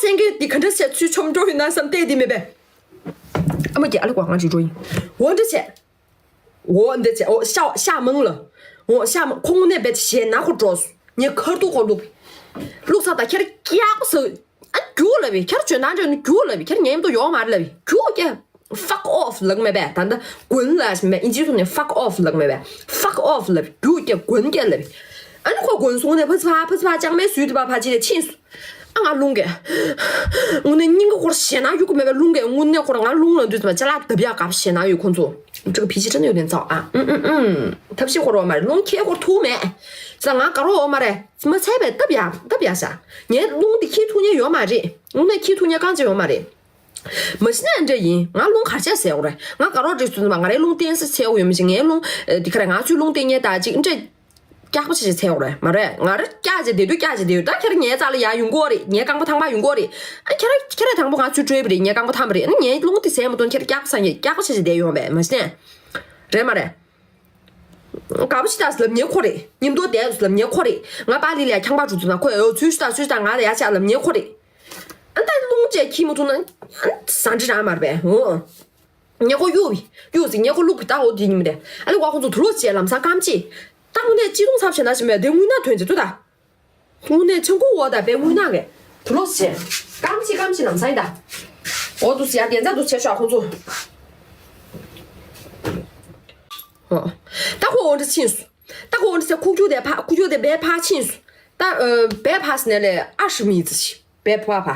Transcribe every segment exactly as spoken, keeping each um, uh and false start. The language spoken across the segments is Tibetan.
ལྷན་རྒྱས་འདི་ག་འདྲ་བྱས་ཚུལ་ཆོམ་འགྲོ་ཡིན་ན་བསམ་བལྟས་འདི་མེད་པས། ཨ་མ་རྒྱལ་ཨ་ལེ་ཀོ་ང་རི་འགྲོ་ཡིན། འོ་འདྲ་བྱས། འོ་འདྲ་བྱས། འོ་ཤ་ཤ་མང་ལ། འོ་ཤ་མང་ཁོང་ནས་བེད་ཞེ་ན་ཁོ་འགྲོ་སོང་། ངས་ཁར་ཐུག་ཁོ་བླུགས། བླུགས་ས་ད་ཁྱེར་སྐྱག་སོ། ཨ་རྒྱུག་ལབ་བི་ཁྱེར་བྱོན་ན་འདྲ་ནི་རྒྱུག་ལབ་བི་ཁྱེར་ཉན་དུ་ཡོང་མ་རེད་ལབ་བི་རྒྱུག་ཀྱ། Fuck off ལབ་མེད་པས། ད་ལྟ་དགོན་ལ་མེད་ཨིན་ཇིའི་ཐོག་ནས་fuck off ལབ་མེད་པས། Fuck off ལབ་རྒྱུག་ཀྱ་དགོན་ཀྱ་ལབ། ཨ་ནི་ཁོ་དགོན་སོང་ནས་ཕ་ཚ་ཕ་ཚ་ཅང་མེད་སུས་དེ་པ་ཕ་ཅི་ལས་ཕྱིན་སོང་། ཨ་ང་རླུང་གས། དངོས་གནས་སྙིང་གི་ཁོར་ཞེ་ན་ཡུག་གི་མེད་པའི་རླུང་གས་དངོས་གནས་ཁོར་ང་རླུང་ལ་འདུས་ཙམ་ཅ་ལག་བརྡབ་ཡག་གབ་ཞེ་ན་ཡོད་ཁོ་ཚོ། ཅིག་ཕི་ཅི་ཁྲ་ནས་ཡོད་ནས་ཚ་ཨ་ཨུམ་ཨུམ་ཨུམ། ཐབས་ཤེས་ཁོར་བ་མ་རེད་རླུང་ཁྱེད་ཁོར་ཐུག་མེད། ས་ང་དགའ་རོགས་འོ་མ་རེད། མ་ཚད་པས་སྟབས་ཡག་སྟབས་ཡག་ཤ། ངའི་རླུང་འདི་ཁྱེད་ཐུག་ཉེ་ཡོད་མ་རེད། དངོས་གནས་ཁྱེད་ཐུག་ཉེ་རྐང་ཅི་ཡོད་མ་རེད། མ་གཞི་ནས་འདྲ་ཡིན། ང་རླུང་གར་ཆས་ཟེར་འོ་རེད། ང་དགའ་རོགས་འདྲ་ཚུལ་མ་ང་རའི་རླུང་བསྟན་སེ་ཚེ་འོ་ཡོད་མི་ཤེས་ངའི་རླུང་འདི་ག་རེད་ང་ཚོའི་རླུང་བསྟན་ཉེ་ད་ཅིག་འདྲ། སྐྱག་པ་ཆེ་ཆེ་ཚེ་འོ་རེད་མ་རེད། ང་ར་སྐྱག་ཆེ་བསྡད་དུས་སྐྱག་ཆེ་བསྡད་ཡོད་ད་ཁྱེད་ངའི་རྩ་ལ་ཡ་ཡོང་གོ་རེད། ངའི་རྐང་པ་ཐང་པ་ཡོང་གོ་རེད། ཨ་ཁྱེད་ར་ཁྱེད་ར་དང་པོ་ང་ཚོའི་སྤྲོས་པ་རེད། ངའི་རྐང་པ་ཐང་པ་རེད། ཨ་ངའི་རླུང་དེ་ཟས་མ་ཐོན་ཁྱེད་སྐྱག་པ་ཚ་ངས་སྐྱག་པ་ཆེ་ཆེ་བསྡད་ཡོང་བས་མ་གཞི་ནས། རེད་མ་རེད། དགའ་པོ་ཞིག་ད་ལབ་ཉེ་ཁོ་རེད། ཉིན་ཐོ་དེ་ལབ་ཉེ་ཁོ་རེད། ང་པཱ་ལི་ལ་ཁྱང་པ་འགྲོ་དུས་ན་ཁོས་འོ་ཚུལ་ཞིག་ད་ཚུལ་ཞིག་ད་ང་ལ་ཡ་ཆ་ལབ་ཉེ་ཁོ་རེད། ཨ་ད་རླུང་བཅས་ཁྱི་མོ་ཐུག་ན་ཨ་ཟ་འདྲི་རང་མ་རེད་པས་འོ། ཉེ་ཁོ་གཡུག་བི་གཡུག་ཟིག་ཉེ་ཁོ་བླུག་བི་ད་འོ་དེ་ཉིན་མི་རེད། ཨ་ལེ་བ་ཁོ་ཚོ་དུ་ལོ་བཅས་ལམ་སང་སྐམ་ཅི། ད་དངོས་གནས་ཅི་རུང་ཚབ་བྱས་ན་ཞིམ་པས་དེ་དངུལ་ནག་ཐོན་ཅི་ཐུ་ད། དངོས་གནས་ཆང་ཁུ་འོ་ད་པའི་དངུལ་ནག་གི། དུ་ལོ་བཅས། སྐམ་ཅི་སྐམ་ཅི་ལམ་སང་ཡིན་ད། འོ་དུ་ཟེར་ཡ་དེ་ཚ་དུ་བྱས་ཤོག་ཁོ་ཚོ། ཨོ། ད་ཁོ་འོ་འདྲ་ཕྱིན་སོང་། ད་ཁོ་འོ་འདྲ་ཟེར་ཁུག་ཀྱོག་དེ་ཕ་ཁུག་ཀྱོག་དེ་བས་ཕ་ཕྱིན་སོང་། ད་ཨ་བས་ཕ་སི་ནས་ལས་ཨ་ཧྲི་མི་ཙི་ཤི་བས་ཕ་ཕ།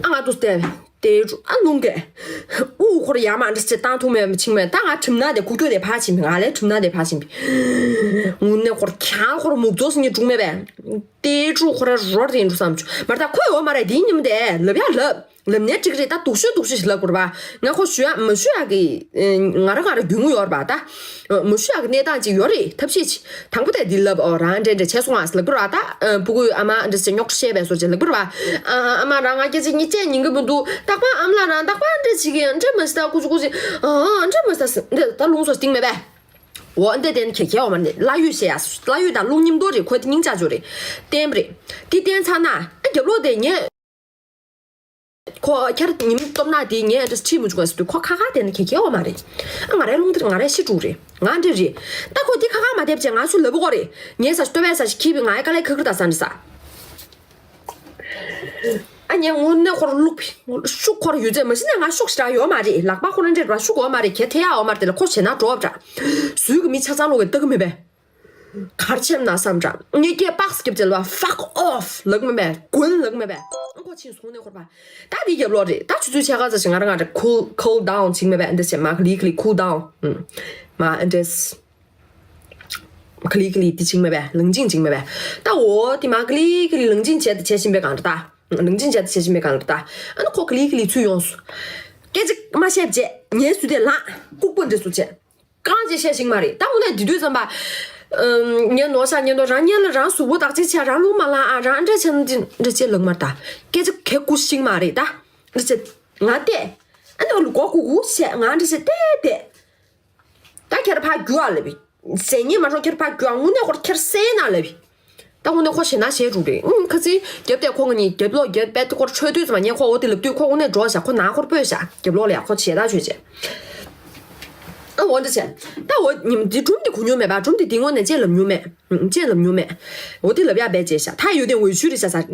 ཨ་ང་དུ་སྟེ་དེ་ཨ་ལུང་གེ། ཨུ་ཁོར་ཡ་མ་འདྲ་ཟེར་བཏང་ཐུབ་མེད་མི་ཆིང་མེད། ད་ང་ཁྲིམས་ན་དེ་ཁུག་ཀྱོག་དེ་ཕ་ཕྱིན་པ་ང་ལས་ཁྲིམས་ན་དེ་ཕ་ཕྱིན་པ། དངོས་གནས་ཁོར་ཁྱང་ཁོར་མུག་རྫོགས་སི་ནི་དྲུག་མེད་པས། དེ་ཕྲུག་ཁོ་ར་རོ་རེད་འགྲོ་བསམ་བྱུང་མ་རེད། ད་ཁོས་འོ་མ་རེད་དེའི་ཉིན་མོ་དེ་ལབ་ཡ་ལབ། ལབ་ནས་འགྲིག་རེད། ད་སྡུག་ཤོས་སྡུག་ཤོས་ཤིག་ལབ་དགོས་རེད་པ། ང་ཁོ་ཞུ་ཡག་མ་ཞུ་ཡག་གི་ང་རང་ང་རང་རྒྱུས་ངོ་ཡོད་རེད་པ། ད་མ་ཞུ་ཡག་གི་གནས་སྟངས་ཅིག་ཡོད་རེད། ཐབས་ཤེས་ཅིག་དང་པོ་དེ་འདི་ལབ། ཨོ་རང་འདྲེ་འདྲེ་བྱས་སོང་ཨ་ལབ་དགོས་རེད་པ། ད་སྤུ་གུའི་ཨ་མ་འདྲེ་ཟེར་རྙོག་དྲ་བཤད་པའི་བཟོ་ཅིག་ལབ་དགོས་རེད་པ། ཨ་མ་རང་ང་སྐད་ཆ་གཉིས་བཤད་ཉན་གི་མི་འདུག་རྟག་པར་ཨ་མ་ལ་རང་རྟག་པར་འདྲེ་བྱེད་ཀྱི་འདྲེ་མ་ཤི་ད་ཀུ་ཅི་ཀུ་ཅི་ཨ་འདྲེ་མ་ཤི་ད་འདྲེ་ད་ལུང་སོ་སྟིང་མེད་པས། འོ་འདི་དེ་ནི་ཁྱེད་ཁྱེད་འོ་མ་ནི་བླ་ཡུལ་བཤད་ཡ་བླ་ཡུལ་དང་ལུང་མཉམ་དུ་རེད། ཁོ་དེ་སྙིང་ཆག་ཆོ་རེད། བསྟན་པ་རེད། དེ་བསྟན་ཚར་ན་ཨ་རྒྱབ་ལོག་དེ་ངས། ཁོ་ཁྱེད་ཉིན་སྟོབས་ན་དེ་ངས་འདྲ་ཁྲིད་མི་བཅུག་ཟེར་དུས་ཁོ་ཁ་ཁ་དེ་ནི་ཁྱེད་ཁྱེད་འོ་མ་རེད། ཨ་ང་རའི་ལུང་དེར་ང་རའི་ཤི་དྲུག་རེད། ང་འདྲེ་རེད། ད་ཁོ་དེ་ཁ་ཁ་མ་དེབ་བྱས་ང་ཚོ་ལབ་གོ་རེད། ངས་ས་ཞིག་ལྟོ་བས་ས་ཞིག་ཁྱིས་པའི་ང་ཡི་དཀའ་ལས་ཁ་ཁར་ད་ས་འདྲི་ས། ཨ་ཉན་དངོས་གནས་ཁོར་བླུག་པའི་ཤུགས་ཁོར་ཡོད་ཚད་མ་གཞི་ནས་ང་ཤུགས་ཞེ་དྲག་ཡོད་མ་རེད། ལག་པ་ཁོ་རང་འདྲེད་པ་ཤུགས་ཡོད་མ་རེད། ཁྱེད་ཐེ་ཡ་ཡོད་མ་རེད། དེ་ལ་ཁོ་བྱེད་ན་འགྲོ་བ་འདྲ། ཟུལ་གི་མི་ཆ་ཚང་ལོག་གི་ལྟ་གི་མེད་པས། གར་ཆེམ་ན་བསམ་འདྲ་ངས་སྐད་པགས་སྐྱབས་ཅེ་ལ་fuck off ལག་མེད་པས་གོན་ལག་མེད་པས། ཨ་ཁོ་ཕྱིན་སོང་ནས་ཁོར་པ། ད་འདི་རྒྱབ་ལོག་རེད། ད་ཆུ་ཚོད་ཕྱེད་ཀ་ཙམ་ཞིག་ང་རང་ང་འདྲ་cool cool down བྱིང་མེད་པས་འདི་བྱེད་མ་ག་ལི་ག་ལི་cool down ཨུམ། མ་འདྲེས། ག་ལི་ག་ལི་དེ་བྱིང་མེད་པས་ལང་ཅིང་བྱིང་མེད་པས། ད་འོ་དེ་མ་ག་ལི་ག་ལི་ལང་ཅིང་བྱས་ཏེ་བྱས་བཞིན་པའི་སྒང་རེད་ད། ལང་ཅིང་བྱས་ཏེ་བྱས་བཞིན་པའི་སྒང་རེད་ད། ཨ་ནི་ཁོ་ག་ལི་ག་ལི་ཚུར་ཡོང་སོང་། སྐད་ཆ་མ་བཤད་བྱས་ངའི་སུ་དེ་ལངས་ལྐུགས་པ་འདྲ་སུ་བྱས། རྐང་རྗེས་བཤད་ཤིང་མ་རེད། ད་འོ་ན་དེ་དུས་ཙམ་པ། ངས་ནོར་ཤག་ངས་ནོར་རང་ཉན་ལ་རང་གཟུགས་པོ་བདག་གཅེས་བྱས་རང་ལུང་མ་ལངས་ཨ་རང་འདྲ་བྱས་ན་འདི་འདྲ་བྱས་ལག་མར་ད། སྐད་ཆ་གེ་ཀུ་ཤིང་མ་རེད་ད། འདྲ་བྱས། ང་བལྟས། ཨ་ནི་འོ་ལུ་མགོ་ཀུ་ཀུ་བཤད་ང་འདྲ་བྱས་བལྟས་བལྟས། ད་ཁྱེར་ཕ་རྒྱུ་ཨ་ལབ་བི། ཟས་ཉིན་མ་ཤོང་ཁྱེར་ཕ་རྒྱུ་ཨ་དངོས་གནས་ཁོར་ཁྱེར་སེ་ན་ལབ་བི། ད་དངོས་གནས་ཁོ་ཞེ་ན་ཞེ་རུ་རེད། ཨུམ་ཁ་ཚིག་རྒྱབ་དེ་ཁོ་ང་གཉིས་རྒྱབ་ལོག་རྒྱབ་པད་དེ་ཁོར་ཆོས་དུས་ཙམ་ངས་ཁོ་འོ་དེ་ལབ་དུས་ཁོ་དངོས་གནས་འགྲོ་བཞག་ཁོ་ན་ཁོར་སྤོས་བཞག་རྒྱབ་ལོག་ལ་ཡ་ཁོ་ཞེ་ད་ཆོས་བྱས། ཨ་འོ་འདྲ་བྱས། ད་འོ་ཉིམ་འདི་སྒྲུང་འདི་གོ་མྱོང་མེད་པ། སྒྲུང་འདི་འདི་སྔོན་ནས་ཅེས་ལབ་མྱོང་མེད། ཅེས་ལབ་མྱོང་མེད། འོ་དེ་ལབ་ཡ་བས་ཅེས་བྱ་ད་ཡོད་དེ་འོས་ཆུ་རེད་བྱ་ས།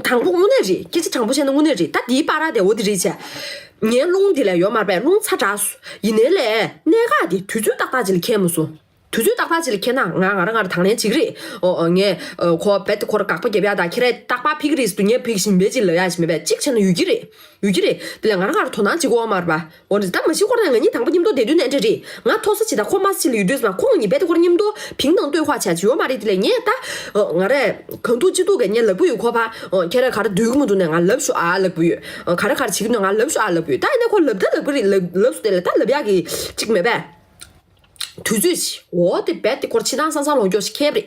དྲང་པོ་དངོས་གནས་རེད། སྐད་ཆ་དྲང་པོ་བཤད་ན་དངོས་གནས་རེད། ད་འདིའི་པར་དེ་འོ་དེ་རེད་བྱས། ངའི་རླུང་འདི་ལ་ཡོད་མ་རེད་པས། རླུང་ཚ་དྲགས་སོ། ཡིན་ནའི་ལས་གནད་འགག་འདི་དུས་ཚོད་ཏག་ཏག་ཅིག་ལ་ཁེལ་མ་སོང་། དུས་ཚོད་ཏག་ཏག་ཅིག་ལ་ཁེལ་ན་ང་ང་རང་ང་རང་དང་ལེན་བྱེད་ཀྱི་རེད། ཨོ་ཨོ་ངས་ཨོ་ཁོ་རྦད་དེ་ཁོ་ར་དགག་པ་རྒྱབ་ཡ་ད་ཁྱེད་རས་རྟག་པར་ཕིག་རེས་དུ་ངས་ཕིག་བཞིན་པའི་ཅིག་ལབ་ཡ་ཞིག་མེད་པས། གཅིག་བྱས་ན་ཡོད་ཀྱི་རེད། ཡོད་ཀྱི་རེད། དེ་ལས་ང་རང་ང་རང་དོ་སྣང་བྱེད་དགོས་མ་རེད་པ། འོ་འདི་ད་མ་གཞི་ཁོ་རང་ང་གཉིས་དང་པོ་མཉམ་དུ་བསྡད་དུས་ནས་འདྲ་རེད། ང་མཐོ་ས་ཅིག་དང་ཁོ་དམའ་ས་ཅིག་ལ་ཡོད་དུས་ཙམ་ཁོ་ང་གཉིས་རྦད་དེ་ཁོ་ར་མཉམ་དུ་ཕིང་དང་ལྟོས་ཁ་བྱ་ཅི་ཡོད་མ་རེད། དེ་ལས་ངས་ད་ཨོ་ང་རས་གང་ཐུག་ཅི་ཐུག་གི་ངས་ལབ་གི་ཡོད་ཁོ་ཕ། ཨོ་ཁྱེད་རས་ག་རེ་སྡོད་གི་མི་འདུག་ནས་ང་ལབ་ཤོག་ཨ་ལབ་གི་ཡོད། ཨོ་ག་རེ་ག་རེ་བྱེད་ཀྱི་འདུག་ང་ལབ་ཤོག་ཨ་ལབ་གི་ཡོད། ད་ཡིན་ན་ཁོ་ལབ་ད་ལབ་གི་རེད། ལབ་ལབ་སུ་དེ་ལ་ད་ལབ་ཡག་གི་གཅིག་མེད་པས། དུས་ཚོད་ཅིག་འོ་དེ་རྦད་དེ་ཁོར་ཕྱི་ཐང་སང་སང་ལོངས་སྐྱོ་ཞིག་ཁེབས་རེད།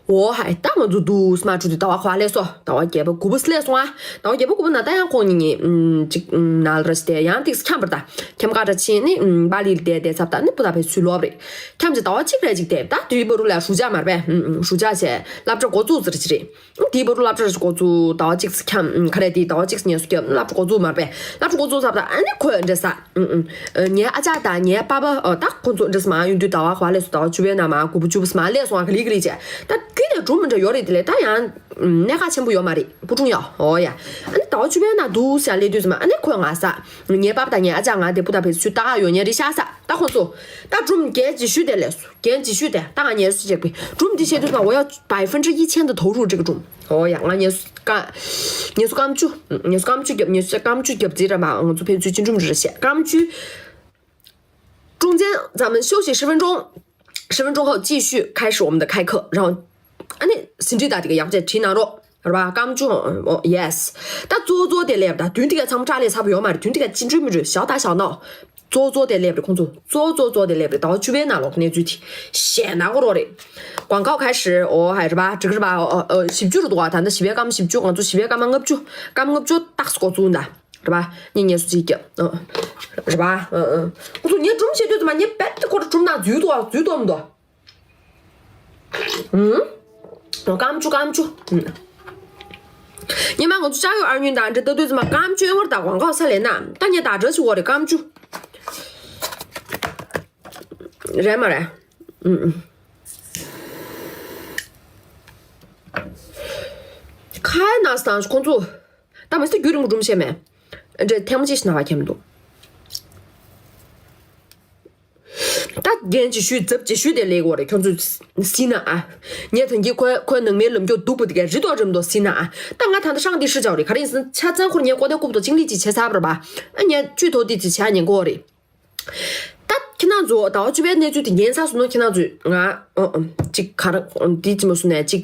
འོ་ཧའི། ད་ང་ཚོ་འདུག་སེ་མར་འགྲོ་དུས་ཟླ་བ་ག་པར་སླེབས་སོང་། ཟླ་བ་བརྒྱད་པ་དགུ་པ་སླེབས་སོང་ཨ། ཟླ་བ་བརྒྱད་པ་དགུ་པ་ན་ད་ཡང་ཁོང་གཉིས་ནི་ཨུམ་ཅིག་ཨུམ་ནཱ་ལ་ར་ཞིག་དེ་ཡང་ཏིག་སེ་འཁྱམ་པ་རེད། ད་འཁྱམ་ག་འདྲ་ཕྱིན་ནི་ཨུམ་པཱ་ལི་ལ་བསྡད་བསྡད་ཚར། ད་ནི་པུ་ད་པེ་སི་ཚུར་ལོག་པ་རེད། འཁྱམ་བྱས་ཟླ་བ་གཅིག་རེ་ཅིག་བསྡད། ད་དེའི་བར་དུ་ལ་རུ་ཅག་མར་པས་ཨུམ་ཨུམ་རུ་ཅག་བྱས་སློབ་གྲྭ་འགོ་བཙུགས་ཟེར་ཅིག་རེད། དེའི་བར་དུ་སློབ་གྲྭ་འགོ་བཙུགས་ཟླ་བ་གཅིག་ཙམ་འཁྱམ། ཁ་རས་དེ་ཟླ་བ་གཅིག་ཙམ་ངལ་གསོ་རྒྱབ། སློབ་གྲྭ་འགོ་བཙུགས་མ་རེད་པས། སློབ་གྲྭ་འགོ་བཙུགས་ཚར་ད་ཨ་ནི་ཁོས་འདྲ་ས། ཨུ་ཨུ། ངའི་ཨ་ཅག་དང་ངའི་པ་ཕ་ཨོ་ད་ཁོ་ཚོ་འདྲ་ས་མ་ཡོང་དུས་ཟླ་བ་ག་པར་སླེབས་སོང་། ཟླ་བ་བཅུ་པའི་ནང་མར་དགུ་པ་བཅུ་པ་ཙམ་མར་སླེབས་སོང་ཨ། ག་ལེ་ག་ལེ་བྱས། ད་དེ་ལས་སྒྲུང་མི་འདྲ་ཡོད་རེད། དེ་ལས་ད་ཡང་གནད་འགག་ཆེན་པོ་ཡོད་མ་རེད། སྤུ་ཀྲུང་ཡ་ཨོ་ཡ། ཨ་ནི་ཟླ་བ་བཅུ་པའི་ནང་འདུག་སེ་སླེབས་དུས་ཙམ་ཨ་ནི་ཁོས་ང་ས། ངའི་པ་ཕ་དང་ངའི་ཨ་ཅག་ང་དེ་པུ་ད་པེ་སི་ཚུར་ལྟ་ག་ཡོང་མཁན་རེད་ཤག་ས། ད་ཁོ་ཚོ་ད་སྒྲུང་རྒན་རྗེས་ཤུལ་དེ་སླེབས་སོང་། རྒན་རྗེས་ཤུལ་དེ་ད་ང་ངལ་གསོ་བྱེད་དགོས། སྒྲུང་འདི་བཤད་དུས་ཙམ་འོ་ཡ་百分之一千的投入这个སྒྲུང་། ཨོ་ཡ། ང་ངལ་གསོ་ཀ་ངལ་གསོ་སྐར་མ་བཅུ། ངལ་གསོ་སྐར་མ་བཅུ་བརྒྱབ། ངལ་གསོ་སྐར་མ་བཅུ་བརྒྱབ་རྗེས་ར་མ་ང་ཚོ་ཕན་ཚུན་ཅི་འགྲུབ་རེ་བཤད། སྐར་མ་བཅུ། 中间咱们休息十分钟，十分钟后继续开始我们的开课。然后ཨ་ནི་ཟིན་བྲིས་དང་དེ་ག་ཡག་པོ་བྱས་བྲིས་གནང་རོགས། རེད་པ། སྐར་མ་བཅུ། ཨོ་ཡེ་སི། ད་གཙོ་བོ་གཙོ་བོ་དེ་སླེབས། ད་དུས་འདི་ག་ཚང་མ་ཁྲག་ལས་ཚ་པོ་ཡོད་མ་རེད། དུས་འདི་ག་ཅི་འགྲུབ་མི་འགྲུབ་ཞའོ་ད་ཞའོ་ནའོ། གཙོ་བོ་གཙོ་བོ་དེ་སླེབས་རེད། ཁོང་ཚོ་གཙོ་བོ་གཙོ་བོ་གཙོ་བོ་དེ་སླེབས་རེད། ཟླ་བ་བཅུ་པའི་ནང་ལོགས་གནས་ཚུལ་དེ་བཤད་ན་གོ་རོགས་རེད། 广告开始。ཨོ་ཧའི། རེད་པ། འགྲིག་གི་རེད་པ། ཨོ་ཨོ་བཞི་བཅུ་རུ་འདུག་བ། ད་ལྟ་བཞི་པའི་སྐར་མ་བཞི་བཅུ། ང་ཚོ་བཞི་པའི་སྐར་མ་ལྔ་བཅུ། སྐར་མ་ལྔ་བཅུ་ཏག་སེ་འགོ་བཙུགས་ད། རེད་པ། ངས་ངལ་གསོ་ཅིག་བརྒྱབ། ཨོ། རེད་པ། ཨོ་ཨོ། ཁོང་ཚོ་ངས་སྒྲུང་བཤད་དུས་ཙམ་ངས་རྦད་དེ་ཁོ་ར་སྒྲུང་ནང་འཛུལ་འདུག་བ། འཛུལ་འདུག་མི་འདུག་ཨུམ། སྐར་མ་བཅུ། སྐར་མ་བཅུ། ཨུམ། ཉི་མ་ང་ཚོ་ལྕགས་ཡོད་ཨར་ཉུན་དང་འདྲ་ལྟ་དུས་ཙམ་པ་སྐར་མ་བཅུ་ཡོང་བར་ད་广告ས་ལས་ན་ད་ངས་ད་འདྲ་ཞིག་འོ་རེད། སྐར་མ་བཅུ། རེད་མ་རེད། ཨུམ། ཁ་ནས་དང་ཁོང་ཚོ་ད་མི་སྲིད་རྒྱུན་རིང་པོ་སྒྲུང་བཤད་མེད། འདྲ་ཐེངས་མ་གཅིག་ཞིག་ན་བ་ཁྱེར་མི་འདུག་ད་རྒན་རྗེས་ཤུལ་ཛབ་རྗེས་ཤུལ་དེ་སླེབས་ཀྱི་ཡོད་རེད། ཁྱོད་ཚོས་གཟིགས་ན་ཨ། ངས་ཐོན་གྱི་ཁོའི་ཁོའི་ནང་མའི་ལམ་ཁྱོད་སྡུག་པོ་དེ་གས་རི་དོག་རིམ་དོག་གཟིགས་ན་ཨ། ད་ང་ད་ལྟ་ཧྲང་དེ་ཧྲི་ཆགས་རེད། ག་རེ་ཡིན་ཟེར་ན་ཆ་ཚང་ཁོར་ངས་ཀོ་ཏེ་རྐུབ་ཏོ་ཅིང་ལི་ཅི་བྱས་ཚར་བ་རེད་པ། ཨ་ངས་བཅུད་ཐོག་དེ་ཅི་བྱས་ཉན་གོ་རེད། ད་ཁྱེད་རང་ཚོ་ཟླ་བ་བཅུ་པའི་གནས་ཚུལ་དེ་ཉན་ཚར་སོང་ན་ཁྱེད་རང་ཚོས་ང་ཨ་ཨ་ཅིག་ག་རེ་འདི་ཅི་མ་སོང་ནས་ཅིག་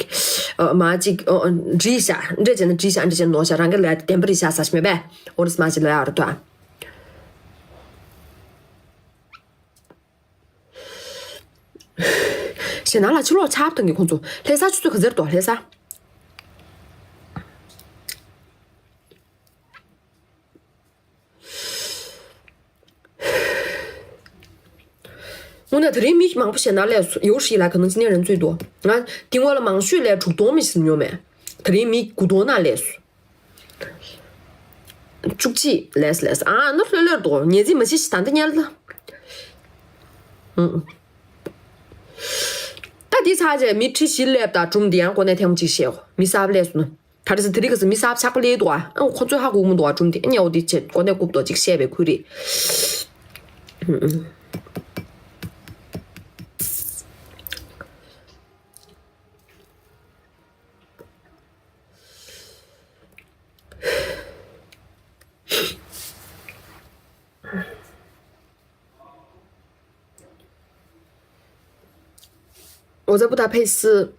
ཨ་མ་ཅིག་ཨ་ཨ་འདྲི་བྱ། འདྲ་བྱས་ན་འདྲི་བྱ། འདྲ་བྱས་ན་ནོར་བྱ། རང་གི་ལས་དེ་བདེན་པ་རེད་བྱ་ཟ་ཞིག་མེད་པས། འོ་རེད་མ་ཅིག་ལ་ཡག་རེད་དོ། ཞེ་ན་ལ་ཕྱི་ལོགས་ཆར་བཏང་གི་ཁོང་ཚོ་ལྷ་ས་ཆུ་ཚོད་ག་ཚོད་འདུག་ལྷ་ས། དངོས་གནས་དེ་རིང་མི་མང་པོ་ཞེ་ན་སླེབས་སོང་། 有史以来可能今年人最多。ང་དེ་སྔོན་ལ་མང་ཤོས་ལས་དྲུག་སྟོང་མི་ཞིག་ཉོ་མེད། དེ་རིང་མི་དགུ་སྟོང་ན་སླེབས་སོང་། བཅུ་གཅིག་ལས་ལས་ཨ་ན་ལྷོད་ལྷོད་འདུག་ངེས་འཛིན་མ་བྱེད་ཞིག་ད་ལྟ་ཉལ་ལ། ཨང་། ད་འདི་ཚར་རྗེས་མི་ཁྲི་བཞི་སླེབས་དང་སྒྲུང་འདི་ཡང་གོ་གནས་ཐེངས་གཅིག་བཤད་གོ། མི་གསར་པ་སླེབས་སོང་ན། ད་རེས་དེ་རིང་གི་མི་གསར་པ་ཆགས་པ་སླེབས་འདུག་ཨ། ཨང་ཁོ་ཚོས་ཧ་གོ་གི་མི་འདུག་ཨ། སྒྲུང་འདི་ཨ་ཉལ་འོ་འདི་བྱེད་གོ་གནས་རྐུབ་ཏོ་གཅིག་བཤད་པའི་ཁུལ་རེད། ཨང་། 我在布达佩斯，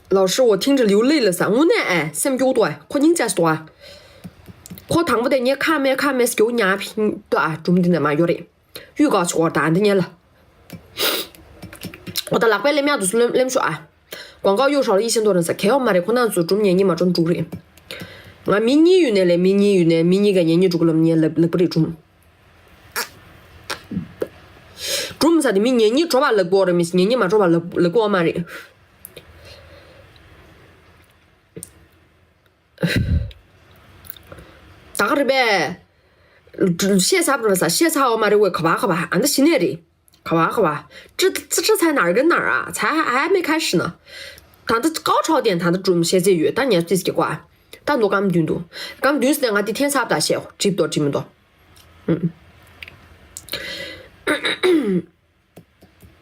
老师，我听着流泪了噻。དངོས་གནས་ཨེ་སེམས་སྐྱོ་འདུག་ཨ། ཁོ་སྙིང་རྗེ་ཞིག་འདུག་ཨ། ཁོ་དང་པོ་དེ་ངས་ཁ་མེད་ཁ་མེད་སྐྱོ་ཉག་ཕིང་འདུག་ཨ། སྒྲུང་འདི་ནས་མ་ཡོད་རེད། གཡུས་ཀ་ཆུ་བར་དང་འདི་ཉལ་ལ། འོ་ད་ལག་པའི་ལེམ་ཡག་དུ་སུ་ལེམ་ལེམ་ཤོག་ཨ། 广告又少了一千多人噻། གལ་ཡོད་མ་རེད། ཁོ་ན་ཚོ་སྒྲུང་ཉན་གཉིས་མ་འགྲོ་འགྲུག་རེད། ང་མི་གཉིས་ཡོད་ནས་ལས་མི་གཉིས་ཡོད་ནས་མི་གཉིས་ཀ་ཉན་གཉིས་འགྲོ་གི་ལམ་ཉན་ལབ་ལབ་པ་རེད་སྒྲུང་། སྒྲུང་ས་དེ་མི་ཉན་གཉིས་འགྲོ་བ་ལབ་གོ་རེད། མི་ཉན་གཉིས་མ་འགྲོ་བ་ལབ་ལབ་གོ་མ་རེད། ད་ག་རེད་པས། བཤད་ཚར་བ་རེད་ས། བཤད་ཚར་བ་མ་རེད་བས། ག་བ་ག་བ་ཨ་འདི་ཤི་ནས་རེད། ག་བ་ག་བ། ཙི་ཙི་ཙི་ཚ་ནར་གི་ནར་ཨ་ཚ་ཨ་མེ་ཁ་ཤི་ན། ད་ལྟ་ཀའོ་ཁྲའོ་ཏན་ད་ལྟ་སྒྲུང་བཤད་ཚེ་ཡོད། ད་ཉལ་ཏིས་ཀྱི་ཀ་ད་ལོ་སྐར་མ་བདུན་འདུག་སྐར་མ་བདུན་ཟེར་ནས་ང་འདི་འཐེན་ཚར་བ་ད་བཤད་འོ། འགྲིག་འདུག་འགྲིག་མི་འདུག་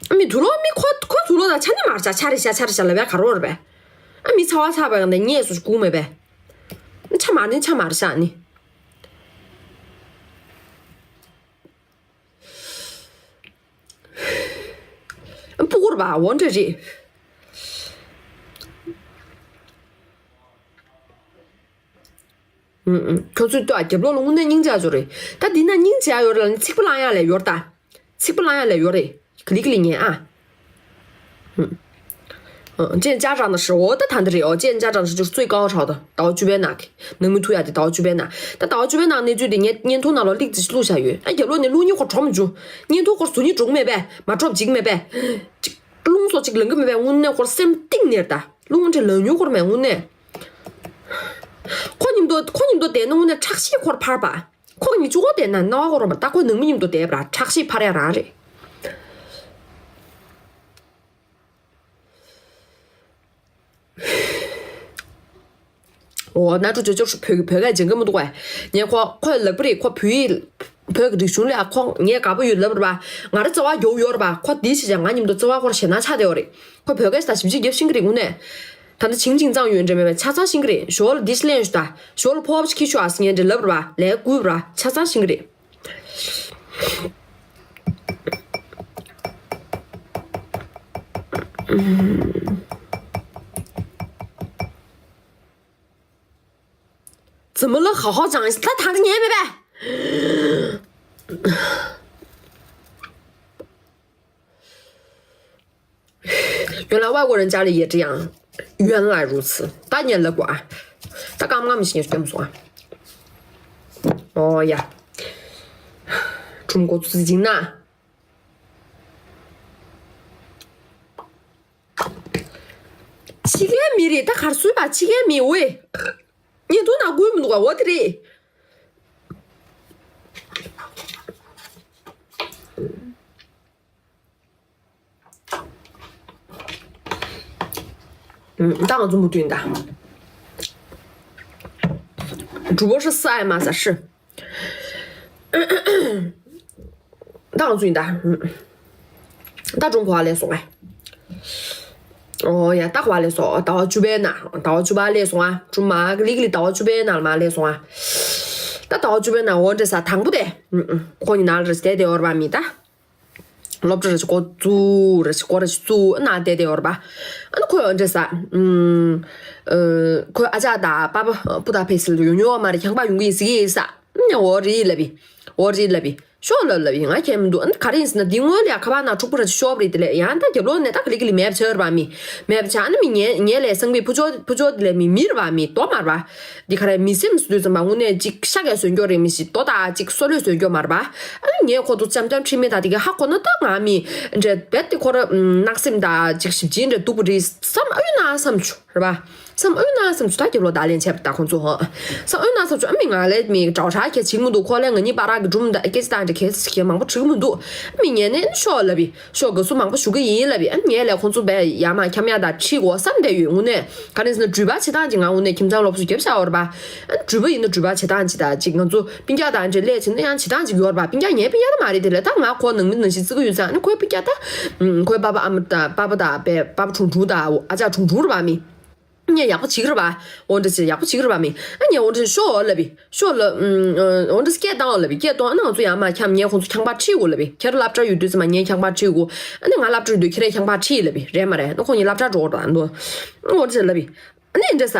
ཨུམ། མི་དུ་ལོ་མི་ཁོ་ཁོ་དུ་ལོ་ད་ཆ་ནི་མར་ཆ་ཆ་རེ་ཤ་ཆ་རེ་ཤ་ལ་བས་ག་རོ་རེ་བས། ཨ་མི་ཚ་བ་ཚ་བ་ཡང་ནས་ངས་སུ་སྒུག་མེད་པས། ཆ་མ་ནི་ཆ་མར་ཤ་ནི། སྤུ་གུར་བ་འོ་འདྲ་རེད། ཨུམ་ཨུམ། ཁྱོད་ཚོས་ལྟོས་ཨ། རྒྱབ་ལོགས་ལ་དངོས་གནས་སྙིང་རྗེ་ཡོད་རེད། ད་འདི་ན་སྙིང་རྗེ་ཡོད་རེད་ལ་ནི་ཚིག་པ་བླང་ཡག་ལས་ཡོད་རེད་ད། ཚིག་པ་བླང་ཡག་ལས་ཡོད་རེད། ག་ལི་ག་ལི་ཉན་ཨ། ཨུམ། ཨ། ཅན་ཅ་ཀྲང་ན་ཧྲི་འོ་ད་ད་འདི་རེད། འོ་ཅན་ཅ་ཀྲང་ཧྲི་ཅུར་ཙུའི་ཀའོ་ཧྲའོ་ད་ཟླ་བ་བཅུ་པའི་ནང་གི་ནང་མི་ཐུག་ཡ་དེ་ཟླ་བ་བཅུ་པའི་ནང་ད་ཟླ་བ་བཅུ་པའི་ནང་གནས་ཚུལ་དེ་ངས་བརྙན་ཐུང་ནང་ལོ་ལིག་ཙི་ཞིག་བླུགས་བཞག་ཡོད། ཨ་རྒྱབ་ལོགས་ནས་བླུགས་མཁན་ཁོ་གྲོགས་མི་བྱུང་། བརྙན་ཐུང་ཁོར་བཟོ་སྙིང་འདོད་མེད་པས། མ་གྲོགས་འཇིགས་མེད་པས། ཅིག་རླུང་སོགས་ཅིག་ལངས་གི་མེད་པས། དངོས་གནས་ཁོར་སེམས་གཏིང་ནས་ད་རླུང་འདྲ་ལངས་མྱོང་ཁོར་མེད་དངོས་གནས། ཁོ་མཉམ་དུ་ཁོ་མཉམ་དུ་བསྡད་ན་དངོས་གནས་ཁྲག་ཤེད་ཁོར་འཕར་པ། ཁོ་གཉིས་གཅིག་པོ་བསྡད་ན་རྣ་བ་ཁོ་རོ་མ་ད་ཁོ་ནང་མི་མཉམ་དུ་བསྡད་པ་ར་ཁྲག་ཤེད་འཕར་ཡ་རང་རེད། འོ་ན་ཀྲུ་ཅོ་ཅོ་བོད་བོད་སྐད་སྦྱང་གི་མི་འདུག་བས། ངས་ཁོ་ཁོས་ལབ་པ་རེད། ཁོ་བོད་ཡིག་བོད་ཀྱི་རིག་གཞུང་ལ་ཁོ་ངས་དགའ་པོ་ཡོད་ལབ་རེད་པ། ང་རང་རྩ་བ་རྒྱོབ་ཡོད་རེད་པ། ཁོ་འདི་བྱས་ཀྱང་ང་མཉམ་དུ་རྩ་བ་ཁོར་ཞེད་སྣང་ཆགས་བསྡད་ཡོད་རེད། ཁོ་བོད་སྐད་ཞིག་ད་ཞིབ་འཇུག་རྒྱབ་ཤེས་ཀྱི་རེད་དངོས་གནས། ད་ལྟ་བྱིང་བྱིང་ཙང་ཡོད་འདྲ་མེད་པས་ཆ་ཚང་ཤེས་ཀྱི་རེད། ཞོར་ལ་འདི་ཤི་ལན་ཞུ་ད། ཞོར་ལ་ཕོ་བ་ཤི་ཤོག་ཨ་སི་ངན་འདྲ་ལབ་ར་བ་ལས་ཀུ་ར་ཆ་ཚང་ཤེས་ཀྱི་རེད། ཛི་མོ་ལ་ཧ་ཧོ་ཅང་ད་ཐང་ཉན་མེད་པས། ཡོན་ལ་ཝ་གོ་རན་ཅ་ལི་ཡེ་ཀྲི་ཡང་ཡོན་ལ་རུ་ཚི་ད་ཉན་ལ་གོ་ཨ། ད་ཀམ་ཀམ་ཞིག་ཉན་སྐྱོམ་སོང་ཨ། ཨོ་ཡ། ཁྲུམ་གོ་ཚུ་ཅིང་ན། ཕྱི་རྒྱལ་མི་རེད་ད་གར་སུས་པ་ཕྱི་རྒྱལ་མི་འོས། ཉིན་ཐུང་ནང་དགོས་མི་འདུག་ག་འོ་དེ་རེད། ད་ང་ཚོ་མུ་མཐུད་ཡིན་ད། གྲུ་བོ་ཧྲི་ས་ཨེ་མ་ས་ཧྲི། ད་ང་ཚོ་ཡིན་ད། ད་ཀྲུང་གོ་ལས་སོང་ཨེ། ཨོ་ཡ་ད་ག་བ་ལས་སོང་ཟླ་བ་བཅུ་པའི་ནང་ཟླ་བ་བཅུ་པ་ལས་སོང་ཨ། ཀྲུང་མ་གི་ལི་གི་ལི་ཟླ་བ་བཅུ་པའི་ནང་ལ་མ་ལས་སོང་ཨ། ད་ཟླ་བ་བཅུ་པའི་ནང་འོ་འདྲ་ས་དང་པོ་དེ། ཁོ་གཉིས་ནང་ལ་རེ་བསྡད་དེ་འོར་བ་མི་ད། སློབ་གྲྭ་ར་ཅིག་འགོ་བཙུགས་ར་ཅིག་འགོ་ར་ཅིག་བཙུགས་ན་བསྡད་དེ་ཡོད་རེད་པ། ཨ་ནི་ཁོས་འདྲ་ས། ཨུམ། ཨ། ཁོའི་ཨ་ཅག་དང་པ་ཕ་བུ་དང་ཕེ་སི་ལ་ཡོང་ཡོང་མ་རེད། ཁྱང་པ་ཡོང་གི་ཡིན་ཟེར་གི་ཡིན་ས། ཨ་ནི་འོ་རེད་ལབ་ཡིན། འོ་རེད་ལབ་ཡིན། ཤོག་ལབ་ལབ་ཡིན། ང་ཁྱད་མི་འདུག་ཨ་ནི་ག་རེ་ཡིན་ཟེར་ན་འདི་སྔོན་ལ་ཡ་ཁ་པར་ནང་འཁྲུག་པོ་ར་ཅིག་ཤོར་བ་རེད། དེ་ལས་ཡང་ད་རྒྱབ་ལོགས་ནས་ད་ག་ལེ་ག་ལེ་མེད་པ་ཆགས་ཡོད་རེད་པ་མི། མེད་པ་ཆགས་ཨ་ནི་མི་ངའི་ངའི་ལས་སང་པའི་བུ་ཅོ་བུ་ཅོ་དེ་ལས་མི་མི་རེད་པ་མི་ལྟོ་མ་རེད་པ། འདི་ག་རེ་མི་སེམས་སུ་དུས་ཙམ་པ་དངོས་གནས་ཅིག་ཤ་གས་བཟོས་འགྱོ་རེད་མི་ཞིག་ལྟོ་ད་ཅིག་སོ་ལོས་བཟོས་འགྱོ་མ་རེད་པ། ཨ་ནི་ངས་ཁོ་ཚོ་ཅམ་ཅམ་ཁྲིད་མེད་ད་དེ་ག་ཧ་གོ་ན་ད་ང་མི་འདྲ་རྦད་དེ་ཁོ་ར་གནག་སེམས་ད་ཅིག་ཞིབ་ཅིང་འདྲ་སྡུག་པོ་རེད་བསམ་ཨ་ཡོད་ན་བསམ་བྱུང་རེད་པ། བསམ་ཨ་ཡོད་ན་བསམ་བྱུང་ད་རྒྱབ་ལོགས་ད་ལན་བྱས་པ་ད་ཁོ་ཚོ་ཧ། བསམ་ཨ་ཡོད་ན་བསམ་བྱུང་ཨ་མི་ང་ལས་མི་གྲོགས་ཧྲ་ཁྱེད་བྱེད་མི་འདུག་ཁོ་ལས་ང་གཉིས་བར་གི་སྒྲུང་ད་སྐད་ཆ་ད་འདྲ་ཁྱེད་ཁྱེད་མང་པོ་བྱེད་གི་མི་འདུག་ཨ་མི་ངས་ནས་ཤོག་ལབ་པི། ཤོག་དགའ་བསུ་མང་པོ་ཞུ་གི་ཡིན་ལབ་པི། ཨ་ངས་ལས་ཁོང་ཚོ་བས་ཡ་མ་འཁྱམ་ཡ་ད་ཁྲིད་དགོས་བསམ་བསྡད་ཡོད་དངོས་གནས། ག་རེ་ཟེར་ན་འགྲུལ་པ་བྱེད་སྟངས་ཅིག་ང་དངོས་གནས་ཁྱིམ་ཚང་སློབ་གསོ་རྒྱབ་བཞག་ཡོད་རེད་པ། ཨ་འགྲུལ་པ་ཡིན་ན་འགྲུལ་པ་བྱེད་སྟངས་ཅིག་ད་ཅིག་ང་ཚོ་སྤུན་ཀྱག་དང་འདྲེ་ལས་བྱེད་ན་ཡང་བྱེད་སྟངས་ཅིག་ཡོད་རེད་པ། སྤུན་ཀྱག་ངའི་སྤུན་ཀྱག་ད་མ་རེད་དེ་ལས་ད་ང་ཁོ་ནང་མི་ནང་བཞིན་བརྩི་གི་ཡོད་ཙང་ཨ་ནི་ཁོའི་སྤུན་ཀྱག་ད། ཨུམ་ཁོའི་པ་ཕ་ཨ་མ་ད་པ་ཕ་ད་པའི་པ་ཕ་ཁྲུང་ཁྲུང་ད་ཨ་ཅག་ཁྲུང་ཁྲུང་རེད་པ་མི། ངས་ཡག་པོ་བྱེད་ཀྱི་རེད་པ། འོ་འདྲ་བྱེད་ཡག་པོ་བྱེད་ཀྱི་རེད་པ་མི། ཨ་ངས་འོ་འདྲ་ཤོག་ལབ་པི། ཤོག་ལབ། ཨུམ། འོ་འདྲ་སྐད་བཏང་ལབ་པི། སྐད་གཏོང་ཨ་ནི་ང་ཚོ་ཡང་མ་འཁྱམ་ངས་ཁོང་ཚོ་ཁྱང་པ་ཁྲིད་དགོས་ལབ་པི། ཁྱེད་རང་སློབ་གྲྭ་ཡོད་དུས་ཙམ་པ་ངས་ཁྱང་པ་ཁྲིད་དགོས། ཨ་ནི་ང་སློབ་གྲྭ་ཡོད་དུས་ཁྱེད་རང་ཁྱང་པ་ཁྲིད་ལབ་པི་རེད་མ་རེད། ཨ་ནི་ཁོང་གཉིས་སློབ་གྲྭ་འགྲོ་དགོས་རེད་པ་འདུག་འོ་འདྲ་ལབ་པི། ཨ་ནི་འདྲ་ས།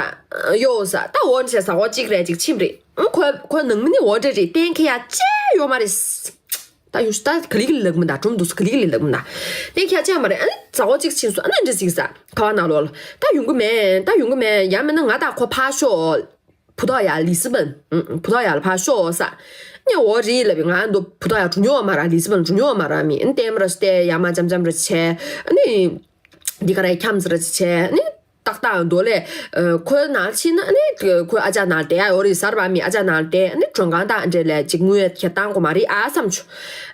ཡོ་ས་ད་འོ་འདྲ་ས་འོ་གཅིག་རེད་ཅིག་ཕྱིན་པ་རེད། ཨ་ཁོ་ཁོ་ནང་མི་ནི་འོ་འདྲ་རེད་གཏན་འཁེལ་ཡ་ཅི་ཡོད་མ་རེད། ད་ཡོང་ཤི་ད་ག་ལི་ག་ལི་ལབ་མི་འདུག་སྒྲུང་འདུག་སུ་ག་ལི་ག་ལི་ལབ་མི་འདུག་དེ་ཁྱད་ཆོས་མ་རེད། ཨ་ནི་ཛ་འོ་གཅིག་ཕྱིན་སོང་ཨ་ནི་འདྲ་ཟིག་ས་ཁ་བ་ནང་ལོགས་ལ་ད་ཡོང་གི་མེད། ད་ཡོང་གི་མེད། ཡང་མིན་ན་ང་དང་ཁོ་ཕར་ཤོག་བུ་ཐོག་ཡ་ལི་སི་བན། ཨུ་བུ་ཐོག་ཡ་ལ་ཕར་ཤོག་ས། ངས་འོ་རེད་ལབ་པི། ང་འདུག་བུ་ཐོག་ཡ་འགྲོ་མྱོང་བ་མ་ར་ལི་སི་བན་འགྲོ་མྱོང་བ་མ་ར་མི། ཨ་ནི་ལྟད་མོ་ར་ཞིག་བལྟས་ཡ་མ་འཇམ་འཇམ་ར་ཞིག་བྱས། ཨ་ནི་འདི་ག་རེ་འཁྱམ་ཟེར་ར་ཞིག་བྱས། ཨ་ནི། ཏག་ཏག་འདུག་ལས། ཨ་ཁོའི་ནང་ཕྱིན་ན་ཨ་ནི་ཁོའི་ཨ་ཅག་ནང་བསྡད་ཡ་ཡོད་རེད་ཟེར་བ་མི། ཨ་ཅག་ནང་བསྡད་ཨ་ནི་མགྲོན་ཁང་དང་འབྲེལ་ལས་ཅིག་དངུལ་ཁྱེར་བཏང་དགོས་མ་རེད་ཨ་བསམ་བྱུང་།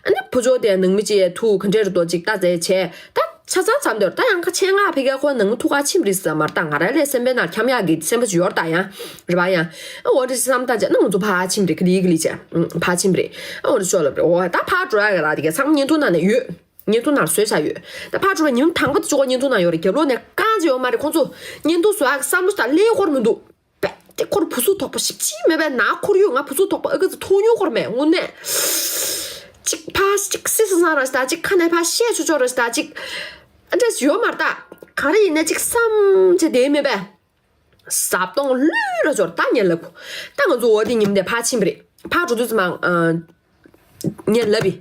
ཨ་ནི་བུ་ཆོ་དེ་ནང་མི་ཅིག་ཐུག་ག་འདྲས་རེད་འདུག་ཅིག་ལྟ་ཙེ་བྱས་ད་ཆ་ཚང་ཚང་འདོར་ད་ཡང་ཁ་ཆེ་ང་ཕ་གིར་ཁོ་ནང་མི་ཐུག་ག་ཕྱིན་པ་རེད་ཟེར་མ་རེད། ད་ང་རང་ལས་སེམས་པའི་ནང་འཁྱམ་ཡག་གི་སེམས་པ་ཅིག་ཡོད་རེད་ད་ཡང་རེད་པ། ཡང་ཨ་འོ་འདྲ་ཞིག་བསམ་ད་ཅེ་ཨ་ནི་ང་ཚོ་ཕར་ཕྱིན་པ་རེད། ག་ལི་ག་ལི་བྱས་ཕར་ཕྱིན་པ་རེད། ཨ་འོ་འདྲ་ཤོག་ལབ་རེད། འོ་ད་ཕར་འགྲོ་ཡག་གི་ར་དེ་ག་ཚང་མ་བརྙན་ཐུང་ནང་ནས་ཡོད། བརྙན་ཐུང་ནང་བཟོས་བཞག་ཡོད། ད་ཕར་འགྲོ་བའི་ཉིན་མོ་དང་པོ་དེ་ཅོག་བརྙན་ཐུང་ནང་ཡོད་རེད། རྒྱབ་ལོགས་ནས་རྐང་ཅིག་ཡོད་མ་རེད། ཁོང་ཚོ་བརྙན་ཐུང་བཟོ་ཡག་བསམ་བློ་ཞིག་ད་སླེབས་ཡོད་ཁོར་མི་འདུག་རྦད་དེ་ཁོར་བུ་སུ་དོག་པོ་ཞིབ་ཅིག་མེད་པའི་ནང་ཁོར་ཡོད། ང་བུ་སུ་དོག་པོ་ཨ་ཀ་ཙི་མཐོང་མྱོང་ཁོར་མེད་དངོས་གནས། གཅིག་ཕ་གཅིག་སི་སི་སང་ར་ཞིག་ད་གཅིག་ཁ་ནས་ཕ་བཤད་ཆོག་ཆོག་ར་ཞིག་ད་གཅིག་ཨ་འདྲ་ཞིག་ཡོད་མ་རེད། ད་ག་རེ་ཡིན་ན་གཅིག་བསམ་བྱས་བསྡད་མེད་པས། ཟབ་གཏོང་ལུས་ར་འབྱོར་ད་ཉན་ལབ་གོ་ད་ང་ཚོ་འོ་དེ་ཉིན་དེ་ཕར་ཕྱིན་པ་རེད། ཕར་འགྲོ་དུས་ཙམ་པ་ཉན་ལབ་པི།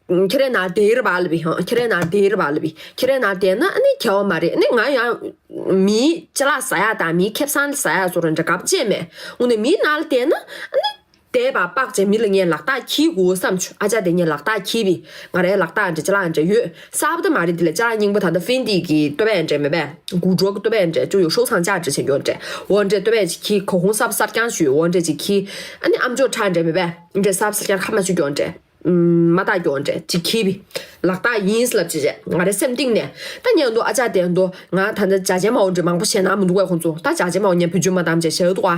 ཁྱེད་རའི་ནང་དེར་བ་ལ་བི། ཁྱེད་རའི་ནང་དེར་བ་ལ་བི། ཁྱེད་རའི་ནང་དེ་ན་ཨ་ནི་ཁྱེད་བ་མ་རེད། ཨ་ནི་ང་ཡང་མིའི་ཅ་ལག་ཟ་ཡ་དང་མིའི་ཁེ་བཟང་ཟ་ཡ་བཟོ་ར་འདྲ་གབ་བྱས་མེད། འོ་ནི་མིའི་ནང་ལ་དེ་ན་ཨ་ནི་དེ་བ་པག་ཅེ་མི་ལ་ངས་ལག་རྟགས་ཁྱི་གོ་བསམ་ཆུ། ཨ་ཅག་དེ་ངས་ལག་རྟགས་ཁྱི་བི། ང་རའི་ལག་རྟགས་འདྲ་ཅ་ལག་འདྲ་ཡོད་གསར་པ་ད་མ་རེད། དེ་ལ་ཅ་ལག་རྙིང་པ་ད་ད་ཧྥིན་དི་གི་ལྟོ་བས་འདྲ་མེད་པས། གུ་གྲོག་གི་ལྟོ་བས་འདྲ་ཅུ་ཡོ་ཤོག་ཚང་ཅག་འདྲ་བྱེད་ཀྱོ་འདྲ། འོ་འདྲ་ལྟོ་བས་ཅིག་ཁྱི། གོ་ཧོང་གསར་པ་གསར་རྐྱང་ཞུས། འོ་འདྲ་ཅིག་ཁྱི། ཨ་ནི་ཨམ་ཅོག་ཁྲ་འདྲ་མེད་པས། འདྲ་གསར་པ་གསར་རྐྱང་ཁ་མ་ཆུ་ཀྱོ་འདྲ། མ་བཏགས་ཀྱོག་འདྲ་ཅིག་ཁྱི་བི། ལག་རྟགས་ཡིན་ལབ་ཅི་བྱས། ང་རེ་སེམས་གཏིང་ནས་ད་ཉན་འདུག་ཨ་ཅག་དེ་འདུག་ང་ད་ལྟ་ཇ་ཇེ་མའོ་འདྲ་མང་པོ་བྱས་ན་མི་འདུག་གས། ཁོང་ཚོ་ད་ཇ་ཇེ་མའོ་ཉན་བུ་ཇུ་མ་དམ་བྱས་བྱས་འདུག་ཨ།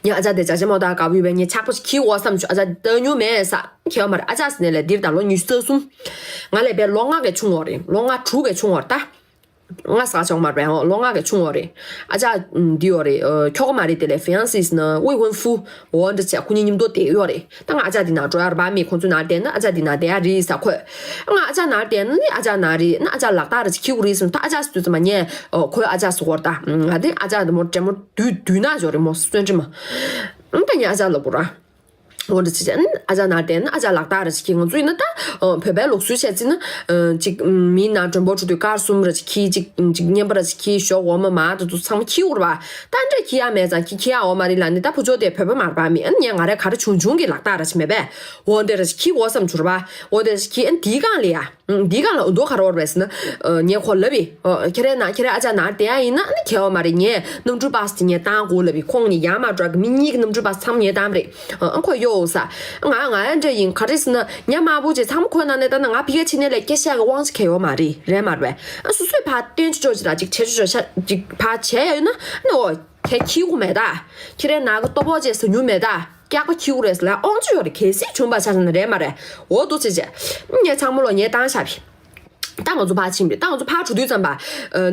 ངས་ཨ་ཅག་དེ་ཇ་ཇེ་མའོ་ད་དགའ་བོ་ཡོད་པས། ངས་ཆག་པོ་ཞིག་ཁྱི་འོ་བསམ་བྱུང་། ཨ་ཅག་ལྟ་མྱོང་མེད་ས་ཁྱེད་མར། ཨ་ཅག་ཟེར་ནས་ལས་འདིར་ད་ལོ་ཉི་ཤུ་རྩ་གསུམ། ང་ལས་པའི་ལོ་ལྔ་གས་ཆུང་བ་རེད། ལོ་ལྔ་དྲུག་གས་ཆུང་བ་རེད་ད། ང་ཟ་ཆོག་མ་རེད། ཨོ་ལོ་ལྔ་གས་ཆུང་བ་རེད། ཨ་ཅག་འདི་ཡོད་རེད། ཁྱོ་ག་མ་རེད། དེ་ལས་ཧྥི་ཡང་སི་ཟེར་ན་ཝེ་ཧུན་ཧྥུ། འོ་འདྲ་བྱས་ཁོ་གཉིས་མཉམ་དུ་བསྡད་ཡོད་རེད། ད་ང་ཨ་ཅག་འདི་ན་འགྲོ་ཡ་ར་བ་མེད། ཁོང་ཚོའི་ནང་བསྡད་ན་ཨ་ཅག་འདི་ན་བསྡད་ཡ་རེད་ཟ་ཁོས། ང་ཨ་ཅག་ནང་བསྡད་ན་ནི་ཨ་ཅག་ནང་རེད། ན་ཨ་ཅག་ལག་རྟགས་ར་ཅིག་ཁྱི་གུ་རེད་ཟེར། ད་ཨ་ཅག་ཟེར་དུས་ཙམ་པ་ངས་ཨོ་ཁོའི་ཨ་ཅག་ཟེར་གོ་ར། ད་ང་དེ་ཨ་ཅག་འདི་མོ་འདྲེ་མོ་དུས་དུས་ན་འཇོག་རེད་མོ་སོན་འདྲེ་མ། ཨང་ད་ངས་ཨ་ཅག་ལབ་གོ་ར། འོ་འདྲ་ཅི་ཅི་ཨ་ཅག་ནང་བསྡད་ན་ཨ་ཅག་ལག་རྟགས་ར་ཅིག་ཁྱི། ང་ཚོ་ཡིན་ན་ད་བོད་པའི་ལུགས་སྲོལ་བཤད་ཅི་ན་ཅིག་མིའི་ནང་མགྲོན་པོ་འགྲོ་དུས་ཀར་གསུམ་ར་ཅིག་ཁྱི། ཅིག་ཅིག་མཉེན་པ་ར་ཅིག་ཁྱི། ཞོག་འོ་མ་མ་དུ་དུ་ཚང་མ་ཁྱི་འུར་བ། ད་འདྲ་ཁྱི་ཡ་མེད་ཙང་ཁྱི་ཁྱི་ཡ་འོ་མ་རི་ལ་ནི་ད་བུ་ཆོ་དེ་བོད་པ་མར་པ་མི་ཨ་ནི་ངས་ང་རའི་ག་རེ་ཆུང་ཆུང་གི་ལག་རྟགས་ར་ཅིག་མེད་པས། འོ་འདྲ་ར་ཅིག་ཁྱི་འོ་བསམ་འགྱུར་བ། འོ་འདྲ་ཅིག་ཁྱི་ཨ་ནི་དེའི་སྒང་ལ་ཡ། འདིའི་སྒང་ལ་འུ་དོ་ག་རེ་བར་བས་ཟེར་ན། ངས་ཁོ་ལབ་པས། ཁྱེད་རའི་ནང་ཁྱེད་རའི་ཨ་ཅག་ནང་བསྡད་ཡ་ཡིན་ན་ཨ་ནི་ཁྱེད་བ་མ་རེད། ངས་གནམ་གྲུ་པ་སི་དེ་ངས་བཏང་དགོས་ལབ་པས། ཁོང་གཉིས་ཡར་མར་འགྲོ་གི་མི་གཉིས་ཀྱི་གནམ་གྲུ་པ་སི་ཚང་མ་ངས་བཏང་པ་རེད། ཨ་ཁོ་གཡོ་ས། ང་ང་ཡང་འདྲ་ཡིན་ག་རེ་ཟེར་ན་ཉ་དམར་པོ་ཅེ་ཚང་མ་ཁོའི་ནང་ནས་བཏང་ན་ང་ཕི་ཀ་ཕྱི་ནས་ལས་སྐད་ཆ་གི་དབང་ཆ་གལ་ཡོད་མ་རེད། རེད་མ་རེད། ཨ་སོ་སོས་ཕར་སྟོན་ཆོག་ཆོག་ཅིག་ད་ཅིག་བྱེད་ཆོག་ཆོག་ཅིག་ཕར་བྱས་ཡོད་ན་ཨ་ནི་འོ། དེ་ཁྱི་གུ་མེད་ད། ཁྱེད་རའི་ནང་གི་ལྟོ་ཕོག་ཅེས་ཟ་མྱོང་མེད་ད། སྐྱག་པ་ཁྱི་གུ་རེད་ཟེར་ལ་ཨོང་ཅི་ཡོད་རེད། གལ་སྲིད་བྱུང་བ་ཆ་ན་རེད་མ་རེད། འོ་འདུག་ཅེས་བྱས། ངས་ཚང་མ་ལོ་ངས་བཏང་བཞག་པས། ད་ང་ཚོ་ཕར་ཕྱིན་པ་རེད། ད་ང་ཚོ་ཕར་འགྲོ་དུས་ཙམ་པ།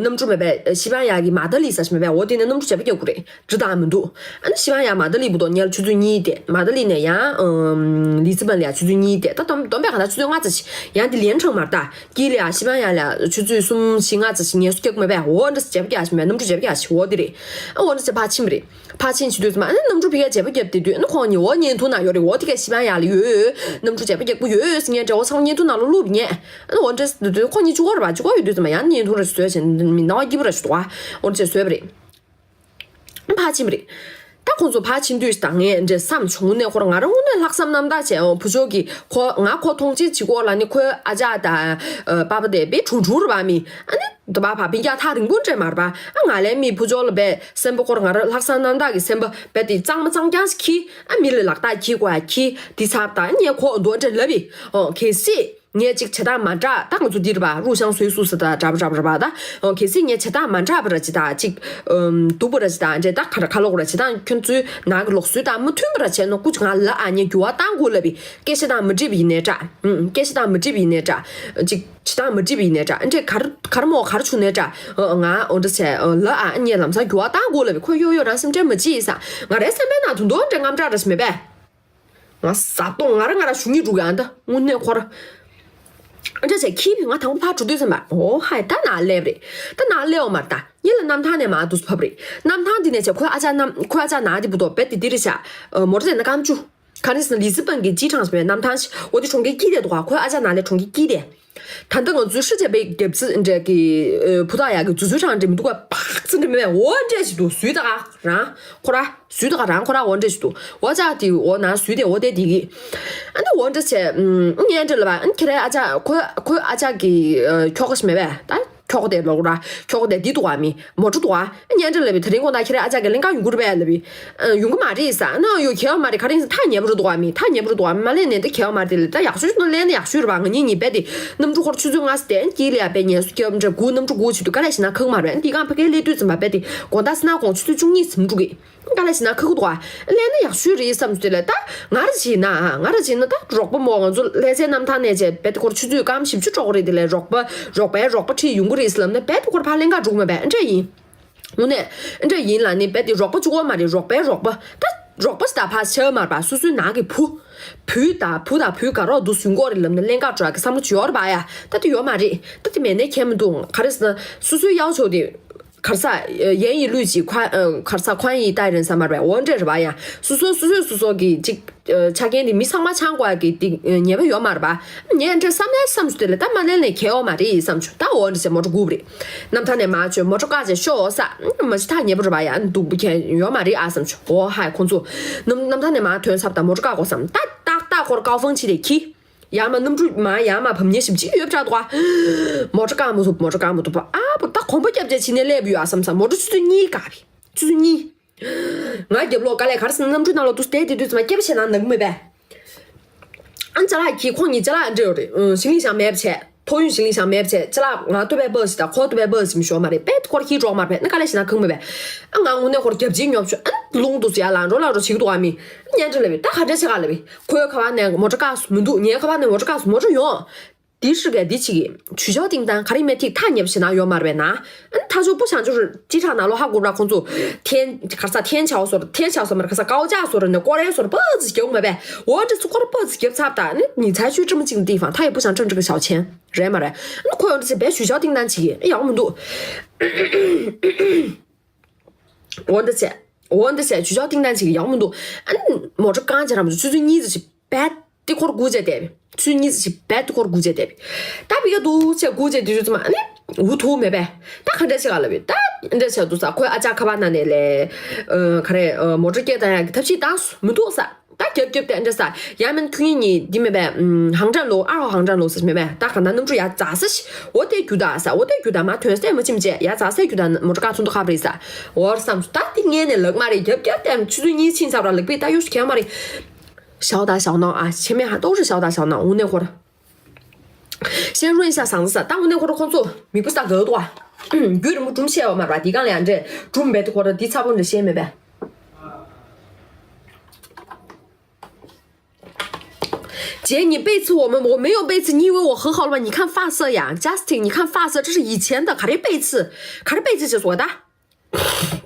གནམ་གྲུ་མེད་པའི་ཤི་བང་ཡ་གི་མ་ཏཱ་ལི་ཟེར་ཞིག་མེད་པས། འོ་དེ་ནས་གནམ་གྲུ་བྱེད་པ་རྒྱག་དགོས་རེད། འགྲོ་སྟངས་མི་འདུག་ཨ་ནི་ཤི་བང་ཡ་མ་ཏཱ་ལི་བུ་དོ་ཉལ་ཆུ་ཚོད་གཉིས་དེ། མ་ཏཱ་ལི་ནས་ཡང་། ལི་ཙི་བན་ལ་ཡ་ཆུ་ཚོད་གཉིས་དེ། ད་བསྡོམས་བསྡོམས་པས་ག་ད་ཆུ་ཚོད་ལྔ་ཙམ་ཞིག་ཡང་དེ་ལན་གྲངས་མར་ད། དཀྱིལ་ལ་ཡ་ཤི་བང་ཡ་ལ་ཆུ་ཚོད་གསུམ་བཞི་ལྔ་ཙམ་ཞིག་ངལ་གསོ་རྒྱག་མེད་པས། འོ་འདྲ་བྱེད་པ་རྒྱག་ཞིག་མེད། གནམ་གྲུ་བྱེད་པ་རྒྱག་ཞིག་འོ་དེ་རེད། ཨ་འོ་འདྲ་བྱེད་ཕར་ཕྱིན་པ་རེད། ཕར་ཕྱིན་བྱེད་དུས་ཙམ་ཨ་ནི་གནམ་གྲུ་ཕི་ཀ་བྱེད་པ་བརྒྱབ་དེ་དུས་ཨ་ནི་ཁོང་གཉིས་འོ་བརྙན་ཐུང་ནང་ཡོད་རེད། འོ་དེ་ག་ཤི་བང་ཡ་ལ་ཡོད། གནམ་གྲུ་བྱེད་པ་རྒྱག་པོ་ཡོད་ཟེར་ངས་འདྲ་བོ་ཚང་མ་བརྙན་ཐུང་ནང་ལ་བླུགས་ངས། ཨ་ནི་འོ་འདྲ་བྱེད་དུས་ཁོང་གཉིས་གཅིག་པོ་རེད་པ། གཅིག་པོ་ཡོད་དུས་ཙམ་ཡང་བརྙན་ཐུང་རེ་བཟོས་བྱས་མི་སྣང་བ་སྐྱིད་པོ་རེ་ཞིག་འདུག་ཨ། འོ་འདྲ་བྱས་བཟོས་པ་རེད། ཕར་ཕྱིན་པ་རེད། ད་ཁོང་ཚོ་ཕར་ཕྱིན་དུས་ད་ངས་འདྲ་བསམ་བྱུང་ནས་ཁོ་རང་ང་རང་དངོས་གནས་ལྷག་བསམ་རྣམ་དག་བྱས་འོང་། བུ་ཆོ་གིས་ཁོ་ང་ཁོ་མཐོང་ཆེན་བྱེད་ཀྱི་ཡོད་ལབ་ནས་ཁོའི་ཨ་ཅག་དང་པ་ཕ་དེ་དཔེ་གྲུང་གྲུང་རེད་པ་མི། ཨ་ནི་དུ་བ་ཕ་སྤུན་ཀྱག་ཐག་རིང་པོ་འདྲ་མ་རེད་པ། ཨ་ང་ལས་མི་བུ་ཆོ་ལ་དཔེ་སེམས་པ་ཁོ་རང་ང་རང་ལྷག་བསམ་རྣམ་དག་གི་སེམས་པ་དཔེ་དེ་གཙང་མ་གཙང་རྐྱང་ཞིག་གིས་ཨ་མི་ལ་ལག་རྟགས་འཁྱེར་དགོས་ཡ་འཁྱེར་འདི་ཚར་ད་ངས་ཁོ་འདུག་འདྲ་ལབ་པས། ཨོ་གལ་སྲིད། ངས་ཅིག་བྱེད་སྟངས་མ་འདྲ་ད་ང་ཚོ་འདི་རེད་པ། རུ་ཤང་སོའི་སུ་ས་ད་འདྲ་པོ་འདྲ་པོ་རེད་པ་ད། ཨོ་གལ་སྲིད་ངས་བྱེད་སྟངས་མ་འདྲ་པ་ར་ཅི་ད་ཅིག་ཨམ་སྡུག་པོ་ར་ཅི་ད་འདྲེ་ད་ག་ར་ག་ལོག་ར་ཅི་ད་ཁྱོད་ཚོའི་ནང་གི་ལུགས་སྲོལ་དང་མི་མཐུན་པ་ར་བྱས་ན་སྐུ་ཅི་ང་ལ་ཨ་ཉེ་འགྱུར་བ་གཏང་དགོས་ལབ་པའི་སྐད་ཆ་དང་མི་འགྲིག་པ་ཡིན་ནའི་འདྲ། ཨམ་སྐད་ཆ་དང་མི་འགྲིག་པ་ཡིན་ནའི་འདྲ། ཅིག་བྱེད་སྟངས་མི་འགྲིག་པ་ཡིན་ནའི་འདྲ། འདྲེ་ག་ར་ག་ར་མོ་ག་ར་བྱུང་ནའི་འདྲ། ཨ་ང་འོ་འདྲ་བྱས་ལ་ཨ་ཉེ་ལམ་སང་འགྱུར་བ་གཏང་དགོས་ལབ་པའི་ཁོ་ཡོ་ཡོ་རང་སེམས་ཁྲལ་མ་བྱེད་ཡིན་ས། ང་རའི་སེམས་པའི་ནང་དུ་འདོན་འདྲེ་རྔམ་དྲག་ར་ཞིག་མེད་པས། ང་ཟ་གཏོང་ང་རང་ང་རང་ཞུ་ངེས་འགྲོ་གི་ཨ་འདི་དངོས་གནས་ཁོ་ར། ཨ་འདྲ་བྱས་ཁྱི་བི་ང་དང་པོ་ཕར་འགྲོ་དུས་ཙམ་པ་ཨོ་ཧའི་ད་ནང་སླེབས་རེད། ད་ནང་སླེབས་འོ་མར་ད་ཉིན་ལ་གནམ་ཐང་ནས་མར་འདུག་ཕབ་རེད། གནམ་ཐང་འདི་ནས་བྱས་ཁོའི་ཨ་ཅག་གནམ་ཁོའི་ཨ་ཅག་ནང་འདི་བུ་དོ་བེད་དེ་འདི་རེད་ཤག་མོ་ཊ་དེ་ན་སྐམ་ཆུ། ག་རེ་ཟེར་ན་ལི་ཙི་པན་གྱི་སྤྱི་གྲངས་སུ་བའི་གནམ་ཐང་ཞིག་འོ་དེ་གྲོང་ཁྱེར་དཀྱིལ་དེ་འདུག་ག་ཁོའི་ཨ་ཅག་ནང་ལས་གྲོང་ཁྱེར་དཀྱིལ་དེ། ད་ལྟ་ང་ཚོའི་ཧྲི་ཅེ་པའི་རྒྱབ་རྩི་འདྲ་གི་ཕུ་ཐག་ཡག་གི་རྫུ་འཕྲུལ་གྲངས་འདྲ་མི་འདུག་ག་བག་ཙི་འདྲ་མི་བས་འོ་འདྲ་ཞིག་འདུག་སུས་ད་ག་རང་ཁོ་ར། སུས་ད་ག་རང་ཁོ་ར་འོ་འདྲ་ཞིག་འདུག་འོ་ཅག་དེ་འོ་ན་སུས་དེ་འོ་དེ་དེ་གི། ཨ་ནི་འོ་འདྲ་བྱས། ངས་འདྲ་ལབ་པ་ཨ་ནི་ཁྱེད་རའི་ཨ་ཅག་ཁོ་ཁོའི་ཨ་ཅག་གི་ཁྱོ་ག་ཞིག་མེད་པས་ད། ཁྱོ་ག་དེ་ལོག་ར་ཁྱོ་ག་དེ་འདི་འདུག་ག་མི་མོ་ཊ་འདུག་ག་ཨ་ནི་འདྲ་ལབ་པའི་དེ་རིང་དགོང་དག་ཁྱེད་རའི་ཨ་ཅག་གི་ལེན་ག་ཡོང་གི་རེད་པས་ལབ་པའི། ཡོང་གི་མ་རེད་ས་ཨ་ནི་ཡོ་ཁྱེད་བ་མ་རེད་ག་རེ་ཡིན་ས་ཐག་ཉེ་པོ་རེད་འདུག་ག་མི་ཐག་ཉེ་པོ་རེད་འདུག་ག་མ་ལེན་ནས་ད་ཁྱེད་བ་མ་རེད་དེ་ལས་ད་ཡག་ཤོས་ཤིག་འདུག་ལེན་ན་ཡག་ཤོས་རེད་པ། ང་གཉིས་གཉིས་རྦད་དེ་གནམ་གྲུ་ཁོར་ཆུ་ཚོད་ལྔ་ཙམ་དེ་དཀྱིལ་ལ་ཡ་དཔེ་ཉལ་གསོ་རྒྱབ་འདྲ་དགུ་གནམ་གྲུ་དགུ་བྱེད་དུས་ག་ལེར་ཞིག་ན་ཁག་མ་རེད། འདི་གང་ཕ་གིར་སླེབས་དུས་ཙམ་པ་རྦད་དེ་དགོང་དག་སི་ན་དགོང་ཆུ་ཚོད་བཅུ་གཉིས་ཙམ་འགྲོ་གི། ག་ལེར་ཞིག་ན་ཁག་གི་འདུག་ག་ལེན་ན་ཡག་ཤོས་རེད་བསམ་ཚུལ་དེ་ལ་ད་ང་ར་བྱས་ན་ང་ར་བྱས་ན་ད་རོགས་པ་མོ་ང་ཚོ་ལྷ་སའི་གནམ་ཐང་ནས་བྱས་རྦད་དེ་ཁོར་ཆུ་ཚོད་སྐར་མ་བཞི་བཅུ་འགྲོ་གི་རེད། དེ་ལས་རོགས་པ་རོགས་པའི་རོགས་པ་ཁྲིད་ཡོང་གི་རེད་ཟེར་ལབ་ན་རྦད་དེ་ཁོར་ཕར་ལེན་ག་འགྲོ་གི་མེད་པས་ཨ་འདྲ་ཡིན། དངོས་གནས་ཨ་འདྲ་ཡིན་ལབ་ནི་རྦད་དེ་རོགས་པ་གཅིག་པོ་མ་རེད། རོགས་པའི་རོགས་པ་ད་རོགས་པ་ཟེར་ད་ཕར་ཆགས་མ་རེད་པ། སོ་སོའི་ནང་གི་བུ། བུ་དང་བུ་དང་བུའི་དགའ་རོགས་འདུག་ཟུན་གོ་རེད་ལབ་ནས་ལེན་ག་འགྲོ་ཡ་གི་བསམ་བློ་ཅིག་ཡོད་རེད་པ་ཡ། ད་དེ་ཡོད་མ་རེད། ད་དེ་མེད་ནའི་ཁྱད་མི་འདུག་ག་རེ་ཟེར་ན་སོ་སོའི་ཡག་ཆོག་དེ། གར་ས་ཡན་ཡི་ལུས་ཀྱི་ཁ་གར་ས་ཁོན་ཡི་ཏའི་རན་ས་མར་བས་འོ་འདྲས་རེད་པ། ཡང་སོ་སོ་སོ་སོ་སོ་སོ་གི་ཅིག་ཆ་རྐྱེན་དེ་མི་ཚང་མ་ཆང་དགོས་ཀྱི་དེ་ཉེས་པ་ཡོད་མ་རེད་པ། ངས་འདྲ་བསམ་ཡ་བསམ་ཚུལ་དེ་ལ་ད་མ་ལན་ལས་ཁྱད་འོ་མ་རེད་བསམ་ཚུལ། ད་འོ་འདྲ་ཟེར་མོ་ཊ་སྒུག་རེད། གནམ་ཐང་ནས་མ་བྱོས་མོ་ཊ་བཀག་བྱས་ཤོག་ས། མ་ཅི་ཐག་ཉེ་པོ་རེད་པ། ཡ་འདུག་པོ་ཁྱད་ཡོད་མ་རེད་ཨ་བསམ་ཚུལ། འོ་ཧའི་ཁོང་ཚོ་གནམ་གནམ་ཐང་ནས་མ་ཐོན་ས་ད་མོ་ཊ་བཀག་དགོས་བསམ། ད་ཏག་ཏག་ཁོར་ཀའོ་ཧྥང་ཆི་རེད་ཁྱི། ཡར་མ་གནམ་གྲུ་མ་ཡར་མ་བབས་ཉེ་ཞིབ་ཅིག་ཡོད་པྲ་དོ། མོ་ཊ་བཀག་མ་ཐུབ་མོ་ཊ་བཀག་མ་ཐུབ་པ་ཨ་པོ་ད་གོམ་པ་རྒྱབ་བྱས་ཕྱི་ནས་སླེབས་ཡོད་ཨ་བསམ་ས། མོ་ཊ་ཆུ་ཚོད་གཉིས་བཀག་པའི་ཆུ་ཚོད་གཉིས། ང་རྒྱབ་ལོགས་དཀའ་ལས་གར་སོང་གནམ་གྲུ་ནང་ལོགས་དུ་བསྡད་དེ་དུས་ཙམ་སྐྱེ་བ་བྱས་ན་ནག་མེད་པས། ཨ་ཅ་ལག་གི་ཁོང་གཉིས་ཅ་ལག་འདྲེ་ཡོད་རེད། ཞིང་ལས་ཤང་མེད་བྱས། ཐོག་ཡུན་ཞིང་ལས་ཤང་མེད་བྱས་ཅ་ལག་ང་ཏོ་བའི་པོ་ཞིག་དང་ཁོ་ཏོ་བའི་པོ་ཞིག་མི་ཤོར་མ་རེད་པས། ཁོར་ཁྱི་གྲོག་མར་བས་ན་དཀའ་ལས་ཞིག་ན་ཁང་མེད་པས། ཨ་ང་དངོས་གནས་ཁོར་རྒྱབ་ཅིག་ཉོབ་ཆུ་ཨ་ལུང་དུ་ཟེར་ཡ་ལང་འགྲོ་ལང་འགྲོ་བྱེད་ཀྱི་འདུག་ཨ་མི། སྙན་འདྲེ་ལབ་པས་ད་ག་འདྲ་བྱེད་ག་ལབ་པས། ཁོའི་ཁ་བ་ནས་མོ་ཊ་བཀག་སུ་མི་འདུག་ངའི་ཁ་བ་ནས་མོ་ཊ་བཀག་སུ་མོ་ཊ་ཡོང་། དེ་ཧྲི་གས་འདི་ཅིག་གིས་ཇུས་ཞའོ་ཏིང་ཏང་ག་རེ་མེད་ཐིག་ཐག་ཉེ་པོ་ཞིག་ན་ཡོད་མ་རེད་པས་ན། ཨ་ཐ་ཆོ་པུ་ཤང་ཆུ་ཅི་ཁྲག་ནང་ལོ་ཧ་གོ་ར་ཁོང་ཚོ་ཐན་གར་ས་ཐན་ཆའོ་སོར་ཐན་ཆའོ་སོ་མར་ག་ས་ཀའོ་ཅག་སོར་ནས་ཀོ་རེ་སོར་པོ་ཙི་རྒྱག་མ་པས། འོ་འདྲ་ཚོ་ཀོ་ར་པོ་ཙི་རྒྱབ་ཚབ་ད་ནི་ནི་ཚ་ཆུ་ཀྲི་མ་ཅིག་འདི་ཕང་ཐ་ཡི་པུ་ཤང་ཁྲིམས་ཁྲིམས་ཀྱི་ཞའོ་ཆེན་རེད་མ་རེད། ཨ་ཁོ་འོ་འདྲ་ཚེ་བས་ཇུས་ཞའོ་ཏིང་ཏང་ཅིག་གིས་ཡག་མི་འདུག་འོ་འདྲ་ཚེ་འོ་འདྲ་ཚེ་ཇུས་ཞའོ་ཏིང་ཏང་ཅིག་གིས་ཡག་མི་འདུག་ཨ་ནི་མོ་ཊ་རྐང་ཅན་རམ་ཆུ་ཚོད་གཉིས་ཙམ་ཞིག་བད། དེ་ཁོར་སྒུག་བྱས་བསྡད་པས། ཆུ་གཉིས་ཙམ་ཞིག་བད་དེ་ཁོར་སྒུག་བྱས་བསྡད་པས། ད་ཕི་ག་འདུག་ཅེས་སྒུག་བྱས་དུས་ཚོད་ཙམ་ཨ་ནི་འུ་ཐུག་མེད་པས། ད་ག་འདྲ་ཞིག་ག་ལབ་པས། ད་འདྲ་བྱས་འདུག་ས་ཁོའི་ཨ་ཅག་ཁ་པར་ནང་ནས་ལས་ཨ་ག་རེ་ཨ་མོ་ཊ་སྐད་བཏང་ཡག་གི་ཐབས་ཤེས་བཏང་སོང་མི་འདུག་ས། ད་རྒྱབ་རྒྱབ་དེ་འདྲ་ས་ཡ་མིན་ཁྱུ་གཉིས་གཉིས་འདི་མེད་པས། ཧང་ཀྲང་ལོ་ཨ་ཧང་ཀྲང་ལོ་ས་མེད་པས། ད་ག་ན་གནམ་གྲུ་ཡ་འཛག་ས་ཤི་འོ་དེ་རྒྱུ་ད་ས་འོ་དེ་རྒྱུ་ད་མ་ཐོན་སའི་མ་ཕྱིན་བྱས་ཡ་འཛག་སའི་རྒྱུ་ད་མོ་ཊ་ཀ་ཚོན་མདོག་ཁ་པར་རེད་ས། འོར་བསམ་སོང་། ད་དེ་ངས་ནས་ལག་མ་རེད། རྒྱབ་རྒྱབ་དེ་ཆུ་ཚོད་གཉིས་ཕྱིན་ཚར་བ་ལག་པས་ད་ཡོ་ཤུ་ཁྱེར་མ་རེད། ཞའོ་ད་ཞའོ་ནང་ཨ་ཆེ་མེ་ཧ་ཏོག་རེ་ཞའོ་ད་ཞའོ་ནང་དངོས་གནས་ཁོར། ཤེན་རུན་ཤ་ཟང་ས་ད་དངོས་གནས་ཁོར་ཁོང་ཚོ་མི་བུ་ས་ག་དོ་ཨ། རྒྱུད་རིང་པོ་སྒྲུང་བཤད་བ་མ་ར་འདི་གང་ལ་ཡང་འདྲེ་སྒྲུང་བེད་ཁོར་འདི་ཚ་པོ་འདྲེ་བཤད་མེད་པས། 姐，你背刺我们，我没有背刺你，因为我和好了吗？你看发色呀，Justin，你看发色，这是以前的卡瑞贝茨，卡瑞贝茨解锁的。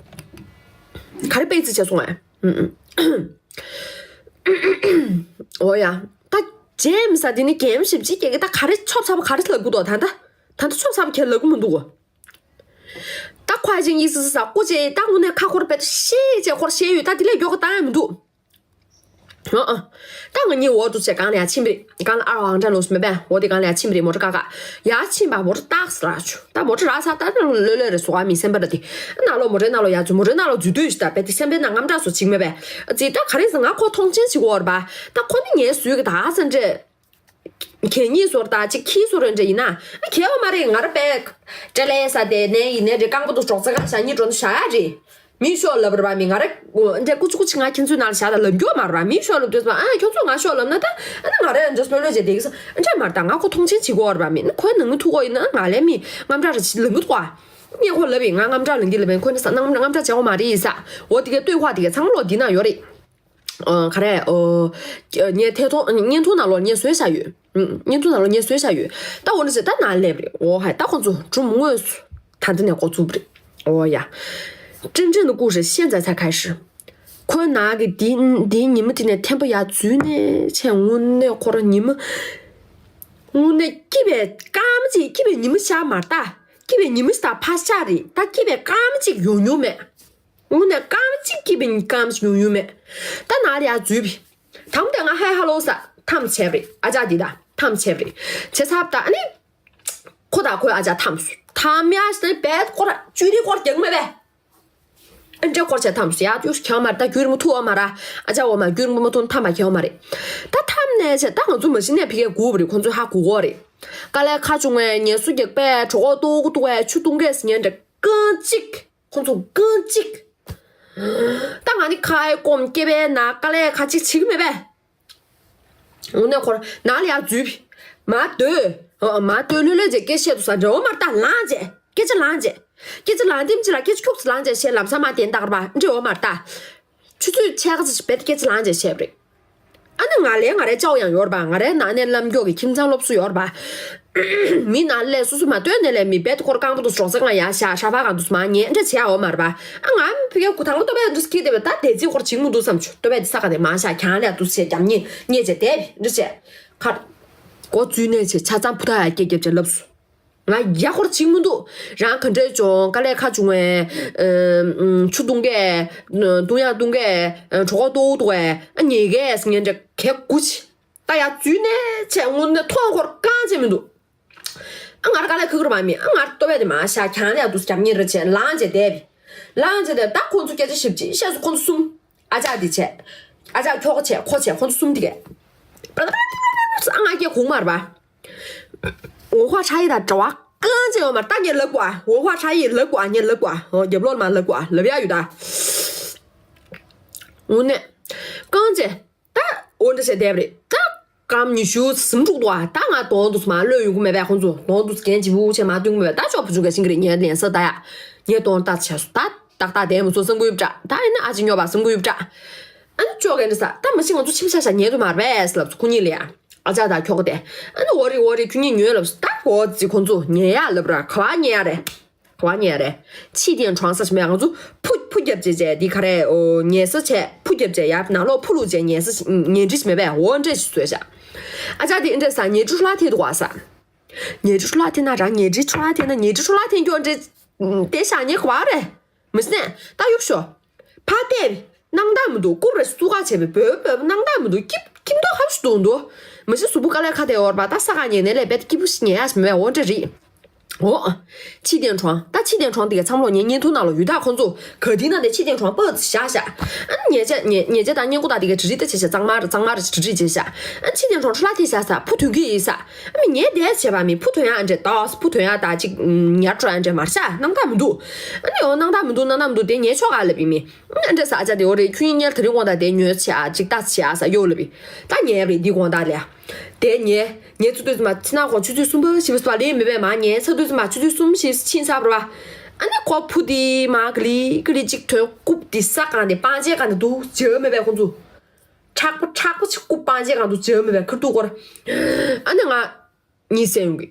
ག་རེ་པེ་ཙི་བྱས་སོང་ཨ། ཨུམ་ཨུམ། འོ་ཡ། ད་ཇེམ་ས་དེ་ནི་གེམ་ཞིབ་ཅིག་སྐྱེ་གི་ད་ག་རེ་ཆོབ་ཚ་པོ་ག་རེ་ལབ་གི་འདུག་ད་ད་ད་ད་ཆོབ་ཚ་པོ་ཁྱེད་ལབ་གི་མི་འདུག་ད་ཁོ་ཨ་ཅེ་ཡིག་སི་སི་ས་ཀུ་ཅེ་ད་དངོས་གནས་ཁ་ཁོར་བེད་ཤེས་ཅེ་ཁོར་ཤེས་ཡོད་ད་དེ་ལས་མགྱོགས་གི་བཏང་ཡ་མི་འདུག་ཨ་ཨ། ད་ང་གཉིས་འོ་འདུག་ཚེ་གང་ལ་ཡ་ཕྱིན་པ་རེད། གང་ལ་ཨ་རོ་ཨང་ཀྲ་ལོས་མེད་པས་འོ་དེ་གང་ལ་ཡ་ཕྱིན་པ་རེད། མོ་ཊ་ཀ་ཀ་ཡ་ཕྱིན་པ་མོ་ཊ་ཏག་སི་ར་ཆུ་ད་མོ་ཊ་ར་ས་ད་ལོ་ལོ་རེ་སོ་ཨ་མི་སེམས་པ་ར་དེ་ན་ལོ་མོ་ཊའི་ན་ལོ་ཡ་ཆུ་མོ་ཊའི་ན་ལོ་འཛུལ་དུས་ཤི་ད་པེ་དེ་སེམས་པའི་ན་རྔམ་སྐྲག་སོ་ཅིག་མེད་པས་ཙི་ད་ག་རེ་ཟེར་ང་ཁོ་མཐོང་ཆེན་བྱེད་ཀྱི་ཡོད་རེད་པ། ད་ཁོ་ནི་ངའི་ཟུར་གི་ད་ཨ་ཙི་འདྲེ་གད་སྙིགས་སོར་ད་ཅིག་ཁྱི་སོར་འདྲེ་ཡིན་ན་ཨ་གལ་བ་མ་རེད། ང་ར་པེ་ཀྲེ་ལེ་ས་དེ་ནས་ཡིན་ནས་འདྲེ་རྐང་པ་དུ་སྲོག་རྩ་གང་བཞག་གཉིས་འགྲོ་ན་བཞག་ཡ་རེད། མི་ཤོག་ལབ་ར་བ་མི་ང་རེ་འདྲ་ཀུ་ཅི་ཀུ་ཅི་ང་ཁྱེད་ཚོའི་ནང་ལ་བཞག་ད་ལབ་རྒྱུ་མ་ར་བ་མི་ཤོག་ལབ་དུས་ཙམ་ཨ་ཁྱོད་ཚོ་ང་ཤོག་ལབ་ན་ད་ཨ་ན་ང་རེ་འདྲ་སྤོ་ལོ་བྱེད་བསྡད་གི་ས་འདྲ་མ་རེད། ད་ང་ཁོ་མཐོང་ཆེན་བྱེད་གོ་ར་བ་མི་ན་ཁོའི་ནང་མི་ཐུག་གོ་ཡིན་ན་ང་ལས་མི་རྔམ་སྐྲག་ར་ཅི་ལབ་གི་འདུག་ག་ངས་ཁོ་ལབ་ཡིན་ང་རྔམ་སྐྲག་ལབ་གི་ལབ་ཡིན། ཁོ་ནི་ས་ན་རྔམ་སྐྲག་བྱེད་གོ་མ་རེད་ཡིན་ས། འོ་དེ་གའི་ལྟོས་ཁ་དེ་གའི་ཚང་མ་ལོ་འདི་ན་ཡོད་རེད། ཨ་ག་རེ་ཨོ་ངས་ཐད་ཐོག་བརྙན་ཐུང་ནང་ལོ་ངས་བཟོས་བཞག་ཡོད། ཨུམ། བརྙན་ཐུང་ནང་ལ་ངས་བཟོས་བཞག་ཡོད། ད་འོ་ན་ཟེར་ད་ནང་སླེབས་རེད། འོ་ཧའི་ད་ཁོང་ཚོ་སྒྲུང་དངོས་སུ་ད་འདི་ནས་འགོ་བཙུགས་རེད། འོ་ཡ། 真正的故事现在才开始。 ཁོའི་ནང་གི་འདི་འདིའི་ཉི་མ་དེ་ནས་ཐེམ་པ་ཡར་འཛུལ་ནས་ཆེ་དངོས་གནས་ཁོ་ར་ཉི་མ་དངོས་གནས་སྐྱིད་པའི་སྐར་མ་གཅིག་སྐྱིད་པའི་ཉི་མ་ཤར་མ་རེད་ད། སྐྱིད་པའི་ཉི་མ་ཤར་ཕ་ཤར་རེད་ད། སྐྱིད་པའི་སྐར་མ་གཅིག་ཡོང་མྱོང་མེད། དངོས་གནས་སྐར་མ་གཅིག་སྐྱིད་པའི་སྐར་མ་ཞིག་ཡོང་ཡོད་མེད། ད་ནང་ལ་ཡར་འཛུལ་བི། དམ་དེ་ང་ཧའི་ཧ་ལོ་ས་ཐམ་བྱས་པ་རེད། ཨ་ཅག་འདི་ད་ཐམ་བྱས་པ་རེད། བྱས་ཚར་ད་ཨ་ནི། ཁོ་དང་ཁོའི་ཨ་ཅག་ཐམ་སོང་། ཐམ་ཡ་ཞིག་ནི་བེད་ཁོ་ར་ཅུ་རི་ཁོར་རྒྱག་མེད་པས། ཨ་འདྲེ་ཁོར་བྱས་ཐམ་སོང་ཡ་ཡོ་ཁྱེར་མ་རེད། ད་རྒྱུན་རིང་པོ་ཐུག་ཨ་མ་ར། ཨ་ཅག་འོ་མ་རྒྱུན་རིང་པོ་མ་ཐུག་ཐམ་པ་ཁྱེར་མ་རེད། ད་ཐམ་ནས་བྱས་ད་ང་ཚོ་མ་གཞི་ནས་ཕི་གའི་སྒུག་པ་རེད། ཁོ་ཚོས་ཧ་གོ་གོ་རེད། དཀའ་ལས་ཁག་བྱུང་བས་ངལ་གསོ་རྒྱག་པས་གྲོད་ཁོག་ལྟོགས་ཀི་ལྟོགས་བས་ཆུ་བཏུང་གས་ཟེར་ཉན་འདྲ་རྐང་གཅིག་ཁོང་ཚོ་རྐང་གཅིག་ད་ང་ནི་ཁ་ཡ་སྐོམ་སྐེད་པའི་ནང་དཀའ་ལས་ཁ་ཅིག་བྱེད་ཀྱི་མེད་པས། འོ་ནས་ཁོར་ནང་ལ་ཡར་འཛུལ་བི། མ་སྡོད། ཨ་མ་སྡོད་ལྷོད་ལྷོད་བྱས་སྐད་བཤད་དུ་ས་འདྲ་འོ་མར་ལྟ་ལངས་བྱས་སྐད་ཆ་ལངས་བྱས། སྐད་ཆ་ལངས་དེམ་ཅི་ལ་སྐད་ཆ་ཁྱུག་ཙི་ལངས་བྱས་བཤད་ལམ་སང་མ་བསྟན་སྟག་ར་བ་འདྲེ་འོ་མར་ལྟ། ཆུ་ཚོད་ཕྱེད་ཀ་ཙི་ཞིག་བེད་སྐད་ཆ་ལངས་བྱས་བཤད་པ་རེད། ཨ་ནི་ང་ལས་ང་རའི་ཅའོ་ཡང་ཡོད་རེད་པ། ང་རའི་ནང་ནས་ལམ་མགྱོགས་ཀྱི་ཁྱིམ་ཚང་སློབ་གསོ་ཡོད་རེད་པ། མི་ནང་ལས་སོ་སོ་མ་སྟོན་ནས་ལས་མི་བེད་ཁོར་རྐང་པ་དུ་སྲོག་རྩ་ང་ཡ་ཤ་ཤ་བ་གང་དུ་མ་ཉེ་འདྲ་བྱེད་ཡ་འོ་མ་རེད་པ། ཨ་ང་ཕི་གའི་གུ་ཐང་པ་ཏོ་བས་འདུ་སྐྱིད་དེ་བས་ད་དེ་ཚིག་ཁོར་བྱིང་མི་འདུག་བསམ་བྱུང་། ཏོ་བས་འདི་ས་ག་ནས་མ་ཤ་གྱང་ལས་འདུ་བྱེད་རྒྱམ་ཉེ་ཉེ་བྱེད་དེ་འདྲ་བྱེད་ཁར། མགོ་བཙུད་ནས་བྱེད་ཆ་ཚང་ཕུ་ཐག་ཡ་སྐྱེ་རྒྱབ་བྱེད་ལབ་སོ། ང་ཡག་པོ་བྱེད་མི་འདུག་རང་ག་འདྲས་བྱུང་། དཀའ་ལས་ཁག་བྱུང་བས། ཨ་ཆུ་བཏུང་གས། བཏུང་ཡག་བཏུང་གས། གྲོད་ཁོག་ལྟོགས་འདུག་གས། ཨ་ཉལ་གས་ཟེར་མཁན་འདྲ་གས་དགུ་ཅིག་ད་ཡར་འཛུལ་ནས་བྱས་དངོས་གནས་མཐོང་ཧོར་རྐང་བྱེད་མི་འདུག་ཨ་ང་ར་དཀའ་ལས་ཁག་གི་རེད་མ་མི། ཨ་ང་ར་ལྟོ་བས་དེ་མ་ཤ་གྱང་ལས་འདུག་རྒྱབ་ཉེ་རེ་བྱས་ལངས་བྱས་བསྡད་པས། ལངས་བྱས་བསྡད། ད་ཁོང་ཚོ་སྐད་ཆ་ཞིབ་ཅིག་བཤད་སོང་། ཁོང་ཚོ་གསུམ། ཨ་ཅག་འདི་བྱས། ཨ་ཅག་ཁྱོ་ག་བྱས། ཁོ་བྱས། ཁོང་ཚོ་གསུམ་དེ་གས། ཨ་ང་སྐད་གོང་མར་བ། 文化差异ད་འདྲ་བ་རྐང་བྱེད་ཡོད་མ་རེད། ད་ངས་ལབ་དགོས་ཨ། 文化差异ལབ་དགོས་ཨ། ངས་ལབ་དགོས་ཨ། ཨོ་རྒྱབ་ལོགས་མ་ལབ་དགོས་ཨ། ལབ་ཡག་ཡོད་ད། དངོས་གནས། རྐང་བྱེད། ད་འོ་འདྲ་བྱས་བསྡད་པ་རེད་ད། སྐར་མ་ཉི་ཤུ་ཟིན་འགྲོ་འདུག་ཨ། ད་ང་གདོང་དུ་མ་གློད་ཡོང་གི་མེད་པས། ཁོང་ཚོ་གདོང་དུ་རྒན་བྱིས་པོ་བྱས་མ་སྟོན་གི་མེད་པས། ད་ཅོག་བུ་ཆུང་ག་ཤིང་གི་རེད། ངའི་ལན་ས་ད་ཡ། ངའི་གདོང་ལྟ་བྱས་སོང་ད། ཏག་ཏག་བསྡད་མི་ཚོ་བསམ་གི་ཡོད་པ་འདྲ། ད་ཡིན་ན་ཨ་ཅེ་སྨྱོ་བ་བསམ་གི་ཡོད་པ་འདྲ། ཨ་ནི་ཅོག་ག་འདྲ་ས་ད་མ་གཞི་ང་ཚོ་ཕྱི་པ་ཤ་ཤ་ཉལ་དུ་མ་རེད་པས་ལབ་སོང་ཁོ་གཉིས་ལ་ཡ། ཨ་ཅག་དང་ཁྱོ་ག་དེ། ཨ་ནི་འོ་རེད་འོ་རེད་ཁྱོད་གཉིས་ཉོས་ལབ་སོང་། ད་འོ་ཙི་ཁོང་ཚོ་ཉལ་ཡག་ལབ་ར་ག་བ་ཉལ་ཡག་རེད། ག་བ་ཉལ་རེད། ཕྱི་དེ་གྲོང་ས་ཞིག་མེད། ང་ཚོ་ཕུ་ཕུ་རྒྱབ་བྱས་བྱས་འདི་ག་རེ་ཨོ་ཉལ་ས་བྱས། ཕུ་རྒྱབ་བྱས་ཡར་ནང་ལོགས་ཕུ་ལུག་བྱས་ཉལ་ས་ཉལ་འདྲི་ཞིག་མེད་པས། འོ་འདྲས་ཞིག་བཟོས་བཞག་ཨ་ཅག་དེ་འདྲས་ས་ཉལ་ཁྲི་ལྷག་ཐེན་འདུག་ག་ས། ཉལ་ཁྲི་ལྷག་ཐེན་ན་རང་ཉལ་ཁྲི་ལྷག་ཐེན་ན་ཉལ་ཁྲི་ལྷག་ཐེན་སྐྱོ་འདྲས་དེ་ཤ་ཉལ་ག་བ་རེད། མི་སྣས་ད་གཡུག་ཤོག་ཕ་བལྟས་པས་སྣང་དག་མི་འདུག་རྐུབ་ར་བཙུགས་ཁ་བྱས་པས་འབོལ་འབོལ་སྣང་དག་མི་འདུག་སྐྱིབ་སྐྱིབ་མདོག་ཧབ་ཤུ་འདུག་འདུག་མི་ཤི་གཟུགས་པོ་དཀའ་ལས་ཁག་དེ་འོར་པ་ད་ས་ག་ཉལ་ནས་ལས་པས་སྐྱིད་པོ་ཞིག་ཉལ་ཡག་ཞིག་མེད་པས། འོ་འདྲ་རེད། འོ། ཕྱི་དེ་གྲོང་ད་ཕྱི་དེ་གྲོང་དེ་ག་ཚང་མ་ལོག་ཉལ་བརྙན་ཐུང་ནང་ལོག་ཡོད་ད། ཁོང་ཚོ་ག་དེ་ན་དེ་ཕྱི་དེ་གྲོང་པ་བཞག་བཞག་ཨ་ནི་ཉལ་ཆས་ཉལ་ཉལ་ཆས་དང་བརྙན་བརྐོ་དང་དེ་ག་བྲི་བྲི་ད་བྱས་བྱས་གཙང་མ་ར་གཙང་མ་ར་བྲི་བྲི་བྱས་བཞག་ཨ་ཕྱི་དེ་གྲོང་ཁྲོ་ལ་དེ་བཞག་ས་ཕུ་ཐོན་གི་ཡིན་ས། ཨ་མི་ངས་དེ་བྱས་པ་མི་ཕུ་ཐོན་ཡག་འདྲས་ཏོག་ཕུ་ཐོན་ཡག་ད་ཅིག་ཉར་འགྲོ་ཡག་འདྲས་མར་ཤ་སྣང་དག་མི་འདུག་ཨ་ནི་འོ་སྣང་དག་མི་འདུག་སྣང་དག་མི་འདུག་དེ་ཉལ་ཆོག་ག་ལབ་པའི་མི། ཨ་འདྲས་ས་ཨ་ཅག་དེ་འོ་རེད། ཁྱོད་གཉིས་ཉལ་དེ་རིང་དགོང་དག་དེ་ཉོས་བྱས་ཨ་ཅིག་ལྟ་བྱས་ཨ་ས་གཡོག་ལབ་པའི། ད་ཉལ་བ་རེད་འདི་དགོང་དག་ལས། དེ་ཉལ་ཉལ་ཚུ་དུས་མ་ཕྱི་ནང་གོང་ཆུ་ཚོད་གསུམ་པ་བཞི་པ་སོ་ལེ་མི་བས་མ་ཉལ་ཚ་དུས་མ་ཆུ་ཚོད་གསུམ་བཞི་ཕྱིན་ཚར་བ། ཨ་ནི་ཁོ་ཕུ་དེ་མ་ག་ལི་ག་ལི་ཅིག་ཐོན་རྐུབ་དེ་ས་གང་དེ་པང་ཆེན་གང་དེ་འདུག་བྱེད་མི་བས་ཁོང་ཚོ། མཁྲེགས་པོ་མཁྲེགས་པོ་ཅིག་རྐུབ་པང་ཆེན་གང་དུ་བྱེད་མི་བས་ཁར་ཐུག་སྐོར། ཨ་ནི་ང་གཉིད་སད་ཡོང་གི་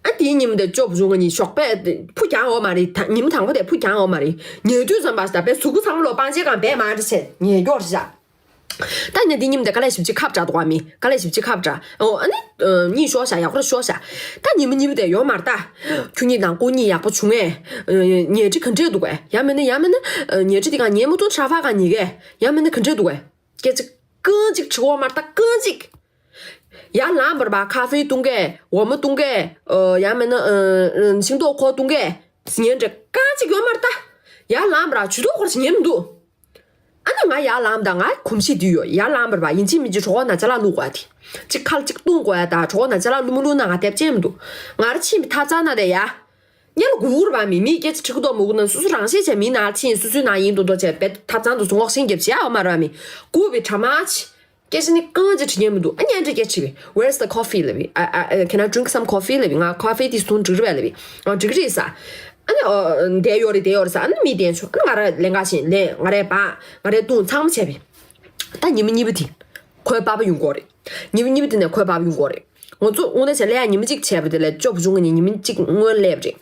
ཨ་དེའི་ཉིན་མོ་དེ་ཅོབ་བྱུང་ང་གཉིས་ཞོགས་པས་ཕུ་གྱང་འོ་མ་རེད། ད་ཉིན་མོ་དང་པོ་དེ་ཕུ་གྱང་འོ་མ་རེད། ཉལ་དུས་ཙམ་པ་ཞིག་ད་པའི་གཟུགས་པོ་ཚང་མ་ལོ་པང་ཆེན་གང་བས་མ་འདྲ་བྱས་ཉལ་སྐྱོར་བཞག་ད་ནི་འདི་ཉིན་མོ་དེ་དཀའ་ལས་ཞིབ་ཅིག་ཁབ་དྲག་འདུག་བ་མི། དཀའ་ལས་ཞིབ་ཅིག་ཁབ་དྲག་ཨོ་ཨ་ནི་གཉིད་ཤོར་བཞག་ཡག་པོ་ཤོར་བཞག་ད་ཉིན་མོ་གཉིས་པོ་དེ་ཡོད་མ་རེད་ད། ཁྱོད་གཉིས་དང་སྐུ་གཉིད་ཡག་པོ་བྱུང་ངས། ཉལ་ཁྲི་ག་འདྲས་འདུག་གས། ཡང་མིན་ན་ཡང་མིན་ན་ཉལ་ཁྲི་དེ་གང་ཉལ་མ་ཐུབ་ཧྲ་ཧྥ་གང་ཉལ་གས། ཡང་མིན་ན་ག་འདྲས་འདུག་གས། སྐད་ཅིག་རྐང་གཅིག་བྲི་བ་མ་རེད་ད་རྐང་གཅིག་ཡར་ལངས་པར་བ་ཁ་ཧྥེ་བཏུང་གས། འོ་མ་བཏུང་གས། ཨ་ཡང་མིན་ན་ཨ་ཤིང་ཏོག་ཁོག་བཏུང་གས། ཟི་ཉན་འདྲ་རྐང་གཅིག་ཡོད་མ་རེད་ད། ཡར་ལངས་པར་ཇུས་གཏོགས་སྐོར་ཞིག་ཉན་མི་འདུག་ཨ་ནི་ང་ཡར་ལངས་དང་ང་གོམས་གཤིས་འདི་ཡོད། ཡར་ལངས་པར་བ་ཡིན་གཅིག་མིན་གཅིག་གྲོད་ཁོག་ན་ཅ་ལག་བླུག་དགོས་ཡ་དེ། གཅིག་ཁ་ལ་གཅིག་བཏུང་དགོས་ཡ་ད་གྲོད་ཁོག་ན་ཅ་ལག་བླུག་མ་བླུག་ན་ང་དེབ་ཅན་མི་འདུག་ང་ར་ཕྱིན་པའི་ཐབ་ཚང་ན་དེ་ཡ། ཉལ་ལ་སྒུག་ར་བ་མི་མིས་སྐད་ཆ་དྲི་གི་འདུག་མི་སྒུག་ན་སུ་སུ་རང་ཤེས་བྱས་མིའི་ནང་ཕྱིན་སུ་སུའི་ནང་ཡིན་མདོག་མདོག་བྱས་བེད་ཐབ་ཚང་དུ་སུ་ངོག་ཤིང་རྒྱབ་བྱས་ཨ་མ་ར་བ་མི། སྒུག་པའི་གྲ་མ་ཆི། སྐད་ཆ་ནི་རྐང་གཅིག་དྲི་ཉན་མི་འདུག་ཨ་ཉན་འདྲ་སྐད་ཆ་བི། Where's the coffee? ལབ་བི། ཨ་ཨ་ཨ། Can I drink some coffee? ལབ་བི། ང་ཁ་ཧྥེ་དེ་བཟུང་འགྲིག་རེད་པས་ལབ་བི། ཨ་འགྲིག་རེད་ས། ཨ་ནི་ཨ་འདས་ཡོད་རེད་འདས་ཡོད་རེད་ས། ཨ་ནི་མི་བསྟན་ཆོག་ཨ་ནི་ང་ར་ལེན་ག་ཕྱིན་ལེན་ང་རའི་བ་ང་རའི་བཏུང་ཚང་མ་བྱས་པས། ད་ཉི་མ་གཉིས་པ་དེ། ཁོའི་པ་ཕ་ཡོང་གི་རེད། ཉི་མ་གཉིས་པ་དེ་ནས་ཁོའི་པ་ཕ་ཡོང་གི་རེད། ང་ཚོ་དངོས་གནས་བྱས་ལས་ཡ་ཉི་མ་གཅིག་བྱས་པ་དེ་ལས་ཅོབ་བྱུང་གི་ཉིན་ཉི་མ་གཅིག་སྔོན་སླེབས་རེད།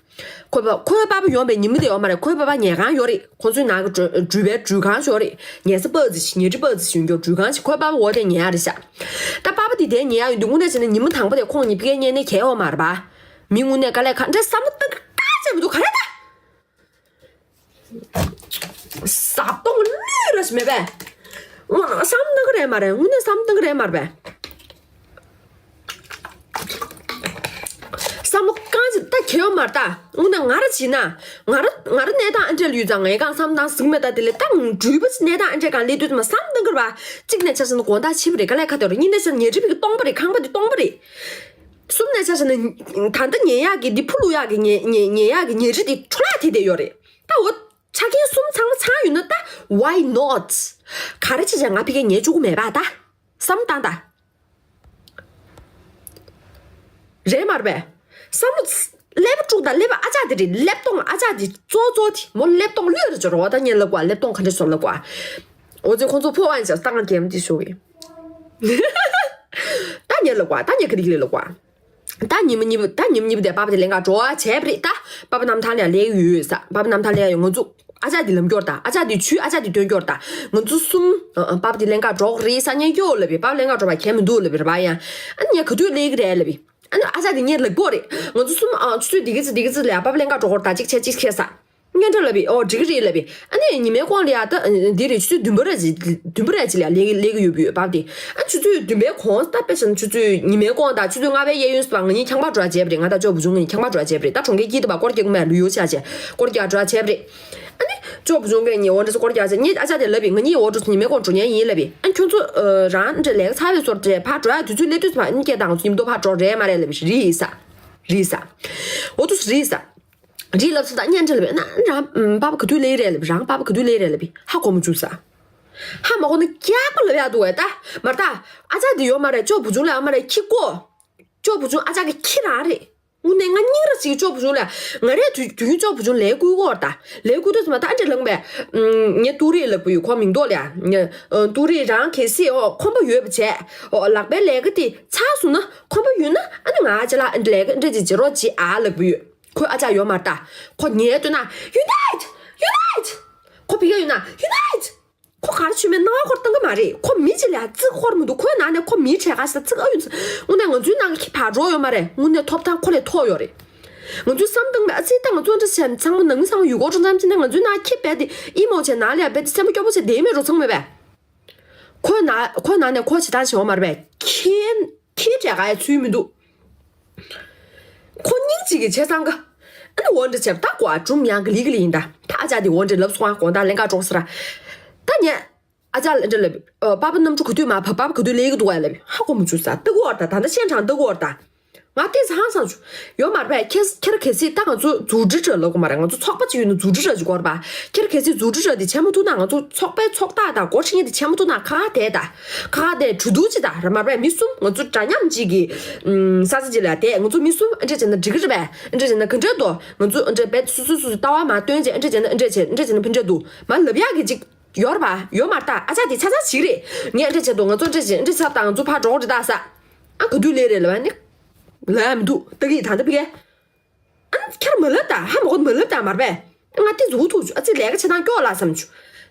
ཁོའི་པ་ཁོའི་པ་ཕ་ཡོང་པའི་ཉི་མ་དེ་ཡོད་མ་རེད། ཁོའི་པ་ཕ་ཉལ་ཁང་ཡོད་རེད། ཁོ་ཚོའི་ནང་གི་འགྲུལ་པའི་འགྲུལ་ཁང་ཞིག་ཡོད་རེད། ཉལ་ས་པ་ཙི་ཞིག་ཉལ་ཁྲི་པ་ཙི་ཞིག་ཡོང་རྒྱུ་འགྲུལ་ཁང་ཞིག་ཁོའི་པ་ཕ་འོ་དེ་ཉལ་ཡ་རེད་ཤག་ད་པ་ཕ་དེ་དེ་ཉལ་ཡ་ཡོད་དུས་དངོས་གནས་བྱས་ན་ཉི་མ་དང་པོ་དེ་ཁོང་གཉིས་ཕ་གིར་ཉལ་ནས་གལ་ཡོད་མ་རེད་པ། མི་དངོས་གནས་དཀའ་ལས་ཁག་འདྲ་བསམ་བློ་གཏོང་གི་ག་བྱས་མི་འདུག་ག་རེ་ད། ཟབ་གཏོང་གི་ལུས་ར་ཞིག་མེད་པས། ཨོ་བསམ་བཏང་གི་རེད་མ་རེད། དངོས་གནས་བསམ་བཏང་གི་རེད་མ་རེད་པས། བསམ་བློ་གང་ཅི་ད་གལ་ཡོད་མ་རེད་ད། དངོས་གནས་ང་ར་བྱས་ན། ང་ར་ང་ར་གནས་སྟངས་ཨ་འདྲས་ལ་ཡོད་ཙང་ངས་གང་བསམ་བཏང་ཟིག་མེད་ད། དེ་ལས་ད་འགྲུལ་པ་ཞིག་གནས་སྟངས་ཨ་འདྲས་གང་སླེབས་དུས་ཙམ་བསམ་བཏང་གི་རེད་པ། གཅིག་ནས་ཆ་བཞག་ན་དགོང་དག་ཕྱི་པ་རེད། དཀའ་ལས་ཁག་དེ་རེད། གཉིས་ནས་ཆ་བཞག་ན་ཉལ་ཁྲི་ཕ་གི་སྟོང་པ་རེད། ཁང་པ་དེ་སྟོང་པ་རེད། གསུམ་ནས་ཆ་བཞག་ན་ད་ལྟ་ཉལ་ཡག་གི་འདི་ཕུ་བླུག་ཡག་གི་ཉལ་ཉལ་ཉལ་ཡག་གི་ཉལ་ཁྲི་དེ་འཕྲོ་བརླག་དེ་བསྡད་ཡོད་རེད། ད་འོ། ཆ་རྐྱེན་གསུམ་ཚང་མ་ཚང་ཡོད་ན་ད་why not? ག་རེ་བྱས་ཀྱང་ང་ཕ་གིར་ཉལ་བཅུག་གི་མེད་པ་ད། བསམ་བཏང་ད། རེད་མ་རེད་པས། བསམ་བློ་ཀླད་པ་དཀྲུག་ད། ཀླད་པ་ཨ་ཅག་དེ་རེད། ཀླད་སྟོང་ཨ་ཅག་དེ་གཙོ་གཙོ་དེ་མོ་ཀླད་སྟོང་ལོས་རེད་ཅོ་རོ། ད་ངས་ལབ་དགོས་ཀླད་སྟོང་ག་འདྲས་སོང་ལབ་དགོས། འོ་ཙི་ཁོང་ཚོ་ཕོ་བ་ཡིན་ཅག་ཏང་རྒྱལ་དེ་ཤོག་གི་ད་ངས་ལབ་དགོས། ད་ངས་ག་རེ་ག་རེ་ལབ་དགོས། ད་ཉི་མ་གཉིས་པ། ད་ཉི་མ་གཉིས་པ་དེ་པ་ཕ་དེ་ལེན་ག་འགྲོ་བ་བྱས་པ་རེད། ད་པ་ཕ་རྣམ་ཐར་ལ་ཡ་སླེབས་ཡོད་ས། པ་ཕ་རྣམ་ཐར་ལ་ཡ་ཡོད། ང་ཚོ་ཨ་ཅག་དེ་ལམ་སྐྱོར་དང་། ཨ་ཅག་དེ་ཆུ། ཨ་ཅག་དེ་དོན་སྐྱོར་དང་། ང་ཚོ་གསུམ། ཨ་ཨ། པ་ཕ་དེ་ལེན་ག་འགྲོ་གི་རེད་ས། ཉན་སྐྱོ་ལབ་པས། པ་ཕ་ལེན་ག་འགྲོ་བ་གལ་མི་འདུག་ལབ་པས་རེད་པ། ཡང་ཨ་ནི་ངས་ག་དུས་སླེབས་ཀྱི་རེད་ལབ་པས། ཨ་ནི་ཨ་ཅག་དེ་ངས་ལབ་གོ་རེད། ང་ཚོ་གསུམ་ཨ་ཆུ་ཚོད་འདི་གི་ཚེ་འདི་གི་ཚེ་ལ་ཡ་པ་པ་ལེན་ག་འགྲོ་གོ་རེད། ད་གཅིག་བྱས་གཅིག་ཁེལ་ས། ངས་འདྲ་ལབ་པས། ཨོ་འགྲིག་གི་རེད་ལབ་པས། ཨ་ནི་ཉི་མའི་གོང་ལ་ཡ་ད་འདི་རེད། ཆུ་ཚོད་བདུན་པ་རེད་ཅིག་བདུན་པ་རེད་ཅིག་ལ་ལས་ལས་ཀྱི་ཡོད་པ་ཡོད་པ་དེ། ཨ་ཆུ་ཚོད་བདུན་པའི་གོང་ད་དཔེ་བཞག་ན་ཆུ་ཚོད་ཉི་མའི་གོང་ད་ཆུ་ཚོད་ལྔ་པའི་གཡས་གཡོན་ཟེར་བ་ང་གཉིས་ཁྱང་པ་འགྲོ་བྱས་པ་རེད། ང་ད་ཅོག་བུ་ཆུང་ང་གཉིས་ཁྱང་པ་འགྲོ་བྱས་པ་རེད། ད་གྲོང་ཁྱེར་དཀྱིལ་དུ་བ་སྐོར་རྒྱག་གི་མེད་ལུས་ཡོད་ཆ་བྱས་སྐོར་རྒྱག་འགྲོ་བྱས་པ་རེད། ཨ་ནི་ཅོག་བུ་ཆུང་ང་གཉིས་འོ་འདྲ་སེ་སྐོར་རྒྱག་བྱས་ངས་ཨ་ཅག་དེ་ལབ་པས། ང་གཉིས་འོ་འགྲོ་སེ་ཉི་མའི་གོང་འགྲོ་མཁན་ཡིན་ལབ་པས། ཨ་ཁྱོད་ཚོ་རང་འདྲ་ལས་ཀ་ཚར་བའི་ཚོར་དེ་ཕར་འགྲོ་ཡ་དུས་ཚོད་སླེབས་དུས་ཙམ་པ་ཨ་ནི་སྐད་བཏང་ང་ཚོ་མཉམ་དུ་ཕར་འགྲོ་རེད་མ་རེད་ལབ་པས། རེད་ས། རེད་ས། འོ་དུས་རེད་ས། རེད་ལབ་ས། ད་བརྙན་འཕྲིན་ལབ་པས་ན་རང་པ་པ་ག་དུས་ལེ་རེད་ལབ་པས། རང་པ་པ་ག་དུས་ལེ་རེད་ལབ་པས། ཧ་གོ་མ་བཅུག་ས། ཧ་མ་གོ་ན་རྒྱག་པ་ལབ་ཡག་འདུག་བས། ད་མར་ད་ཨ་ཅག་འདི་ཡོད་མ་རེད། ཅོག་བུ་ཆུང་ལ་ཡོད་མ་རེད། ཁྱི་ཀོ། ཅོག་བུ་ཆུང་ཨ་ཅག་གི་ཁྱི་རང་རེད། དངོས་གནས་ང་སྙིང་ར་ཞིག་ཅོག་བུ་ཆུང་ལ་ང་རེད། དུས་དུས་རྒྱུན་ཅོག་བུ་ཆུང་ལས་བསྐུལ་གོ་ད་ལས་བསྐུལ་དུས་མ་ད་འདྲ་ལངས་པས། ངས་ཏུ་རེ་ལབ་པ་ཡོད། ཁོ་མིང་འདོགས་ལ་ཡ། ཏུ་རེ་རང་གལ་སྲིད་ཨོ་ཁོམ་པ་ཡོད་པ་བྱས་ཨོ་ལག་པའི་ལས་ཀ་དེ་ཚར་སོང་ན་ཁོམ་པ་ཡོད་ན་ཨ་ནི་ང་ཅ་ལག་ལས་ཀ་འདྲ་ཅིག་བྱེད་རོགས་གྱིས་ཨ་ལབ་པ་ཡོད། ཁོའི་ཨ་ཅག་ཡོད་མ་རེད་ད། ཁོ་ཉལ་འདུག་ན་Unite! Unite! ཁོ་ཕ་གིར་ཡོད་ན་Unite! ཁོ་ག་རེ་བྱས་མེད་སྣང་བ་ཁོར་བཏང་གི་མ་རེད། ཁོ་མི་གཅིག་ལ་བརྩི་ཁོར་མི་འདུག་ཁོའི་ནང་ནས་ཁོ་མིའི་གྲས་ཁ་ཤས་བརྩི་ག་ཡོད། དངོས་གནས་ང་ཚོའི་ནང་གི་བག་གྲོ་ཡོད་མ་རེད། དངོས་གནས་ཐོབ་ཐང་ཁོ་ལས་མཐོ་ཡོད་རེད། ང་ཚོས་བསམ་བཏང་མེད། ཨ་ཙི་ད་ང་ཚོ་འདྲ་བྱས་ཚང་མ་ནང་མི་ཚང་མ་ཡུལ་སྐོར་འགྲོ་མཚམས་ཅི་ནས་ང་ཚོའི་ནང་ཁྱི་རྦད་དེ་ཨི་མོ་བྱས་ནང་ལ་ཡ་རྦད་དེ་སེམས་པ་སྐྱོ་པོ་བྱས་བསྡད་མེད་འགྲོ་ཚང་མེད་པས། ཁོའི་ནང་ཁོའི་ནང་ནས་ཁོ་བྱེད་སྟངས་བྱེད་འོ་མ་རེད་པས། ཁྱི་ཁྱི་གྲས་ག་ཡ་ཚུལ་མི་འདུག་ཁོ་སྙིང་རྗེ་གི་བྱས་ཙང་ག་ཨ་ནི་འོ་འདྲ་བྱས་པ་ད་གོ་ཨ་གྲུམ་ཡང་ག་ལི་ག་ལི་ཡིན་ད། ད་ཨ་ཅག་འདི་འོ་འདྲ་ལབ་སོང་ཨ་དགོང་དག་ལེན་ག་གྲོགས་ཟེར་ར། ད་ཉལ། ཨ་ཅག་ལ་འདྲ་ལབ། ཨ་པ་པ་གནམ་གྲུ་ག་དུས་མ་བབས། པ་པ་ག་དུས་ལེགས་འདུག་ཨ་ལབ། ཧ་གོ་མ་བཅུག་ས། ལྟ་གི་འོར་ད། ད་ལྟ་ཤན་གྲང་ལྟ་གི་འོར་ད། ང་ཏོག་ཙམ་ཧང་སངས་བྱུང་། ཡོད་མ་རེད་པས། ཁྱེད་ཁྱེད་རང་གལ་སྲིད་ད་ང་ཚོ་རྫུ་འཕྲུལ་འདྲ་ལབ་དགོས་མ་རེད། ང་ཚོ་ཚོགས་པ་ཅིག་ཡོད་ན་རྫུ་འཕྲུལ་འདྲ་ཅིག་དགོས་རེད་པ། ཁྱེད་རང་གལ་སྲིད་རྫུ་འཕྲུལ་འདྲ་དེ་བྱེད་མ་ཐུབ་ན་ང་ཚོ་ཚོགས་པའི་ཚོགས་རྟགས་དང་སྒོ་ཕྱེ་མཁན་དེ་བྱེད་མ་ཐུབ་ན་ཁ་ཁ་བསྡད་གྲོས་བསྡུར་ཅིག་ད་རེད་མ་རེད་པས། མི་གསུམ་ང་ཚོ་འདྲ་མཉམ་ཅིག་གི་ས་ཆ་ཅིག་ལ་བསྡད། ང་ཚོ་མི་གསུམ་འདྲ་བྱས་ན་འགྲིག་གི་རེད་པས། འདྲ་བྱས་ན་ག་འདྲ་འདུག་ང་ཚོ་འདྲ་བས་སོ་སོ་སོ་སོའི་ལྟ་བ་མ་སྟོན་བྱས། འདྲ་བྱས་ན་འདྲ་བྱས། འདྲ་བྱས་ན་ཕན་འདྲ་འདུག་མ་ལབ་ཡག་གི་ཅིག་ཡོད་རེད་པ། ཡོད་མ་རེད་ད། ཨ་ཅག་དེ་ཆ་ཚང་ཞིག་རེད། ངས་འདྲ་བྱེད་དོ། ང་ཚོ་འདྲ་བྱེད་འདྲ་བྱེད་དང་ང་ཚོ་ཕར་འགྲོ་གི་རེད་ད་ས། ཨ་ག་དུས་ལས་རེད་ལབ་ནི། ལབ་ཡ་མི་འདུག་ད་གི་ད་ལྟ་ཕི་གེ་ཨ་ཁྱེར་མ་ལབ་ད། ཧ་མ་གོ་མ་ལབ་ད་མ་རེད་པས། ང་དེ་ཟུག་ཐུག་བྱུང་། ཨ་ཙི་ལས་ཀ་བྱེད་སྟངས་སྐྱོ་ལ་བསམ་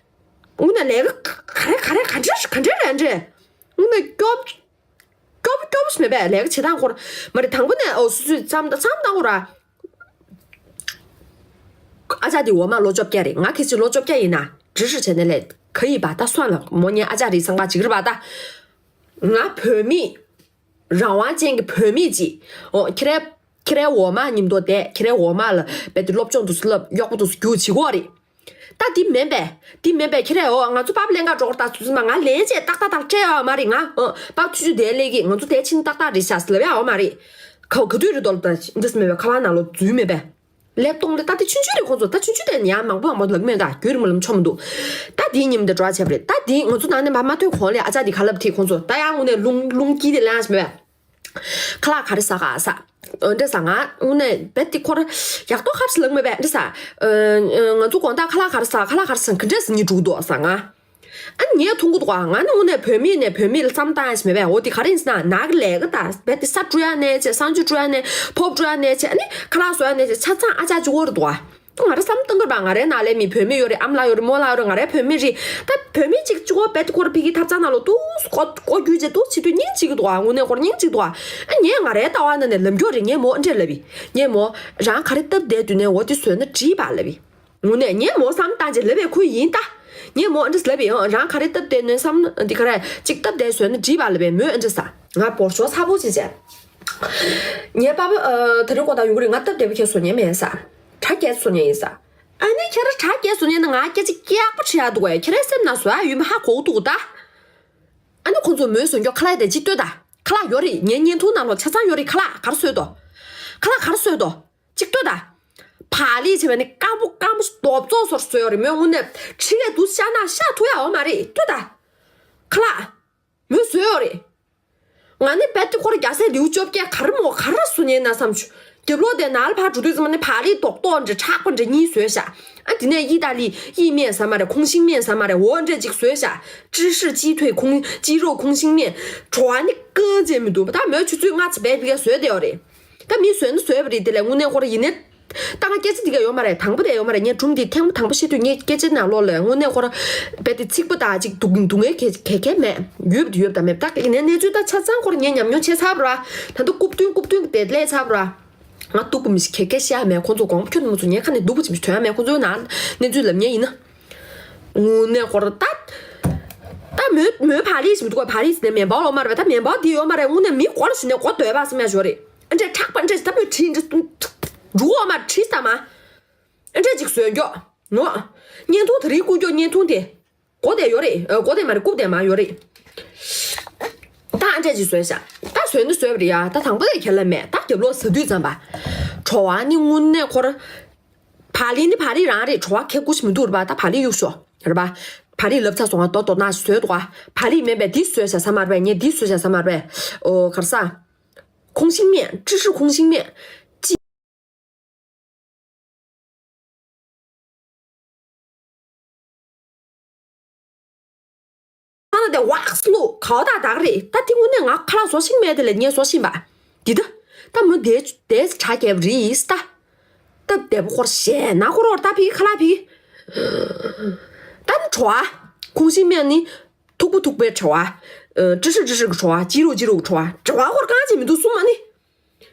བྱུང་། དངོས་གནས་ལས་ཀ་ག་རེ་ག་རེ་ག་འདྲ་ག་འདྲ་རེད་འདྲ། དངོས་གནས་སྐྱོ་སྐྱོ་སྐྱོ་པོ་ཞིག་མེད་པས། ལས་ཀ་བྱེད་སྟངས་སྐོར་མ་རེད། དང་པོ་ནས་ཨོ་སུ་སུས་བསམ་བསམ་བཏང་གོ་ར། ཨ་ཅག་དེ་འོ་མ་ལོ་བཅོ་བརྒྱད་རེད། ང་ཁེ་ཆེ་ལོ་བཅོ་བརྒྱད་ཡིན་ན་འདྲི་ཧྲི་བྱས་ནས་ལས་ག་ཡིན་པ་ད་སོང་ལ་མོ་ཉེ་ཨ་ཅག་རེད་སང་པ་ཅིག་རེད་པ་ད། ང་བུད་མེད་རང་དབང་ཅན་གྱི་བུད་མེད་ཅིག་ཨོ་ཁྱེད་རའི་ཁྱེད་རའི་འོ་མ་མཉམ་དུ་བསྡད། ཁྱེད་རའི་འོ་མ་ལ་རྦད་དེ་སློབ་སྦྱོང་དུ་སླབ། གཡོག་པོ་དུ་རྒྱུག་བྱེད་གོ་རེད། ད་འདི་མིན་པས། འདི་མིན་པས། ཁྱེད་རས་འོ་ང་ཚོ་པབ་ལེན་ག་འགྲོ་གར་ད་ཚུལ་ཚུལ་མ་ང་ལན་བྱས་ཏག་ཏག་ཏག་སྤྲད་ཡོད་མ་རེད། ང་ཨོ་པབ་ཆུ་ཆུ་དེ་ལས་ཀྱི་ང་ཚོ་དེ་ཕྱིན་ཏག་ཏག་རེད་ཤག་ལབ་ཡ་འོ་མ་རེད། ཁ་ག་དུས་རེད་དོ་ལབ་ད་འདི་སུ་མེད་པས། ཁ་པར་ནང་ལོགས་འཛུལ་མེད་པས། ལེབ་གཏོང་ལེ་ད་དེ་ཆུང་ཆུང་རེད། ཁོང་ཚོ་ད་ཆུང་ཆུང་དེ་ནི་ཡང་མང་པོ་མང་པོ་ལབ་མེད་ད་རྒྱུད་རིང་མོ་ལམ་ཆོག་མི་འདུག་ད་འདིའི་ཉིན་འདི་འགྲོ་བ་བྱས་པ་རེད། ད་འདི་ང་ཚོ་ནང་ནས་མ་མ་ཐོན་གོང་ལས་ཨ་ཅག་འདི་ཁ་ལབ་ཐིག་ཁོང་ཚོ་ད་ཡང་དངོས་གནས་རླུང་རླུང་དཀྱིལ་དེ་ལངས་ཤི་མེད་པས། ཁ་ལག་ག་རེ་ཟ་ག་ཟ། འདྲ་ཟ། ང་དངོས་གནས་རྦད་དེ་ཁོ་ར་ཡག་ཏོ་ཁབ་ཞིག་ལངས་མེད་པས། འདྲ་ཟ། ང་ཚོ་དགོང་དག་ཁ་ལག་ག་རེ་ཟ། ཁ་ལག་ག་རེ་ཟ། ག་འདྲས་ཟ་ནི་འགྲུག་འདུག་ཟ། ང་ཨ་ངས་མཐོང་གི་འདུག་ང་ནི་དངོས་གནས་བུད་མེད་ནས་བུད་མེད་ལ་བསམ་བཏང་ཡ་ཞིག་མེད་པས། འོ་དེ་ག་རེ་ཡིན་ཟེར་ན་ནག་གི་ལས་ཀ་ད་རྦད་དེ་ས་བཀྲུ་ཡ་ནས་བྱས། གསང་སྤྱོད་བཀྲུ་ཡ་ནས་བྱས། ཕོབ་བཀྲུ་ཡ་ནས་བྱས། ཨ་ནི་ཁ་ལག་བཟོ་ཡ་ནས་བྱས། ཆ་ཚང་ཨ་ཅག་གཅིག་པོ་རེད་འདུག་ཨ། ང་རང་བསམ་བཏང་གི་རེད་པ། ང་རའི་ནང་ལ་མི་བུད་མེད་ཡོད་རེད། ཨ་མ་ལགས་ཡོད་རེད། རྨོ་ལགས་ཡོད་རེད། ང་རའི་བུད་མེད་རེད། ད་བུད་མེད་གཅིག་གཅིག་པོ་རྦད་དེ་ཁོ་ར་ཕ་གིའི་ཐབ་ཚང་ནང་ལ་འདུག་སེ་ཀོ་ཀོ་རྒྱུ་བྱས་འདུག་སེ་བྱེད་དུས་སྙིང་རྗེ་གི་འདུག་ཨ། དངོས་གནས་ཁོ་ར་སྙིང་རྗེ་གི་འདུག་ཨ། ཨ་ངས་ང་རའི་ལྟ་བ་ནང་ནས་ལབ་རྒྱུ་རེད། ངས་མོ་འདྲ་ལབ་པས། ངས་མོ་རང་ག་རེ་སྟབས་བདེ་དུས་ནས་འོ་དེ་བཟོས་ན་འགྲིག་པ་ལབ་པས། དངོས་གནས་ངས་མོ་བསམ་བཏང་བྱས་ལབ་པའི་ཁུལ་ཡིན་ད། ངས་མོ་འདྲ་ལབ་པས། ཨང་རང་ག་རེ་སྟབས་བདེ་ནས་བསམ་འདི་ག་རེ་གཅིག་སྟབས་བདེ་བཟོས་ན་འགྲིག་པ་ལབ་པས། མོས་འདྲ་ཟ། ང་འབོར་ཆོག་ཚ་པོ་བྱས་བྱས། ངའི་པ་ཕ་ཨ་དེ་རིང་དགོང་དག་ཡོང་གི་རེད། ང་སྟབས་བདེ་པོ་ཁྱེད་བཟོ་མཁན་མེད་ས། གྲ་རྒྱས་བཟོ་མཁན་ཡིན་ས། ཨ་ནི་ཁྱེད་རང་གྲ་རྒྱས་བཟོ་མཁན་ནི་ང་སྐད་ཆ་སྐྱག་པ་དྲི་ཡག་འདུག་གས། ཁྱེད་རའི་སེམས་ནང་བཟོ་ཡག་ཡོད་མེད་ཧ་གོ་གི་འདུག་ག་ད། ཨ་ནི་ཁོང་ཚོ་མོས་བཟོ་མཁན་ཁ་ལག་དེ་ཅིག་ལྟོས་དང་། ཁ་ལག་ཡོད་རེད། ངའི་བརྙན་ཐུང་ནང་ལོགས་ཆ་ཚང་ཡོད་རེད། ཁ་ལག་ག་རེ་བཟོས་འདུག་ཁ་ལག་ག་རེ་བཟོས་འདུག་ཅིག་ལྟོས་དང་། བག་ལེབ་བྱས་པ་ནི་སྐམ་པོ་སྐམ་པོ་རྡོབ་ཙོག་བཟོ་བཟོས་ཡོད་རེད། མོས་དངོས་གནས་ཁྲི་ལས་འདུག་ཤ་ན་ཤ་ཐུག་ཡག་ཡོད་མ་རེད། ལྟོས་དང་། ཁ་ལག་མོས་བཟོས་ཡོད་རེད། ང་ནི་རྦད་དེ་ཁོ་ར་རྒྱལ་སྲས་ལེའུ་བཅོ་བརྒྱད་ག་རེ་མོ་ག་རེ་བཟོ་མཁན་ན་བསམ་བྱུང་། རྒྱབ་ལོགས་དེ་ནང་ལ་ཕར་འགྲོ་དུས་ཙམ་པ་ནི་བག་ལེབ་རྡོག་རྡོག་འདྲ་མཁྲེགས་པ་འདྲ་གཉིས་བཟོས་ཤག་ཨ་དེ་ནས་ཨི་ཏ་ལི་ཨི་སྨན་ཟ་མ་རེད། ཁོང་ཤིང་སྨན་ཟ་མ་རེད། འོ་འདྲ་ཅིག་བཟོས་ཤག་ཀྲི་ཧྲི་ཅི་ཐུའི་ཁོང་ཅི་རོ་ཁོང་ཤིང་སྨན། བྲོ་བ་ནི་རྐང་རྗེས་མི་འདུག་ད་མོས་ཆུ་ཚོད་ལྔ་ཙམ་རྦད་དེ་བཟོས་བསྡད་ཡོད་རེད། ད་མིས་བཟོས་ན་བཟོས་པ་རེད། དེ་ལས་དངོས་གནས་ཁོ་ར་ཡིན་ནའི་ ད་ང་སྐད་ཆ་འདི་ག་ཡོད་མ་རེད། དང་པོ་དེ་ཡོད་མ་རེད། ངས་སྒྲུང་འདི་ཐེངས་མ་དང་པོ་བཤད་དུས་ངས་སྐད་ཆའི་ནང་ལོགས་ལ་དངོས་གནས་ཁོ་ར་རྦད་དེ་ཚིག་པ་དང་ཅིག་སྡུག་སྡུག་བསྔལ་ག་ག་ག་མེད། ཡོད་པ་དེ་ཡོད་པ་ད་མེད་པ། ད་ཡིན་ནའི་གནས་ཚུལ་ད་ཆ་ཚང་ཁོ་ར་ངས་ཉམས་མྱོང་བྱས་ཚར་བ་ར། ད་དུང་རྐུབ་སྟོན་རྐུབ་སྟོན་གྱི་དེ་ལས་ཚར་བ་ར། ང་སྡུག་པོ་མི་ཞིག་ག་ག་བཤད་ཡ་མེད། ཁོ་ཚོ་དགོངས་པ་ཁྱོན་ནས་མ་ཚོམ། ངས་ཁ་ནས་སྡུག་པོ་ཅིག་མི་ཞིག་དོན་ཡ་མེད། ཁོ་ཚོའི་ནང་གནས་ཚུལ་ལབ་ཉན་ཡིན་ན། དངོས་གནས་ཁོ་ར་ད། ད་མོའི་མོའི་བག་ལེབ་ཞིག་མི་འདུག་ག་བག་ལེབ་ཟེར་ནས་མེ་འབར་ཡོད་མ་རེད་པ། ད་མེ་འབར་འདི་ཡོད་མ་རེད། དངོས་གནས་མི་སྒོ་ལ་ཞུ་ནས་སྒོ་རྡོལ་བ་སེམས་ཡ་ཞོ་རེད། ཨ་འདྲས་ཁྲག་པ་འདྲས་ད་མོས་བྲིས་འདྲས་འཇུག་འོག་མར་བྲིས་ད་མ། ཨ་འདྲས་ཅིག་བཟོས་མགྱོགས་ནོ། བརྙན་ཐུང་དེ་རིང་བསྐུར་མགྱོགས། བརྙན་ཐུང་དེ། སྒོ་དེ་ཡོད་རེད། ཨ། སྒོ་དེ་མ་རེད། རྐུབ་དེ་མ་ཡོད་རེད། ད་ཨ་འདྲས་ཅིག་བཟོས་ཤག་ད་བཟོས་ནི་བཟོས་པ་རེད་ཡ། ད་དང་པོ་དེ་ཁྱད་ལ་མེད། ད་རྒྱབ་ལོགས་ཟ་དུས་ཙམ་པ། བྲོ་བ་ནི་དངོས་གནས་ཁོ་ར། བག་ལེབ་ནི་བག་ལེབ་རང་རེད། བྲོ་བ་ཁྱད་ཀུ་ཅིག་མི་འདུག་རེད་པ། ད་བག་ལེབ་གཡུག་ཤོག་རེད་པ། བག་ལེབ་ལབ་ཚར་སོང་ང་། རྡོག་རྡོག་ནག་ཞིག་བཟོས་འདུག་ག་བག་ལེབ་མིན་པས་འདི་བཟོས་ཤག་ཟ་མ་རེད་པས། ངས་འདི་བཟོས་ཤག་ཟ་མ་རེད་པས། ཨོ་ག་རེ་ཟ། ཁོང་ཤིང་སྨན། ཀྲི་ཧྲི་ཁོང་ཤིང་སྨན། ཅི། ཨ་ན་དེ་ཝག་སི་ལུ་གའོ་ད་དག་རེད། ད་དེ་དངོས་གནས་ང་ཁ་ལག་བཟོ་ཤེས་མེད་དེ་ལས་ངས་བཟོ་ཤེས་པ། འདི་ད། ད་མོ་དེ་དེ་དྲ་རྒྱབ་རེད་ད། ད་དེ་བོ་ཁོར་ཞེ་ན་ཁོ་རོར་ད་ཕི་ཁ་ལག་ཕི། ད་ནི་བྲོ་བ། ཁོང་ཤིང་སྨན་ནི། མཐུག་པོ་མཐུག་པའི་བྲོ་བ། ཨ། ཀྲི་ཧྲི་ཀྲི་ཧྲི་གི་བྲོ་བ། ལྕི་རུག་ལྕི་རུག་གི་བྲོ་བ། བྲོ་བ་ཁོར་གང་བྱེད་མི་འདུག་གསུངས་མ་ནི།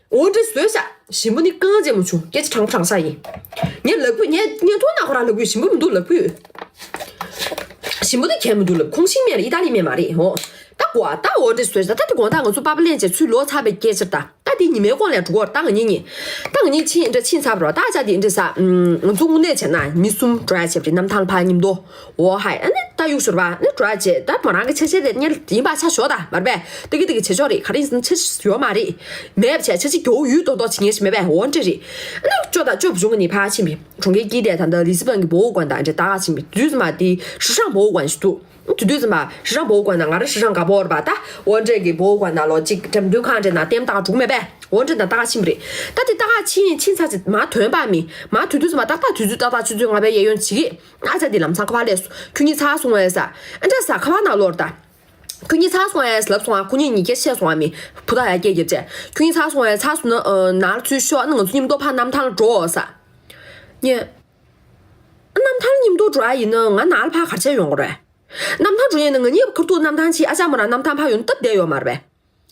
འོ་འདྲ་བཟོས་ཤག་ཞིམ་པོ་ནི་རྐང་རྗེས་མ་བྱུང་། སྐད་ཆ་དྲང་པོ་དྲང་བཞག་ཡིན། ངས་ལབ་དགོས། ངས་བརྙན་ཐུང་ནང་ཁོ་རང་ལབ་དགོས། ཞིམ་པོ་མི་འདུག་ལབ་དགོས། ཞིམ་པོ་ནི་གལ་མི་འདུག་ལབ། ཁོང་ཤིང་སྨན་རེད། ཨི་ཏཱ་ལི་སྨན་མ་རེད། འོ། ད་གོ་ཨ། ད་འོ་འདྲ་བཟོས་ཤག་ད་དེ་དགོང་དག་ང་ཚོ་པ་ཕ་ལན་བྱས་ཚུར་ལོག་ཚར་བའི་སྐད་ཆ་རེད་ད། ད་དེ་ཉི་མའི་གོང་ལ་འགྲོ་གོ་ད་ང་གཉིས་གཉིས། ད་ང་གཉིས་ཕྱིན་འདྲ་ཕྱིན་ཚར་བ་རེད། ད་ཨ་ཅག་དེ་འདྲ་ཟ། ང་ཚོ་དངོས་གནས་བྱས་ན་མི་གསུམ་འགྲོ་ཡ་བྱས་པ་རེད། གནམ་ཐང་ལ་ཕར་མཉམ་དུ། འོ་ཧའི། ཨ་ནི་ད་གཡུག་ཞོར་བ་ནི་འགྲོ་ཡ་བྱས། ད་མོ་རང་གི་ཆ་ཤས་དེ་ཉལ་ཡིན་པ་ཆ་ཞོག་ད་མར་པས་ཏི་གི་ཏི་གི་བྱེད་ཆོག་རེད། ག་རེ་ཡིན་ཟེར་ན་ཆ་ཤས་ཡོད་མ་རེད། མེད་པ་བྱས་ཆ་ཤས་རྒྱོ་ཡུལ་ཏོག་ཏོག་བྱེད་ངེས་ཤིག་མེད་པས། འོ་འདྲ་རེད། ཨ་ནི་ཅོ་ད་ཅོ་བུ་ཆུང་གི་ནི་ཕར་ཕྱིན་པས། གྲོང་ཁྱེར་དཀྱིལ་དེ་ད་ལྟ་ལི་སི་བན་གྱི་博物馆དང་འདྲ་ད་ག་ཕྱིན་པས། དུས་ཙམ་པ་དེ་时尚博物馆ཞིག་འདུག་དེ་དུས་ཙམ་པ་时尚博物馆ན་ང་རང་时尚དགའ་པོ་རེད་པ། ད་འོ་འདྲ་གི་博物馆ན་ལོ་གཅིག་འགྲེམས་སྟོན་ཁང་འདྲ་ན་ལྟད་མོ་ལྟ་ག་འགྲོ་གི་མེད་པས། འོ་འདྲ་ན་ལྟ་ག་ཕྱིན་པ་རེད། ད་དེ་ལྟ་ག་ཕྱིན་ཕྱིན་ཚར་ཚེ་མར་ཐོན་པ་མི་མར་ཐོན་དུས་ཙམ་པ་ཏག་ཏག་དུས་ཚོད་ཏག་ཏག་ཆུ་ཚོད་ལྔ་པའི་གཡས་གཡོན་བྱེད་ཀྱི། ཨ་ཅག་དེ་ལམ་སང་ཁ་པར་སླེབས་སོང་། ཁྱོད་གཉིས་ཚར་སོང་ངས་ཟེར། ཨ་འདྲ་ཟེར་ཁ་པར་ནང་ལོག་རེད་ད། ཁྱོད་གཉིས་ཚར་སོང་ངས་ལབ་སོང་ང་། ཁོ་གཉིས་གཉིས་ཀས་བཤད་སོང་ང་། མི་བུ་དག་ཡར་སྐད་རྒྱབ་བྱས། ཁྱོད་གཉིས་ཚར་སོང་ངས། ཚར་སོང་ན་ཨ་ནང་ལ་ཚུར་ཤོག་ཨ་ནི་ང་ཚོ་མཉམ་དུ་ཕར་གནམ་ཐང་ལ་འགྲོ་ཟེར། ངས། གནམ་ཐང་མཉམ་དུ་འགྲོ་ཡ་ཡིན་ན་ང་ནང་ལ་ཕར་ག་རེ་བྱས་ཡོང་དགོས་རེད། གནམ་ཐང་འགྲོ་ཡིན་ན་ང་གཉིས་ཁ་ཐུག་གནམ་ཐང་ཕྱིན། ཨ་ཅག་མོ་རང་གནམ་ཐང་ཕར་ཡོང་སྟབས་བདེ་ཡོད་མ་རེད་པས།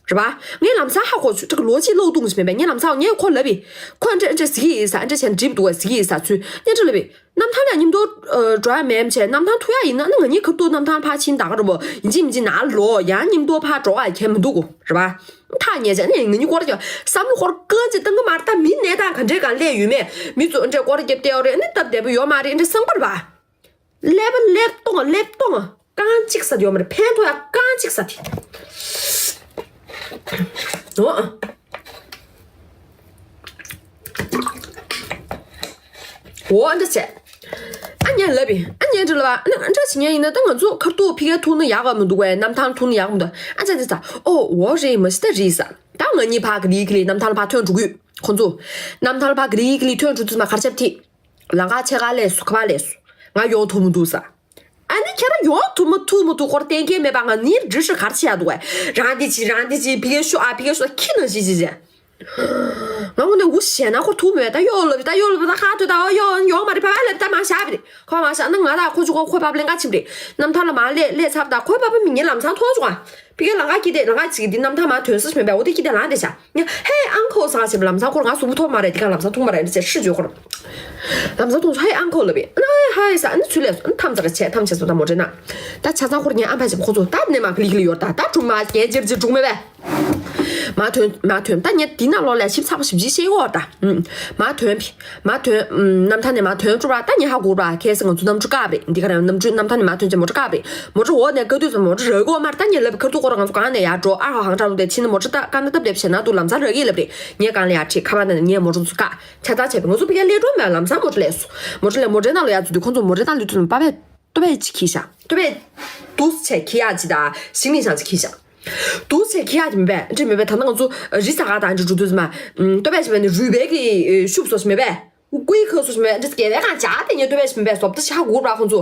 རེད་པ། ངས་ལམ་སང་ཧ་གོ་བྱུང་། ལོ་གཅིག་ལོག་བཏུང་ཞིག་མེད་པས། ངས་ལམ་སང་ངས་ཁོ་ལབ་པས། ཁོ་འདྲ་འདྲ་ཟེར་གྱི་ཡིན་ཟེར། འདྲ་བྱས་ན་འགྲིག་འདུག་ག་ཟེར་གྱི་ཡིན་ཟེར་ཚུལ་ངས་འདྲ་ལབ་པས། གནམ་ཐང་ལ་མཉམ་དུ་འགྲོ་ཡ་མེད་བྱས། གནམ་ཐང་ཐུག་ཡ་ཡིན་ན་ནི་ང་གཉིས་ཁ་ཐུག་གནམ་ཐང་ཕར་ཕྱིན་ད་ག་རེད་པོ། ཡིན་གཅིག་མིན་གཅིག་ནང་ལོག་ཡང་མཉམ་དུ་ཕར་འགྲོ་ག་གལ་མི་འདུག་ག་རེད་པ། ཐག་ཉེ་བྱས་ནས་ང་གཉིས་སྐོར་གྱི་བསམ་བློ་སྐོར་རྐང་གཅིག་བཏང་གི་མ་རེད། ད་མི་གནས་སྟངས་ག་འདྲའི་སྒང་སླེབས་ཡོད་མེད། མི་ཚོ་འདྲ་སྐོར་རྒྱབ་བསྡད་ཡོད་རེད། ཨ་ནི་སྟབས་བདེ་པོ་ཡོད་མ་རེད། འདྲ་བསམ་པ་རེད་པ། ཀླད་པ་ཀླད་སྟོང་ཀླད་སྟོང་། རྐང་གཅིག་ཟ་དེ་ཡོད་མ་རེད། ཕན་ཐོགས་ཡ་རྐང་གཅིག་ཟ་དེ། འོ། འོ་འདྲ་བྱས། ཨ་ཉན་ལབ་པས། ཨ་ཉན་འདྲ་ལབ་པ། ཨ་ནི་འདྲ་བྱེད་མཁན་ཡིན་ན་ད་ང་ཚོ་ཁ་ཐུག་ཕ་གིར་ཐུག་ན་ཡག་ག་མི་འདུག་གས། གནམ་ཐང་ཐུག་ན་ཡག་ག་མི་འདུག་ཨ་ཅག་དེ་ས་ཨོ་འོ་རེད། མ་གཞི་ད་རེད་ས། ད་ང་གཉིས་ཕར་ག་ལི་ག་ལི་གནམ་ཐང་ལ་ཕར་ཐོན་འགྲོ་གི་ཡོད། ཁོང་ཚོ་གནམ་ཐང་ལ་ཕར་ག་ལི་ག་ལི་ཐོན་འགྲོ་དུས་མ་གར་ཆབ་ཐིག་ལམ་ཁ་ཕྱེད་ཀ་སླེབས་སོང་། ཁ་པར་སླེབས་སོང་། ང་ཡོང་ཐུབ་མི་འདུག་ས། ཨ་ནི་ཁྱེད་རང་ཡོང་ཐུབ་མ་ཐུབ་མ་ཐུབ་སྐོར་གཏན་འཁེལ་མེད་པ། ང་གཉིས་འདྲི་ཤོག་ག་རེ་བྱེད་ཡ་འདུག་གས། རང་འདི་བྱེད་རང་འདི་བྱེད། ཕ་གིར་ཤོག་ཨ་ཕ་གིར་ཤོག་ཁྱི་ནང་བཞིན་བྱེད་བྱེད། ང་དངོས་གནས་འུ་ཞེ་ན་ཁོ་ཐུག་མེད། ད་གཡོག་ལབ་ད་གཡོག་ལབ་ད་ཁ་ཐོད་ད་གཡོག་ཡོང་མ་རེད། ཕ་ཕ་ལབ་ད་མ་བཞག་པ་རེད། ཁོ་མ་བཞག་ན་ང་ད་ཁོ་ཆུ་ཁོ་ཁོ་པ་ཕ་ལེན་ག་ཕྱིན་པ་རེད། གནམ་ཐང་ལ་མ་སླེབས་སླེབས་ཚར་ད་ཁོ་པ་ཕ་མི་ངན་ལམ་སང་མཐོང་བྱུང་ཨ། ཕ་གིར་ལམ་ཁ་ཁྱི་དེ་ལམ་ཁ་ཅིག་གི་འདི་གནམ་ཐང་མ་ཐོན་ས་ཞིག་མེད་པས། འོ་དེ་ཁྱི་དེ་ལངས་དེ་བྱ། ངས་ཧེ་ཨང་ཁོ་ཟེར་བ་ཞིག་ལམ་སང་ཁོར་ང་གཟུགས་པོ་མཐོང་མ་རེད། འདི་ག་ལམ་སང་མཐོང་མ་རེད། འདི་ཚེ་ཧྲི་བརྗོད་ཁོར། ལམ་སང་མཐོང་ཚོ་ཧེ་ཨང་ཁོ་ལབ་པས། ཨ་ནི་ཧེ་ཧེ་ཟེར། ཨ་ནི་ཚུར་སླེབས་སོང་། ཨ་ནི་ཐམ་ཚར་བྱས་ཐམ་བྱས་སོང་། ད་མོ་ཊ་ནང་ད་ཆ་ཚང་ཁོར་ངས་ཨ་ཕ་བྱས་པ། ཁོ་ཚོ་ད་ནས་མ་ག་ལི་ག་ལི་ཡོད་རེད། ད་ད་གྲུང་མ་རྒྱན་ཅེར་ཅེར་གྲུང་མེད་པས། མ་ཐོན་མ་ཐོན། ད་ངས་འདི་ནང་ལོགས་ལ་ཞིབ་ཚགས་པོ་ཞིབ་ཅིག་བཤད་ཡོད་རེད་ད། ཨུམ། མ་ཐོན་པས། མ་ཐོན། ཨུམ། གནམ་ཐང་ནས་མ་ཐོན་འགྲོ་བ། ད་ངས་ཧ་གོ་བ། གལ་སྲིད་ང་ཚོ་གནམ་གྲུ་བཀག་པ་རེད། འདི་ག་རང་གནམ་གྲུ་གནམ་ཐང་ནས་མ་ཐོན་བྱས་མོ་ཊ་བཀག་པ་རེད། མོ་ཊ་འོག་ནས་བཀག་དུས་ཙམ་མོ་ཊ་རག་གི་ཡོད་མ་རེད། ད་ངས་ལབ་པའི་ཁ་ཐུག་སྐོར་ང་ཚོ་གང་ནས་ཡར་འགྲོ། ཨ་ཧ་ཧང་ཁྲང་ལུག་དེ་ཕྱིན་ན་མོ་ཊ་ད་བཀག་ན་སྟབས་བདེ་བྱས་ན་འདུག་ལམ་སང་རག་གི་ལབ་པ་རེད། ངས་གང་ལ་ཡར་ཁྲིད། ཁ་པར་ནང་ནས་ངས་མོ་ཊ་ཚོ་བཀག་ཆ་ཚང་བྱས་པས། ང་ཚོ་ཕ་གིར་སླེབས་འགྲོ་མེད། ལམ་སང་མོ་ཊ་སླེབས་སོང་། མོ་ཊ་སླེབས། མོ་ཊའི་ནང་ལ་ཡར་འཛུལ་དུས་ཁོང་ཚོ་མོ་ཊའི་ནང་སླེབས་དུས་ཙམ་པ་ཕ་ལྟོ་ཕད་ཅིག་འཁྱེར་ཤག་ལྟོ་ཕད་འདུག་སེ་བྱས་འཁྱེར་ཡག་ཅིག་དང་ཞིམ་ནས་ཤང་ཅིག་འཁྱེར་ཤག་འདུག་སེ་འཁྱེར་ཡག་དེ་མིན་པས། འདྲ་མིན་པས། ད་ལྟ་ང་ཚོ་རི་ས་ག་དང་འདྲ་འགྲོ་དུས་ཙམ་པ། ལྟོ་ཕད་ཞིག་མིན་ནི་རུས་སྦལ་གྱི་ཤུབས་བཟོ་ཞིག་མིན་པས། ཀུའི་ཁ་བཟོ་ཞིག་མིན་པས། འདྲ་སྐེད་པའི་སྒང་བྱས་དེ་ངས་ལྟོ་ཕད་ཞིག་མིན་པས། བཟོ་ལྟ་ཞིག་ཧ་གོ་བ། ཁོང་ཚོ་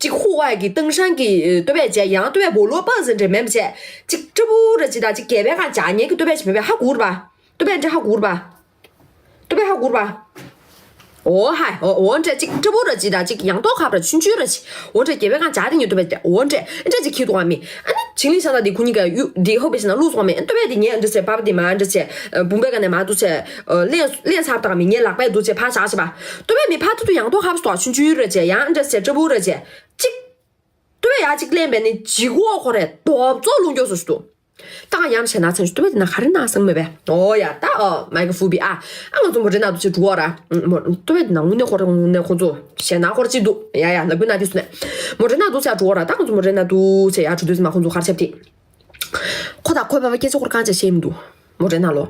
ཅིག་ཧུ་ཝའི་གི་ཏིང་ཧྲན་གྱི་ལྟོ་ཕད་བྱས། ཡང་ལྟོ་ཕད་སྦོ་ལོ་པ་ཟེར་འདྲ་མིན་པ་བྱས། ཅིག་ཀྲི་པུ་ར་ཅིག་དང་ཅིག་སྐེད་པའི་སྒང་བྱས། ངས་ཀྱི་ལྟོ་ཕད་ཞིག་མིན་པས། ཧ་གོ་བ། ལྟོ་ཕད་འདྲ་ཧ་གོ་བ། ལྟོ་ཕད་ཧ་གོ་བ། འོ་ཧའི་འོ་འོ་འདྲ་ཅིག་སྤྲ་བོ་ར་ཅིག་དང་ཅིག་ཡང་ཏོག་ཁབ་ར་ཆུང་ཆུང་ར་ཅིག་འོ་འདྲ་རྒྱལ་བའི་གང་ཇག་དེ་ཉོ་ཐུབ་པ་དེ་འོ་འདྲ་འདྲ་ཅིག་ཁྱེར་འདུག་ཨ་མི། ཨ་ནི་ཆིང་ལི་ཤ་ད་དེ་ཁུ་གཉིས་ཀ་ཡུ་དེ་ཧོ་བེ་ཤི་ན་ལུས་སོང་མེ། ཨ་ཏོ་བས་དེ་ངས་འདྲ་ཚེ་པ་པ་དེ་མ་འདྲ་ཚེ་བུམ་པའི་ག་ནས་མ་འདུག་ཚེ་ལེན་ལེན་ཚབ་དང་མི་ངས་ལག་པས་འདུག་ཚེ་ཕ་བཞག་ཤི་པ། ཏོ་བས་མི་ཕ་ཐུ་ཐུ་ཡང་ཏོག་ཁབ་སོགས་ཆུང་ཆུང་ར་ཅེ་ཡང་འདྲ་ཚེ་སྤྲ་བོ་ར་ཅེ་ཅིག་ཏོ་བས་ཡ་ཅིག་ལེན་པས་ནི་ཇི་གོ་ཁོ་རེ་རྡོབ་ཙོག་ལུང་སྐྱོ་སུ་ཞུ་དུ། ད་ང་ཡང་བྱས་ན་ཚན་ཞུ་ཏོ་བས་དེ་ན་ག་རེ་ན་སང་མེད་པས། ཨོ་ཡ་ད་ཨ་མའི་ཀ་ཧྥུ་བི་ཨ་ཨ་ང་ཚོ་མོ་ཊའི་ནང་དུ་ཚེ་འགྲོ་བ་ར། མོ་ཏོ་བས་དེ་ན་དངོས་གནས་ཁོ་ར་དངོས་གནས་ཁོ་ཚོ་ཞེ་ན་ཁོ་ར་ཅི་འདུག་ཡ་ཡ་ལབ་གི་ན་དེ་སུ་ནས་མོ་ཊའི་ནང་དུ་ཚེ་འགྲོ་བ་ར། ད་ང་ཚོ་མོ་ཊའི་ནང་དུ་ཚེ་ཡ་འགྲོ་དུས་ཚེ་མ་ཁོ་ཚོ་ག་རེ་བྱས་པ་དེ། ཁོ་ད་ཁོའི་པ་པ་སྐད་ཆ་ཁོ་ར་གང་བྱས་ཤེས་མི་འདུག་མོ་ཊའི་ནང་ལོ།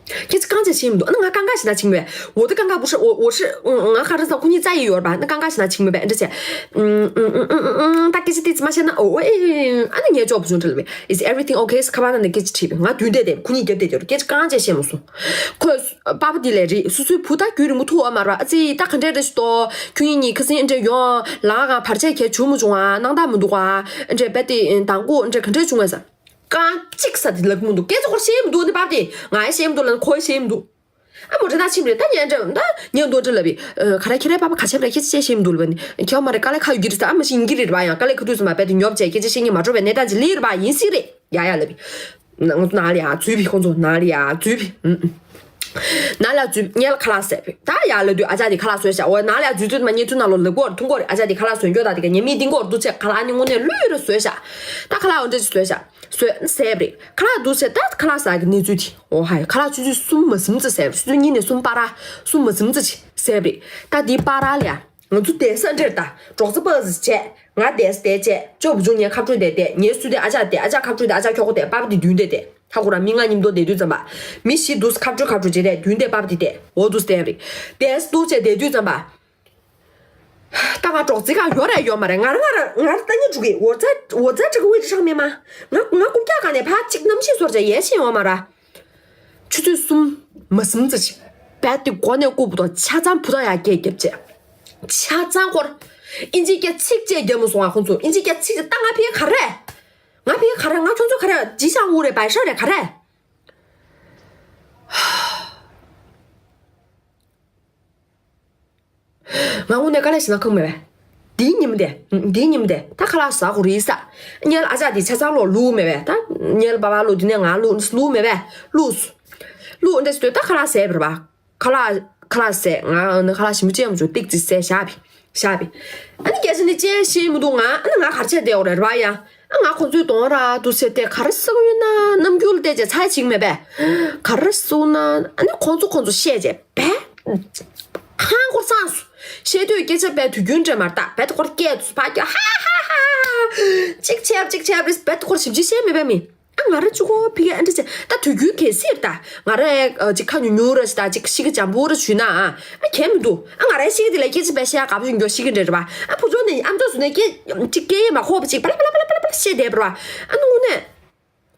ཁྱེད་ཚོ་གང་བྱས་ཤེས་མི་འདུག་ཨ་ན་ང་གང་ག་ཞིག་ན་ཆིང་མེད། འོ་དེ་གང་ག་བུ་ཧྲི་འོ་འོ་ཧྲི་ང་ག་རེ་ཟ་ཁོ་གཉིས་རྩ་ཡི་ཡོད་པ་ན་གང་ག་ཞིག་ན་ཆིང་མེད་པས་འདྲ་བྱས། ད་སྐད་ཆ་ཏིས་མ་བཤད་ན་འོ་ཨེ་ཨ་ནི་ངས་ཅོག་བུ་ཆུང་ཁྲི་ལ་བས། Is everything okay? ཁ་པར་ནང་ནས་སྐད་ཆ་དྲིས་པས། ང་མདུན་བསྡད་དེ་ཁོ་གཉིས་རྒྱབ་བསྡད་དེ་སྐད་ཆ་གང་བྱས་ཤེས་མ་སོང་། ཁོས་པ་པ་འདི་ལས་རེད། སོ་སོའི་བུ་ད་རྒྱུན་རིང་པོ་ཐུག་འོ་མ་ར། ཨ་ཙི་ད་ག་འདྲས་རེད་ཤི་ཏོ། ཁྱོད་གཉིས་ཁ་སེང་འདྲས་ཡོང་ལ་ག་བར་ཆད་གས་བྱུང་མ་བྱུང་ཨ། སྣང་དག་མི་འདུག་ཨ། འདྲས་བས་ཏི་དང་པོ་འདྲས་ག་འདྲས་བྱུང་ཨ་ས། རྐང་གཅིག་ས་དེ་ལབ་མི་འདུག་སྐད་ཆ་ཁོར་ཤེས་མི་འདུག་ནི་པ་དེ་ང་ཡང་ཤེས་མི་འདུག་ལ་ཁོ་ཡང་ཤེས་མི་འདུག་ཨ་མོ་ཊ་ན་ཕྱིན་རེད། ད་ཉན་འདྲ་ད་ཉན་འདོ་འདྲ་ལབ་བི། ག་རེ་ཁྱེད་རའི་པ་པ་ག་ཆེབ་རེད། ཁྱེད་ཅི་ཤེས་མི་འདུག་ལབ་ནི་ཁྱེད་མ་རེད། དཀའ་ལས་ཁ་ཡོད་ཀྱི་རེད་ས། ཨ་མ་ཤི་ཡིན་གྱི་རེད་པ། ཡང་དཀའ་ལས་ཁ་ཐུག་སོང་མ་པས་དེ་ཉོབ་བྱས་སྐད་ཆ་བཤད་ཉན་མ་འགྲོ་བའི་གནས་སྟངས་ཅིག་ལི་རེད་པ། ཡིན་སྲིད་རེད། ཡ་ཡ་ལབ་བི། ང་ཚོ་ནང་ལ་ཡ་འཛུལ་བི། ཁོང་ཚོ་ནང་ལ་ཡ་འཛུལ་བི། ཨུ་ཨུ། ནང་ལ་འཛུལ་ཉལ་ཁ་ལག་ཟས་བི། ད་ཡ་ལ་དུས་ཨ་ཅག་དེ་ཁ་ལག་བཟོས་ཤག་འོ་ནང་ལ་ཡ་འཛུལ་དུས་མ་ཉལ་ཚུལ་ནང་ལོ་ལབ་གོ་ཐུང་གོ་རེད། ཨ་ཅག་དེ་ཁ་ལག་བཟོས་འགྱོ་ད་དེ་ག་ཉལ་མི་ཏིང་གོ་རུ་འདུག་ཆེ་ཁ་ལག་ནི་དངོས་གནས་ལུས་རུ་བཟོས་ཤག་ད་ཁ་ལག་འོ་འདྲ་ཅིག་བཟོས་ཤག་བཟོས་ཟས་རེད། ཁ་ལག་འདུག་ཟེར་ད་ཁ་ལག་ཟ་གི་གནས་ཚུལ་དེ། འོ་ཧའི་ཁ་ལག་ཆུ་ཚོད་གསུམ་མ་ཟིན་ཙམ་ཟས་རེད། ཆུ་ཚོད་གཉིས་ནས་གསུམ་བར་གསུམ་མ་ཟིན་ཙམ་ཅིག་ཟས་རེད། ད་དེའི་བར་ལ་ཡ་ང་ཚོ་བསྡད་ས་འདྲེར་ད་གྲོགས་ཚོ་པ་ཟི་བྱས་ང་བསྡད་ས་བསྡད་བྱས་ཅོ་བུ་ཆུང་ངའི་ཁ་སྤྲོད་བསྡད་བསྡད། ངའི་སུ་དེ་ཨ་ཅག་བསྡད། ཨ་ཅག་ཁ་སྤྲོད་བསྡད། ཨ་ཅག་ཁྱོ་གོ་བསྡད། པ་པ་དེ་མདུན་བསྡད་བསྡད། ཧ་གོ་ར། མི་ལྔ་མཉམ་དུ་བསྡད་དུས་ཙམ་པ་མི་བཞི་འདུག་ཁ་སྤྲོད་ཁ་སྤྲོད་བྱས་བསྡད། མདུན་བསྡད་པ་པ་དེ་བསྡད། འོ་འདུག་བསྡད་རེད། བསྡད་ས་འདུག་བྱས་བསྡད་དུས་ཙམ་པ། ད་ང་གྲོགས་རྩིས་ཁང་ཡོད་རེད་ཡོད་མ་རེད། ང་རང་ང་རང་ང་རང་ལྟ་ཉན་འགྲོ་གི། 我在我在这个位置上面吗? ང་ང་རྐུབ་བཀྱག་སྒང་ནས་ཕར་གཅིག་གནམ་གཤིས་བཟོ་བྱས་ཡལ་ཕྱིན་ཡོད་མ་རེད། ཆུ་ཚོད་གསུམ་མ་ཟིན་ཙམ་ཅིག་བད་དེ་མགོ་ནས་རྐུབ་བུ་དང་ཆ་ཚང་བུ་ཐག་ཡར་རྒྱས་རྒྱབ་བྱས། ཆ་ཚང་སྐོར། ཨིན་ཇིའི་སྐད་ཚིག་གཅིག་རྒྱབ་མ་སོང་ང་ཁོང་ཚོ། ཨིན་ཇིའི་སྐད་ཚིག་གཅིག་ད་ང་ཕི་ག་རེ། ང་ཕི་ག་རེ། ང་ཁྱོད་ཚོ་ག་རེ་ཇི་ཤང་ཝུ་རེད། བའི་ཤ་རེད། ག་རེ། ང་དངོས་གནས་དཀའ་ལས་ཞེ་དྲག་ཁག་མེད་པས། དེའི་ཉིན་མོ་དེ། དེའི་ཉིན་མོ་དེ་ད་ཁ་ལག་ཟ་དགོས་རེད་ས། ཉལ་ཨ་ཅག་དེ་ཆ་ཚང་ལོག་ལུག་མེད་པས། ད་ཉལ་པ་པ་ལུག་དེ་ནས་ང་ལུག་ལུག་མེད་པས། ལུག་ལུག་འདྲ་ཞིག་ལྟོས། ད་ཁ་ལག་ཟས་པ་རེད་པ། ཁ་ལག་ཁ་ལག་ཟས། ང་ནི་ཁ་ལག་ཞིམ་པོ་ཅན་མ་བྱུང་། ཏིག་ཙི་ཟས་བཞག་པས་བཞག་པས། ཨ་ནི་སྐད་ཆ་ནི་ཅན་ཤེས་མི་འདུག་ང་ཨ་ནི་ང་ག་རེ་བྱས་བསྡད་ཡོད་རེད་པ་ཡ། ཨ་ང་ཁོང་ཚོའི་གདོང་ར་འདུག་ཟེར་ཏེ་ག་རེ་ཟེར་གི་ཡོད་ན། རྣམ་འགྱུར་བལྟས་བྱས་ཚ་ཡ་བྱེད་ཀྱི་མེད་པས། ག་རེ་ཟེར་ན་ཨ་ནི་ཁོང་ཚོ་ཁོང་ཚོ་བཤད་བྱས་བས། ཧང་སྐོར་སངས་སོ། བཤད་དུས་སྐད་ཆ་བས་དུས་རྒྱུན་འདྲ་མ་རེད། ད་བས་ཁོར་སྐད་དུ་ཕ་སྐད་ཧ་ཧ་ཧ། ཅིག་བྱས་ཅིག་བྱས་རེད། བས་ཁོར་ཞིབ་ཅིག་བཤད་མེད་པས་མི། ཨ་ང་ར་གཅིག་གོ་ཕི་གེ་ཨ་འདྲ་བྱས་ད་དུས་རྒྱུན་གལ་སྲིད་ད་ང་ར་ཨ་ཅིག་ཁ་ཉུང་ཉུང་ར་ཞིག་ད་ཅིག་ཤི་གི་འཇམ་པོ་ར་ཞུས་ན་ཨ་ཨ་གལ་མི་འདུག་ཨ་ང་རའི་ཤི་གི་དེ་ལ་སྐད་ཆ་བས་བཤད་དགའ་པོ་ཡོང་རྒྱུ་ཤི་གི་འདྲ་རེད་པ། ཨ་བུ་ཆུང་ནས་ཨམ་ཅོག་སུ་ནས་སྐད་ཅིག་སྐད་ཡིག་མ་ཁོག་པ་ཅིག་པ་ལ་པ་ལ་པ་ལ་པ་ལ་པ་ལ་བཤད་བསྡད་པ་ར་བ། ཨ་ནི་དངོས་གནས།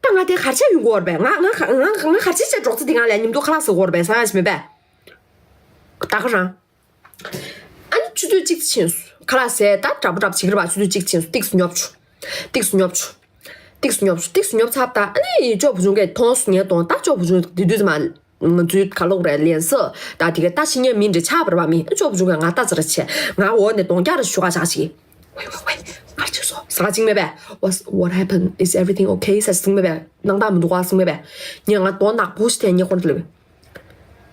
ད་ང་དེ་གར་ཆ་ཡོང་གི་ཡོད་རེད་པས། ང་ང་ང་གར་ཆ་བྱས་འགྲོགས་ཚེ་དེ་ང་ལ་མཉམ་དུ་ཁ་ལག་ཟ་གི་ཡོད་རེད་པས། ཟ་ཡ་ཞིག་མེད་པས། ད་ག་རང་། ཨ་ནི་ཆུ་ཚོད་གཅིག་ཕྱིན་སོང་། ཁ་ལག་ཟས་ད་འདྲ་པོ་འདྲ་པོ་བྱེད་ཀྱི་རེད་པ། ཆུ་ཚོད་གཅིག་ཕྱིན་སོང་། ཏིག་སུ་ཉོབ་བྱུང་། ཏིག་སུ་ཉོབ་བྱུང་། ཏིག་སུ་ཉོབ་བྱུང་། ཏིག་སུ་ཉོབ་ཚར་ད་ཨ་ནི་ཅོ་བུ་ཆུང་གིས་མཐོང་སོང་ངའི་གདོང་། ད་ཅོ་བུ་ཆུང་དེ་དུས་ཙམ་པ་ང་ཚོའི་ག་ལོག་རེད་ལན་ས་ད་དེ་ག་ད་ཤི་ཉན་མི་འདྲ་ཆགས་པ་རེད་པ་མི། ཅོ་བུ་ཆུང་གིས་ང་ལྟ་ཙམ་རེ་བྱས། ང་འོག་ནས་གདོང་རྒྱག་རེ་ཞུ་ག་ཆགས་ཤིག་ཝེ་ཝེ་ཝེ། ང་ཅི་སོ་ཟ་ག་ཅིག་མེད་པས། What's- what happened? Is everything okay? ཟེར་ཟིང་མེད་པས། སྣང་དག་མི་འདུག་ག་ཟིང་མེད་པས། ངས་ང་གདོང་ནག་པོ་ཞིག་བསྟན་ངས་ཁོང་ཚོ་ལབ།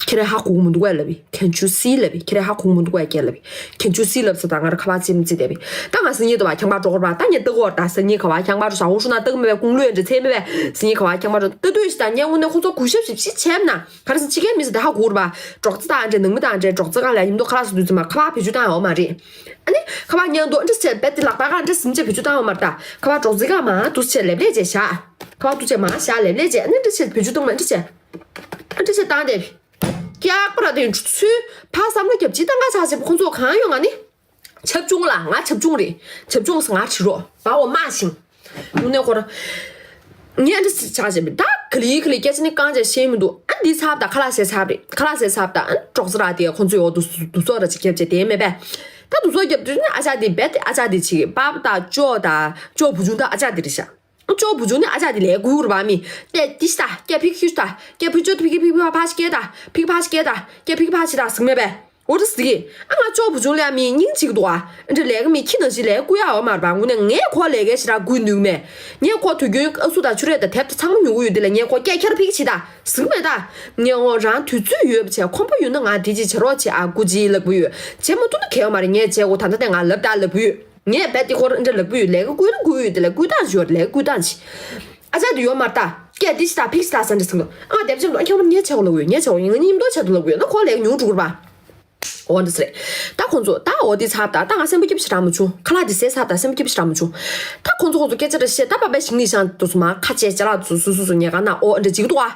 ཁྱེད་རང་ཧ་གོ་གི་མི་འདུག་གས་ལབ། Can't you see? ལབ། ཁྱེད་རང་ཧ་གོ་གི་མི་འདུག་གས་ལབ། Can't you see? ལབ་ས་ད་ང་ར་ཁ་པར་ཙེ་མི་ཙེ་བསྡད་པས། ད་ང་སང་ཉིན་དུ་བ་ཁྱང་པ་འགྲོ་གོ་ར་བ། ད་ངས་ལྟ་གོ་ར་ད་སང་ཉིན་ཁ་བ་ཁྱང་པ་འགྲོ་ཟ་འོང་ཤུ་ན་ལྟ་གི་མེད་པས། ཀུང་ལུ་ཡན་འདྲ་ཚེ་མེད་པས། སང་ཉིན་ཁ་བ་ཁྱང་པ་འགྲོ་ལྟ་དུས་ཤི་ད་ངས་དངོས་གནས་ཁོང་ཚོ་གུས་ཞབས་ཞིབ་ཞིག་བྱས་ན། ག་རེ་ཟེར་ཕྱི་རྒྱལ་མི་ཟེར་དེ་ཧ་གོ་ར་བ། འགྲོགས་ཚེ་དང་འདྲེ་ནང་མི་དང་འདྲེ་འགྲོགས་ཚེ་གང་ལ་ཡིན་མདོག་ཁ་ལག་སུ་དུས་ཙམ་མ་ཁ་བ་བེད་སྤྱོད་བཏང་ཡོད་མ་རེད། ཨ་ནི་ཁ་བ་ཉན་མདོག་འདྲ་བྱས་བེད་དེ་ལག་པ་གང་འདྲ་ཟིམ་བྱས་བེད་སྤྱོད་བཏང་ཡོད་མ་རེད། ད་ཁ་བ་འགྲོགས་ཚེ་གང་མ་འདུག་བྱས་ལེབ་ལེབ་བྱས་བཞག་ཁ་བ་འདུག་བྱས་མ་བཞག་ལེབ་ལེབ་བྱས། ཨ་ནི་འདྲ་བྱས་བེད་སྤྱོད་བཏང་མ་འདྲ་བྱས། ཨ་འདྲ་བྱས་བཏང་བསྡད་པས། སྐྱག་པ་ར་དེ་ཚུལ་ཕ་བསམ་བློ་རྒྱབ་ཅི་བཏང་ག་ཆགས་བྱས་ཁོང་ཚོ་གང་ཡོང་ང་ནི། ཆབ་ཆུང་ལ་ང་ཆབ་ཆུང་རེད། ཆབ་ཆུང་ང་ཁྲི་རོ་བ་འོ་མ་ཤིང་། དངོས་གནས་ཁོ་ར། ངས་འདི་ཆགས་བྱས་པས་ད་ག་ལི་ག་ལི་སྐད་ཆ་ནི་རྐང་བྱས་ཤེས་མི་འདུག་ཨ་འདི་ཚབ་ད་ཁ་ལག་ཟས་ཚབ་རེད། ཁ་ལག་ཟས་ཚབ་ད་ཨ་གྲོགས་ཚོ་ར་དེ་ཁོང་ཚོས་འོ་དུ་དུ་ཚོགས་ར་ཅིག་རྒྱབ་བྱས་དེ་མེད་པས། ད་དུ་ཚོགས་རྒྱབ་དུས་ནི་ཨ་ཅག་དེ་རྦད་དེ་ཨ་ཅག་དེ་ཅིག་པ་པ་ད་ཅོ་ད་ཅོ་བུ་ཆུང་ད་ཨ་ཅག་དེ་རེད་ཤག་ཅོ་བུ་ཆུང་ནི་ཨ་ཅག་དེ་ལས་གུ་རུ་བ་མི་ཏེ་ཏི་ཤི་ད་ཀྱེ་ཕིག་ཤུ་ད་ཀྱེ་ཕིག་ཅོ་ཕིག་ཕིག་ཕིག་ཕ་ཕ་ཤི་ཀེ་ད་ཕིག་ཕ་ཤི་ཀེ་ད་ཀྱེ་ཕིག་ཕ་ཤི་ད་ཟིག་མེད་པས། འོ་རེད་ཟིག་ཨ་ང་ཅོ་བུ་ཆུང་ལ་མི་སྙིང་རྗེ་གི་འདུག་ཨ། འདྲ་ལས་ཀ་མི་ཁྱི་ནང་བཞིན་ལས་བསྐུར་ཡ་འོ་མར་བ་ངུ་ནས་ངས་ཁོ་ལས་ཀའི་ཞི་ར་བསྐུར་ནུས་མེད། ངས་ཁོ་དུས་རྒྱུན་ཨ་སུ་ད་ཆུ་རེད་ད་དེབ་ད་ཚང་མ་ཉུ་གུ་ཡོད་དེ་ལ་ངས་ཁོ་ཀྱེ་ཁྱེར་ཕིག་ཤི་ད་ཟིག་མེད་ད། ངས་འོ་རང་དུས་ཚོད་ཡོད་པ་བྱས་ཁོམ་པ་ཡོད་ན་ང་དེ་ཅི་བྱེད་རོགས་བྱེད་ཨ་སྐུ་ཅི་ལབ་གི་ཡོད་བྱེད་མ་ཐུབ་ན་གལ་ཡོད་མ་རེད། ངས་བྱས་འོ་ད་ལྟ་དེ་ང་ལབ་ད་ལབ་གི་ཡོད། ངས་རྦད་དེ་ཁོར་འདྲ་ལབ་ཀྱི་ཡོད། ལས་ཀ་བསྐུར་ན་བསྐུར་ཡོད་དེ་ལས་བསྐུར་སྟངས་ཞོར་ལས་ཀ་བསྐུར་སྟངས་ཤིག་ཨ་ཅག་དེ་ཡོད་མ་རེད་ད། སྐད་འདི་ཞིག་ད་ཕིག་ཞིག་ད་ཟེར་འདྲ་ཟེར་གི་འདུག་ཨ་ང་དེབ་ཆེན་འདུག་ཨ་ཁྱོད་མ་ངས་བྱེད་དགོས་ལབ་ཡོད། ངས་བྱེད་དགོས་ངས་ཉིན་མདོ་བྱེད་དུ་ལབ་ཡོད་ན་ཁོ་ལས་ཀ་ཉུང་འགྲོ་གི་རེད་པ། འོ་འདི་ཟེར་རེད། ད་ཁོང་ཚོ་ད་འོ་དེ་ཚབ་ད་ད་ང་སེམས་པ་སྐྱིད་པོ་ཞིག་རག་མ་བྱུང་། ཁ་ལག་དེ་ཟས་ཚབ་ད་སེམས་པ་སྐྱིད་པོ་ཞིག་རག་མ་བྱུང་། ད་ཁོང་ཚོ་ཁོང་ཚོ་སྐད་ཆ་འདྲ་བཤད་ད་པ་པའི་ཞིང་ལི་ཤང་དུ་སུ་མ་ཁ་ཆེ་ཅ་ལག་དུ་སུ་སུ་སུ་ཉེ་ག་ན་འོ་འདྲ་ཅིག་འདུག་ཨ།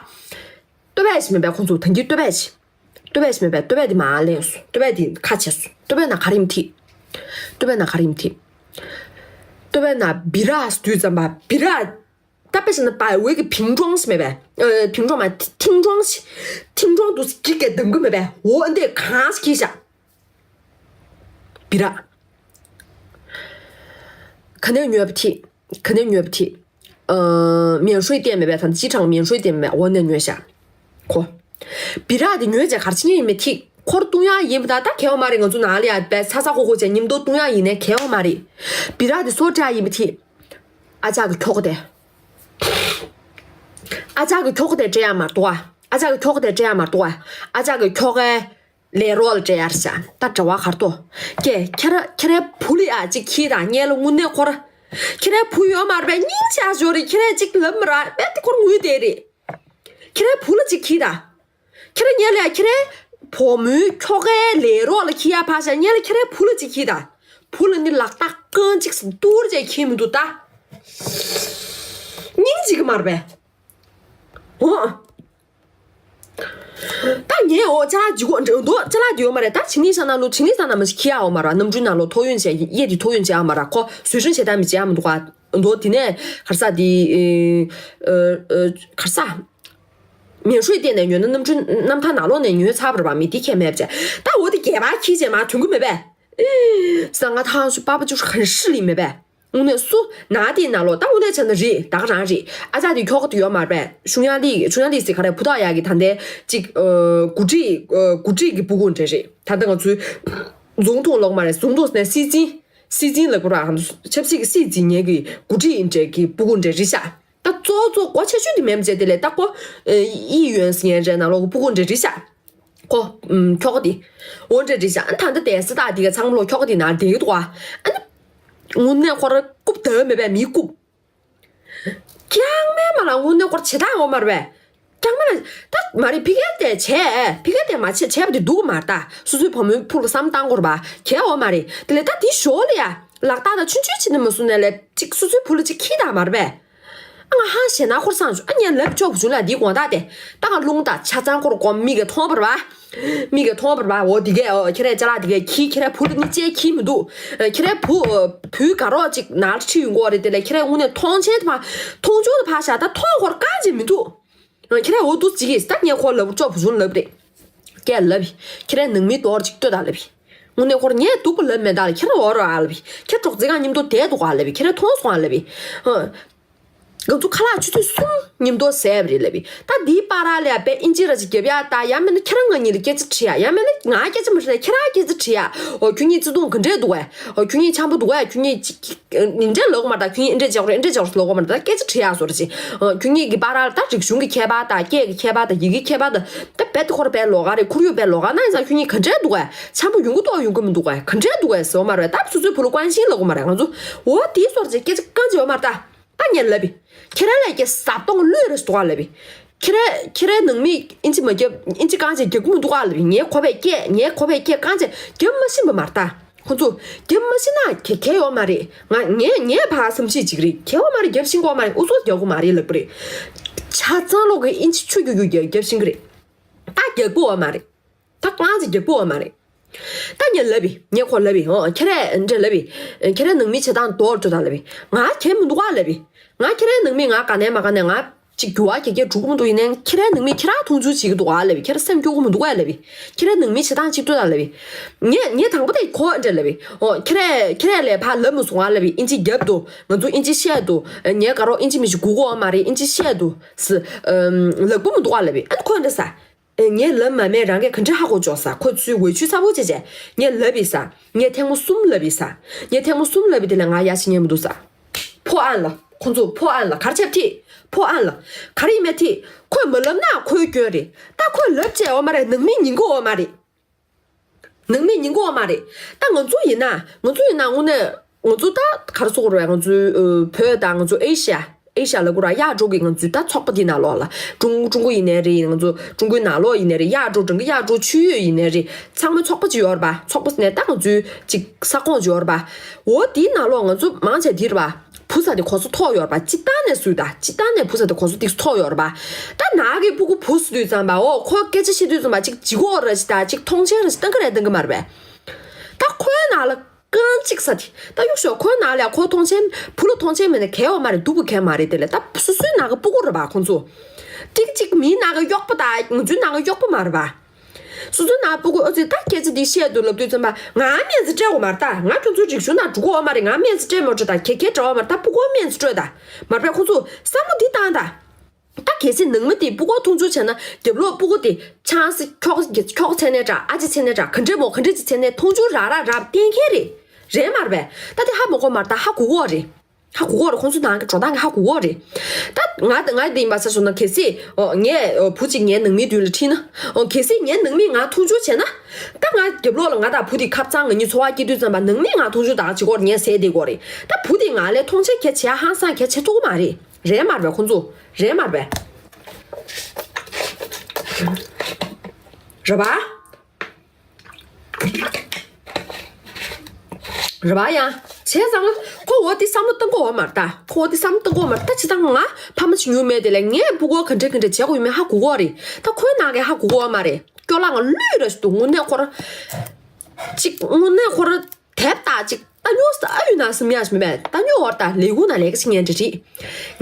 ལྟོས་པས་ཞིག་མེད་པས་ཁོང་ཚོ་ད་གིན་ལྟོས་པས་ཞིག་ལྟོས་པས་མེད་པས་ལྟོས་པས་དེ་མ་ལེན་སོ། ལྟོས་པས་དེ་ཁ་ཆེ་སོ། ལྟོས་པས་ན་ག་རེ་ཡིན་ཐི། ལྟོས་པས་ན་ག་རེ་ཡིན་ཐི། ལྟོས་པས་ན་བི་རག་དུས་ཙམ་པ་བི་རག་ད་པས་ན་པ་འོས་ཀྱི་ཕིང་ཀྲོང་ཞིག་མེད་པས། ཨ་ཕིང་ཀྲོང་མ་ཐིང་ཀྲོང་ཞིག་ཐིང་ཀྲོང་དུ་སྐྱིད་ཀྱི་འདམ་གི་མེད་པས་འོ་འདི་གང་ཞིག་གིས་བཞག་བི་རག་ག་ནས་ཉོས་པ་ཐི། ག་ནས་ཉོས་པ་ཐི། ཨ་免税店མེད་པས་ད་ཅི་གྲངས་免税店མེད་པས་འོ་ནས་ཉོས་ཤག་ཁོ། བི་རག་དེ་ཉོས་བྱས་གར་ཕྱིན་ཡིན་མེད་ཐིག་ཁོར་བཏུང་ཡག་ཡིན་པ་ད་ད་གལ་བ་མ་རེད། ང་ཚོ་ནང་ལ་ཡ་པས་ཚ་ཚ་ཁོ་ཁོ་བྱས་ཉིན་ཐོ་བཏུང་ཡག་ཡིན་ནས་གལ་བ་མ་རེད། བི་རག་དེ་སོ་སྤྲད་ཡག་ཡིན་མེད་ཐིག་ཨ་ཅག་གི་ཁྱོ་ག་དེ། ཨ་ཅག་གི་ཁྱོ་ག་དེ་སྤྲད་ཡག་མ་གཏོགས་ཨ། ཨ་ཅག་གི་ཁྱོ་ག་དེ་སྤྲད་ཡག་མ་གཏོགས་ཨ། ཨ་ཅག་གི་ཁྱོ་གའི་ལས་རོགས་ལ་སྤྲད་ཡག་རེད་ཤག་ད་གྲྭ་བ་གར་ཏོ། ཀྱེ་ཁྱེད་ར་ཁྱེད་རའི་བུ་ལ་ཡ་ཅིག་གྱིས་དང་ངས་ལ་དངོས་གནས་ཁོ་ར། ཁྱེད་རའི་བུ་ཡོད་མ་རེད་པས་སྙིང་རྗེ་ཞོ་རེད། ཁྱེད་རས་ཅིག་ལབ་མ་ར་པས་དེ་ཁོར་ངུས་བསྡད་རེད། ཁྱེད་རའི་བུ་ལ་ཅིག་གྱིས་དང་། ཁྱེད་ར་ངས་ལ་ཡ་ཁྱེད་རའི་བུ་མོའི་ཁྱོ་གའི་ལས་རོགས་ལ་གྱིས་ཡག་ཕར་བཞག་ངས་ལ་ཁྱེད་རའི་བུ་ལ་ཅིག་གྱིས་དང་། བུ་ལ་ནི་ལག་རྟགས་རྐང་གཅིག་སུ་ཏུར་བྱས་གྱིས་མི་འདུག་ད། སྙིང་རྗེ་གི་མ་རེད་པས། འོ། ད་ངས་འོ་ཅ་ལག་ལྗིད་ཁོག་འདྲ་འདུག་ཅ་ལག་དེ་ཡོད་མ་རེད། ད་བྱིངས་ལི་ས་ན་ལུ་བྱིངས་ལི་ས་ན་མ་ཞིག་ཁྱི་ཡ་འོ་མ་ར། གནམ་གྲུའི་ནང་ལོ་ཐོག་ཡོན་བྱས་གཡས་དེ་ཐོག་ཡོན་བྱས་ཨ་མ་ར། ཁོ་བཟོད་སྲན་བྱེད་སྟངས་མི་བྱེད་ཨ་མ་འདུག་ག་འདུག་དེ་ནས་གར་ས་དེ་གར་ས་མེ་ཧྲོས་བལྟས་ནས་ཉོས་ན་གནམ་གྲུ་གནམ་ཐང་ནང་ལོགས་ནས་ཉོས་ཚར་བ་ར་བ་མི་དེ་ཁྱད་མེད་བྱས། ད་འོ་དེ་རྒྱལ་བ་ཁྱི་བྱས་མ་ཐོན་གི་མེད་པས། ས་ང་ཐང་ཤུ་པ་པ་ཅུ་ཧན་ཧྲི་ལི་མེད་པས། དངོས་གནས་སུ་ན་དེའི་ནང་ལོགས་ད་དངོས་གནས་བྱས་ན་རེད། ད་ག་རང་རེད། ཨ་ཅག་དེ་ཁྱོ་ག་དེ་ཡོད་མ་རེད་པས། ཤུང་ཡང་ལི་ཤུང་ཡང་ལི་ཟེར་ག་རེ་བུ་ཐག་ཡག་གི་ད་ལྟའི་ཅིག་ཨ་འགོ་ཁྲིད་ཨ་འགོ་ཁྲིད་ཀྱི་སྤུ་གུ་འདྲ་རེད། ད་ལྟ་ང་ཚོའི་རྫོང་ཐོང་ལོག་མ་རེད། རྫོང་ཐོང་ཟེར་ན་སྲིད་འཛིན་སྲིད་འཛིན་ལབ་དགོས་ར། ཆབ་སྲིད་ཀྱི་སྲིད་འཛིན་ཉན་གི་འགོ་ཁྲིད་འདྲ་གི་སྤུ་གུ་འདྲ་རེད་ཤག་ད་གཙོ་བོ་གཙོ་གོ་ཆེ་ཤོས་དེ་མེད་མ་བྱས་དེ་ལས་ད་ཁོ་ཨ་ཡི་ཡོན་ཟེར་ཡན་འདྲ་ནང་ལོག་གི་སྤུ་གུ་འདྲ་རེད་ཤག་ཁོ་ཨུམ་ཁྱོ་ག་དེ། འོ་འདྲ་རེད་ཤག་ཨ་ད་ལྟ་དེ་ས་ཐག་དེ་ག་ཚང་མ་ལོ་ཁྱོ་ག་དེ་ནང་བསྡད་ཀྱི་འདུག་ཨ། ཨ་ནི་དངོས་གནས་ཁོ་ར་རྐུབ་དར་མེད་པའི་མི་རྐུབ། ཀྱང་མེད་མ་ལ་དངོས་གནས་ཁོ་ར་བྱེད་སྟངས་འོ་མ་རེད་པས། ཀྱང་མེད་ལ་ད་མ་རེད། ཕི་ཀེ་དེ་བྱས་ཕི་ཀེ་དེ་མ་བྱས་བྱས་པ་དེ་འདུག་མ་རེད། ད་སོ་སོའི་བུ་མོའི་ཕུགས་ལ་བསམ་བཏང་དགོས་རེད་པ། གལ་འོ་མ་རེད། དེ་ལས་ད་དེ་ཞོར་ལ་ཡ་ལག་རྟགས་ད་ཆུང་ཆུང་བྱེད་ནས་མ་སོང་ནས་ལས་ཅིག་སོ་སོའི་བུ་ལ་ཅིག་ཁྱི་ད་མ་རེད་པས། ང་ཧང་ཞེ་ན་ཁོར་སང་ཞུ་ཨ་ཉན་ལབ་ཆོག་བུ་ཆུང་ལ་འདི་དགོང་དག་དེ་ད་ང་རླུང་དང་ཆ་ཚང་ཁོར་གོམ་མིག་གིས་མཐོང་བར་བ། མིག་གིས་མཐོང་བར་བ། འོ་འདི་གས་འོ་ཁྱེད་རས་ཅ་ལག་འདི་གས་ཁྱི་ཁྱེད་རས་བུ་ལ་ནི་ཅེས་ཁྱི་མི་འདུག་ཁྱེད་རས་བུ་བུའི་དགའ་རོགས་ཅིག་ནར་ཁྲིད་ཡོང་གོ་རེད། དེ་ལས་ཁྱེད་རས་དངོས་གནས་མཐོང་ཆེན་དུ་ཕ་མཐོང་ཆུང་དུ་ཕ་ཤ་ད་མཐོང་ཁོར་གང་བྱེད་མི་འདུག་ཁྱེད་རས་འོ་འདུག་ཅིག་གིས་ད་ངས་ཁོར་ལབ་ཆོག་བུ་ཆུང་ལབ་རེད། སྐད་ལབ་ཁྱེད་རས་ནང་མི་དོར་ཅིག་ལྟོས་དང་ལབ། དངོས་གནས་ཁོར་ངས་སྡུག་པོ་ལབ་མེད་ད་ལ་ཁྱེད་ར་འོ་ར་ཨ་ལབ། ཁྱེད་གྲོགས་ཚིག་གང་མཉམ་དུ་བསྡད་འདུག་ཨ་ལབ། ཁྱེད་ར་མཐོང་སོང་ཨ་ལབ། ང་ཚོ་ཁ་ལག་ཆུ་ཚོད་གསུམ་མཉམ་དུ་ཟས་པ་རེད་ལབ། ད་འདིའི་བར་ལ་ཡ་པའི་ཨིན་ཇི་ར་ཅིག་རྒྱབ་ཡ། ད་ཡང་མིན་ན་ཁྱེད་རང་ང་གཉིས་ལ་སྐད་ཆ་དྲི་ཡ། ཡང་མིན་ན་ང་སྐད་ཆ་མ་དྲི་ན་ཁྱེད་རང་སྐད་ཆ་དྲི་ཡ། འོ་ཁྱོད་གཉིས་བརྩེ་དུང་ག་འདྲས་འདུག་གས། འོ་ཁྱོད་གཉིས་འཆམ་པོ་འདུག་གས། ཁྱོད་གཉིས་ཅིག་འདི་འདྲས་ལབ་གོ་མ་རེད། ད་ཁྱོད་གཉིས་འདི་འདྲས་བྱེད་དགོས་རེད། འདི་འདྲས་བྱེད་དགོས་རེད་ལབ་གོ་མ་རེད། ད་སྐད་ཆ་དྲི་ཡ་བཟོ་འདྲ་ཅིག་འོ་ཁྱོད་གཉིས་ཀྱི་བར་ལ་ད་རིག་གཞུང་གི་ཁྱད་པར་དང་སྐད་ཀྱི་ཁྱད་པར་དང་ཡི་གེའི་ཁྱད་པར་དང་ད་རྦད་དེ་ཁོ་ར་དཔེ་ལོགས་ཀ་རེད། ཁོར་ཡུག་དཔེ་ལོགས་ཀ་ན་ཡིན་ཙང་ཁྱོད་གཉིས་ག་འདྲས་འདུག་གས། འཆམ་པོ་ཡོང་གི་འདུག་ཡོང་གི་མི་འདུག་གས། ག་འདྲས་འདུག་གས་ཟེར་གོ་མ་རེད། ད་སོ་སོའི་བུ་ལ་ཀུན་ཤིང་ལབ་གོ་མ་རེད། ང་ཚོ་འོ་དེའི་སོར་ཅིག་སྐད་ཆ་གང་ཅི་ཡོད་མ་རེད་ད། ད་ངས་ལབ་པས། ཁྱེད་རང་ལས་ཀྱི་ཟབ་གཏོང་བློས་རེ་སྟོར་ལབ་པས། ཁྱེད་རང་ཁྱེད་རང་ནང་མི་ཨིན་ཇི་མ་རྒྱབ་ཨིན་ཇི་གང་ཅི་རྒྱབ་ཀྱི་མི་འདུག་ག་ལབ་པས། ངས་ཁོ་པས་སྐད་ངས་ཁོ་པས་སྐད་གང་ཅི་རྒྱབ་མ་ཤེས་པ་མ་རེད་ད། ཁོ་ཚོ་རྒྱབ་མ་ཤེས་ན་གལ་གལ་ཡོད་མ་རེད། ང་ངས་ངས་ཕ་བསམ་ཤེས་ཅིག་རེད། གལ་ཡོད་མ་རེད། རྒྱབ་ཤེས་གོ་མ་རེད། ཨུ་ཚུགས་རྒྱག་གོ་མ་རེད་ལབ་པ་རེད། ཆ་ཚང་ལོག་གི་ཨིན་ཇི་ཆུ་རྒྱུག་རྒྱུག་རྒྱབ་རྒྱབ་ཤེས་གི་རེད། ད་རྒྱག་པོ་ཡོད་མ་རེད། ད་གང་ཅི་རྒྱག་པོ་ཡོད་མ་རེད། ད་ངས་ལབ་པས། ངས་ཁོ་ལབ་པས། ཨོ་ཁྱེད་རས་འདྲ་ལབ་པས། ཁྱེད་རས་ནང་མི་བྱེད་སྟངས་དོར་ཅོ་ད་ལབ་པས། ང་གལ་མི་འདུག་ག་ལབ་པས། ང་ཁྱེད་རས་ནང་མི་ང་ག་ནས་མ་ག་ནས་ང་ ཅིག་འགྱུར་བ་ག་གེ་འགྲོ་གི་མི་འདུག་ཡིན་ནའི་ཁྱེད་རའི་ནང་མི་ཁྱེད་ར་མཐོང་ཆུང་བྱེད་ཀྱི་འདུག་ཨ་ལབ་པས། ཁྱེད་ར་སེམས་སྐྱོ་གི་མི་འདུག་ཨ་ལབ་པས། ཁྱེད་རའི་ནང་མི་བྱེད་སྟངས་གཅིག་ལྟོས་ཨ་ལབ་པས། ངས་ངས་དང་པོ་དེ་ཁོ་འདྲ་ལབ་པས། ཨོ་ཁྱེད་རས་ཁྱེད་རས་ལས་ཕར་ལབ་མི་སོང་ཨ་ལབ་པས། ཨིན་ཇི་རྒྱབ་འདུག་ང་ཚོ་ཨིན་ཇི་བཤད་འདུག་ངའི་དགའ་རོགས་ཨིན་ཇི་མི་ཞིག་སྒུག་གོ་ཨ་མ་རེད། ཨིན་ཇི་བཤད་འདུག་ཟེར་ལབ་གི་མི་འདུག་ཨ་ལབ་པས། ཨ་ཁོ་འདྲ་ཟེར། ངས་ལབ་མ་མེད། རང་གིས་ག་འདྲ་ཧ་གོ་ཆོག་ཟེར། ཁོ་ཚུར་འོས་ཆོས་གསལ་པོ་བྱས་བྱས་ངས་ལབ་པས་ཟེར། ངས་ཐེངས་མ་གསུམ་ལབ་པས་ཟེར། ངས་ཐེངས་མ་གསུམ་ལབ་པས། དེ་ལས་ང་ཡ་ཤི་ཉན་མི་འདུག་ཟེར། ཕོ་ཨན་ལ་ཁོ་ཚོ་ཕོ་ཨན་ལ་གར་ཆབ་ཐིག་ཕོ་ཨན་ལ་གར་ཡིན་མེད་ཐིག་ཁོས་མ་ལབ་ན་ཁོའི་སྐྱོན་རེད། ད་ཁོས་ལབ་བྱས་ཨོ་མ་རེད། ནང་མི་ཉན་གི་ཨོ་མ་རེད། ནང་མི་ཉན་གི་ཨོ་མ་རེད། ད་ང་ཚོ་ཡིན་ན་ང་ཚོ་ཡིན་ན་དངོས་གནས་ང་ཚོ་ད་གར་སོང་རེད། ང་ཚོའི་བོད་དང་ང་ཚོ་ཨེ་ཤ་ཡ། ཨེ་ཤ་ཡ་ལ་གུ་ར་ཡར་འགྲོ་གི་ང་ཚོའི་ད་ཚོགས་པ་འདི་ནང་ལོགས་ལ་ཀྲུང་ཀྲུང་གོ་ཡིན་ནའི་རེད། ང་ཚོ་ཀྲུང་གོའི་ནང་ལོགས་ཡིན་ནའི་རེད། ཡར་འགྲོ་འགྲོ་གི་ཡར་འགྲོ་ཆུ་ཡོད་ཡིན་ནའི་རེད། ཚང་མ་ཚོགས་པ་ཅིག་ཡོད་རེད་པ། ཚོགས་པ་ནས་ད་ང་ཚོའི་ཅིག་ས་ཁོངས་ཅིག་ཡོད་རེད་པ། འོ་དེའི་ནང་ལོགས་ང་ཚོ་མང་ཆེ་དེ་རེད་པ། བུ་ཚ་དེ་གོ་ས་མཐོ་ཡོད་རེད་པ། སྤྱིར་བཏང་ནས་སུས་ད་སྤྱིར་བཏང་ནས་བུ་ཚ་དེ་གོ་ས་ཏིག་མཐོ་ཡོད་རེད་པ། ད་ནག་གི་སྤུ་གུ་བུ་སུ་དུས་ཙམ་པ་འོ་ཁོ་སྐད་ཆ་བཤད་དུས་ཙམ་པ་ཅིག་ལྗིད་ཁོག་ར་ཞིག་ད་ཅིག་མཐོང་ཆེན་ར་ཞིག་བཏང་གི་རེད་བཏང་གི་མ་རེད་པས། ད་ཁོའི་ནང་ལ་རྐང་གཅིག་ས་དེ་ད་གཡུག་ཞོག་ཁོའི་ནང་ལ་ཁོ་མཐོང་ཆེན་བུ་ལ་མཐོང་ཆེན་མེད་ན་གལ་བ་མ་རེད། སྡུག་པོ་གལ་མ་རེད། དེ་ལས་ད་སོ་སོའི་ནང་གི་སྤུ་གུ་རེད་པ་ཁོང་ཚོ། ཏིག་ཅིག་མིའི་ནང་གི་གཡོག་པོ་དང་ང་ཚོའི་ནང་གི་གཡོག་པོ་མ་རེད་པ། སོ་སོའི་ནང་སྤུ་གུ་ཨོ་ཙི་ད་སྐད་ཆ་འདི་བཤད་དུ་ལབ་དུས་ཙམ་པ་ང་སྨན་རྩིས་སྤྲད་དགོས་མ་རེད། ད་ང་ཁྱོད་ཚོའི་རིག་གཞུང་ནང་འགྲོ་གི་ཡོད་མ་རེད། ང་སྨན་རྩིས་སྤྲད་མ་འགྲོ། ད་ཁྱེད་ཁྱེད་འདྲ་བ་མ་རེད། ད་སྤུ་གུ་སྨན་རྩིས་སྤྲོད་ད་མ་རེད་པས། ཁོང་ཚོ་བསམ་བློ་འདི་བཏང་ད། ད་གལ་སྲིད་ནང་མི་དེ་སྤུ་གུ་མཐོང་ཆུང་བྱས་ན་རྒྱབ་ལོགས་སྤུ་གུ་དེ་ཆང་སི་ཁྱོག་ཁྱོག་ཚད་ནས་འདྲ་ཨ་ཅེ་ཚད་ནས་འདྲ་ག་འདྲས་མོ་ག་འདྲས་ཅིག་ཚད་ནས་མཐོང་ཆུང་རག་རག་རག་གཏན་འཁེལ་རེད། རེད་མ་རེད་པས། ད་དེ་ཧ་མ་གོ་མ་རེད། ད་ཧ་གོ་གོ་རེད། ཧ་གོ་གོ་རེད། ཁོང་ཚོ་ནང་གི་འགྲོ་སྟངས་ཀྱི་ཧ་གོ་གོ་རེད། ད་ང་ང་དེ་ཡིན་པ་ས་སོང་ན་གལ་སྲིད་ཨོ་ངས་ཨོ་བུ་གཅིག་ངའི་ནང་མིའི་མདུན་ལ་ཁྲིད་ན་ཨོ་གལ་སྲིད་ངའི་ནང་མིས་ང་མཐོང་ཆུང་བྱས་ན། ད་ང་རྒྱབ་ལོགས་ལ་ང་དང་བུ་དེ་ཁ་གཙང་ང་གཉིས་འཚོ་བ་སྐྱེལ་དུས་ཙམ་པ་ནང་མིས་ང་མཐོང་ཆུང་ད་ག་བྱེད་གོ་རེད། ངས་ཟས་བསྡད་གོ་རེད། ད་བུ་དེ་ང་ལས་མཐོང་ཆེན་གལ་བྱེད་ཧང་སང་གལ་བྱེད་ཐུབ་ཀྱི་མ་རེད། རེད་མ་རེད་པས། ཁོང་ཚོ་རེད་མ་རེད་པས། རེད་པ། རེད་པ། ཡང་བྱས་ཙང་ཁོ་འོ་དེ་བསམ་བློ་གཏོང་གི་ཡོད་མ་རེད། ད་ཁོ་འོ་དེ་བསམ་བློ་གཏོང་གི་ཡོད་མ་རེད། ད་བྱས་ཙང་ང་ཕ་མ་ཆུང་ཉུང་མེད་དེ་ལས་ངས་སྤུ་གུ་ག་འདྲས་ག་འདྲས་བྱེད་དགོས་ཡོད་མེད་ཧ་གོ་གོ་རེད། ད་ཁོའི་ནང་གི་ཧ་གོ་གོ་ཡོད་མ་རེད། སྐྱོ་ལ་ང་ལུས་ར་ཞིག་འདུག་དངོས་གནས་ཁོ་ར། ཅིག་དངོས་གནས་ཁོ་ར་དེབ་ལྟ་ཅིག་ལྟ་ཉོ་ས་ཨ་ཡུ་ན་སི་མི་ཡ་ཞིག་མེད་པས། ལྟ་ཉོ་བར་ད་ལས་ཁུངས་ན་ལས་ཀ་བྱེད་མཁན་འདྲ་རེད།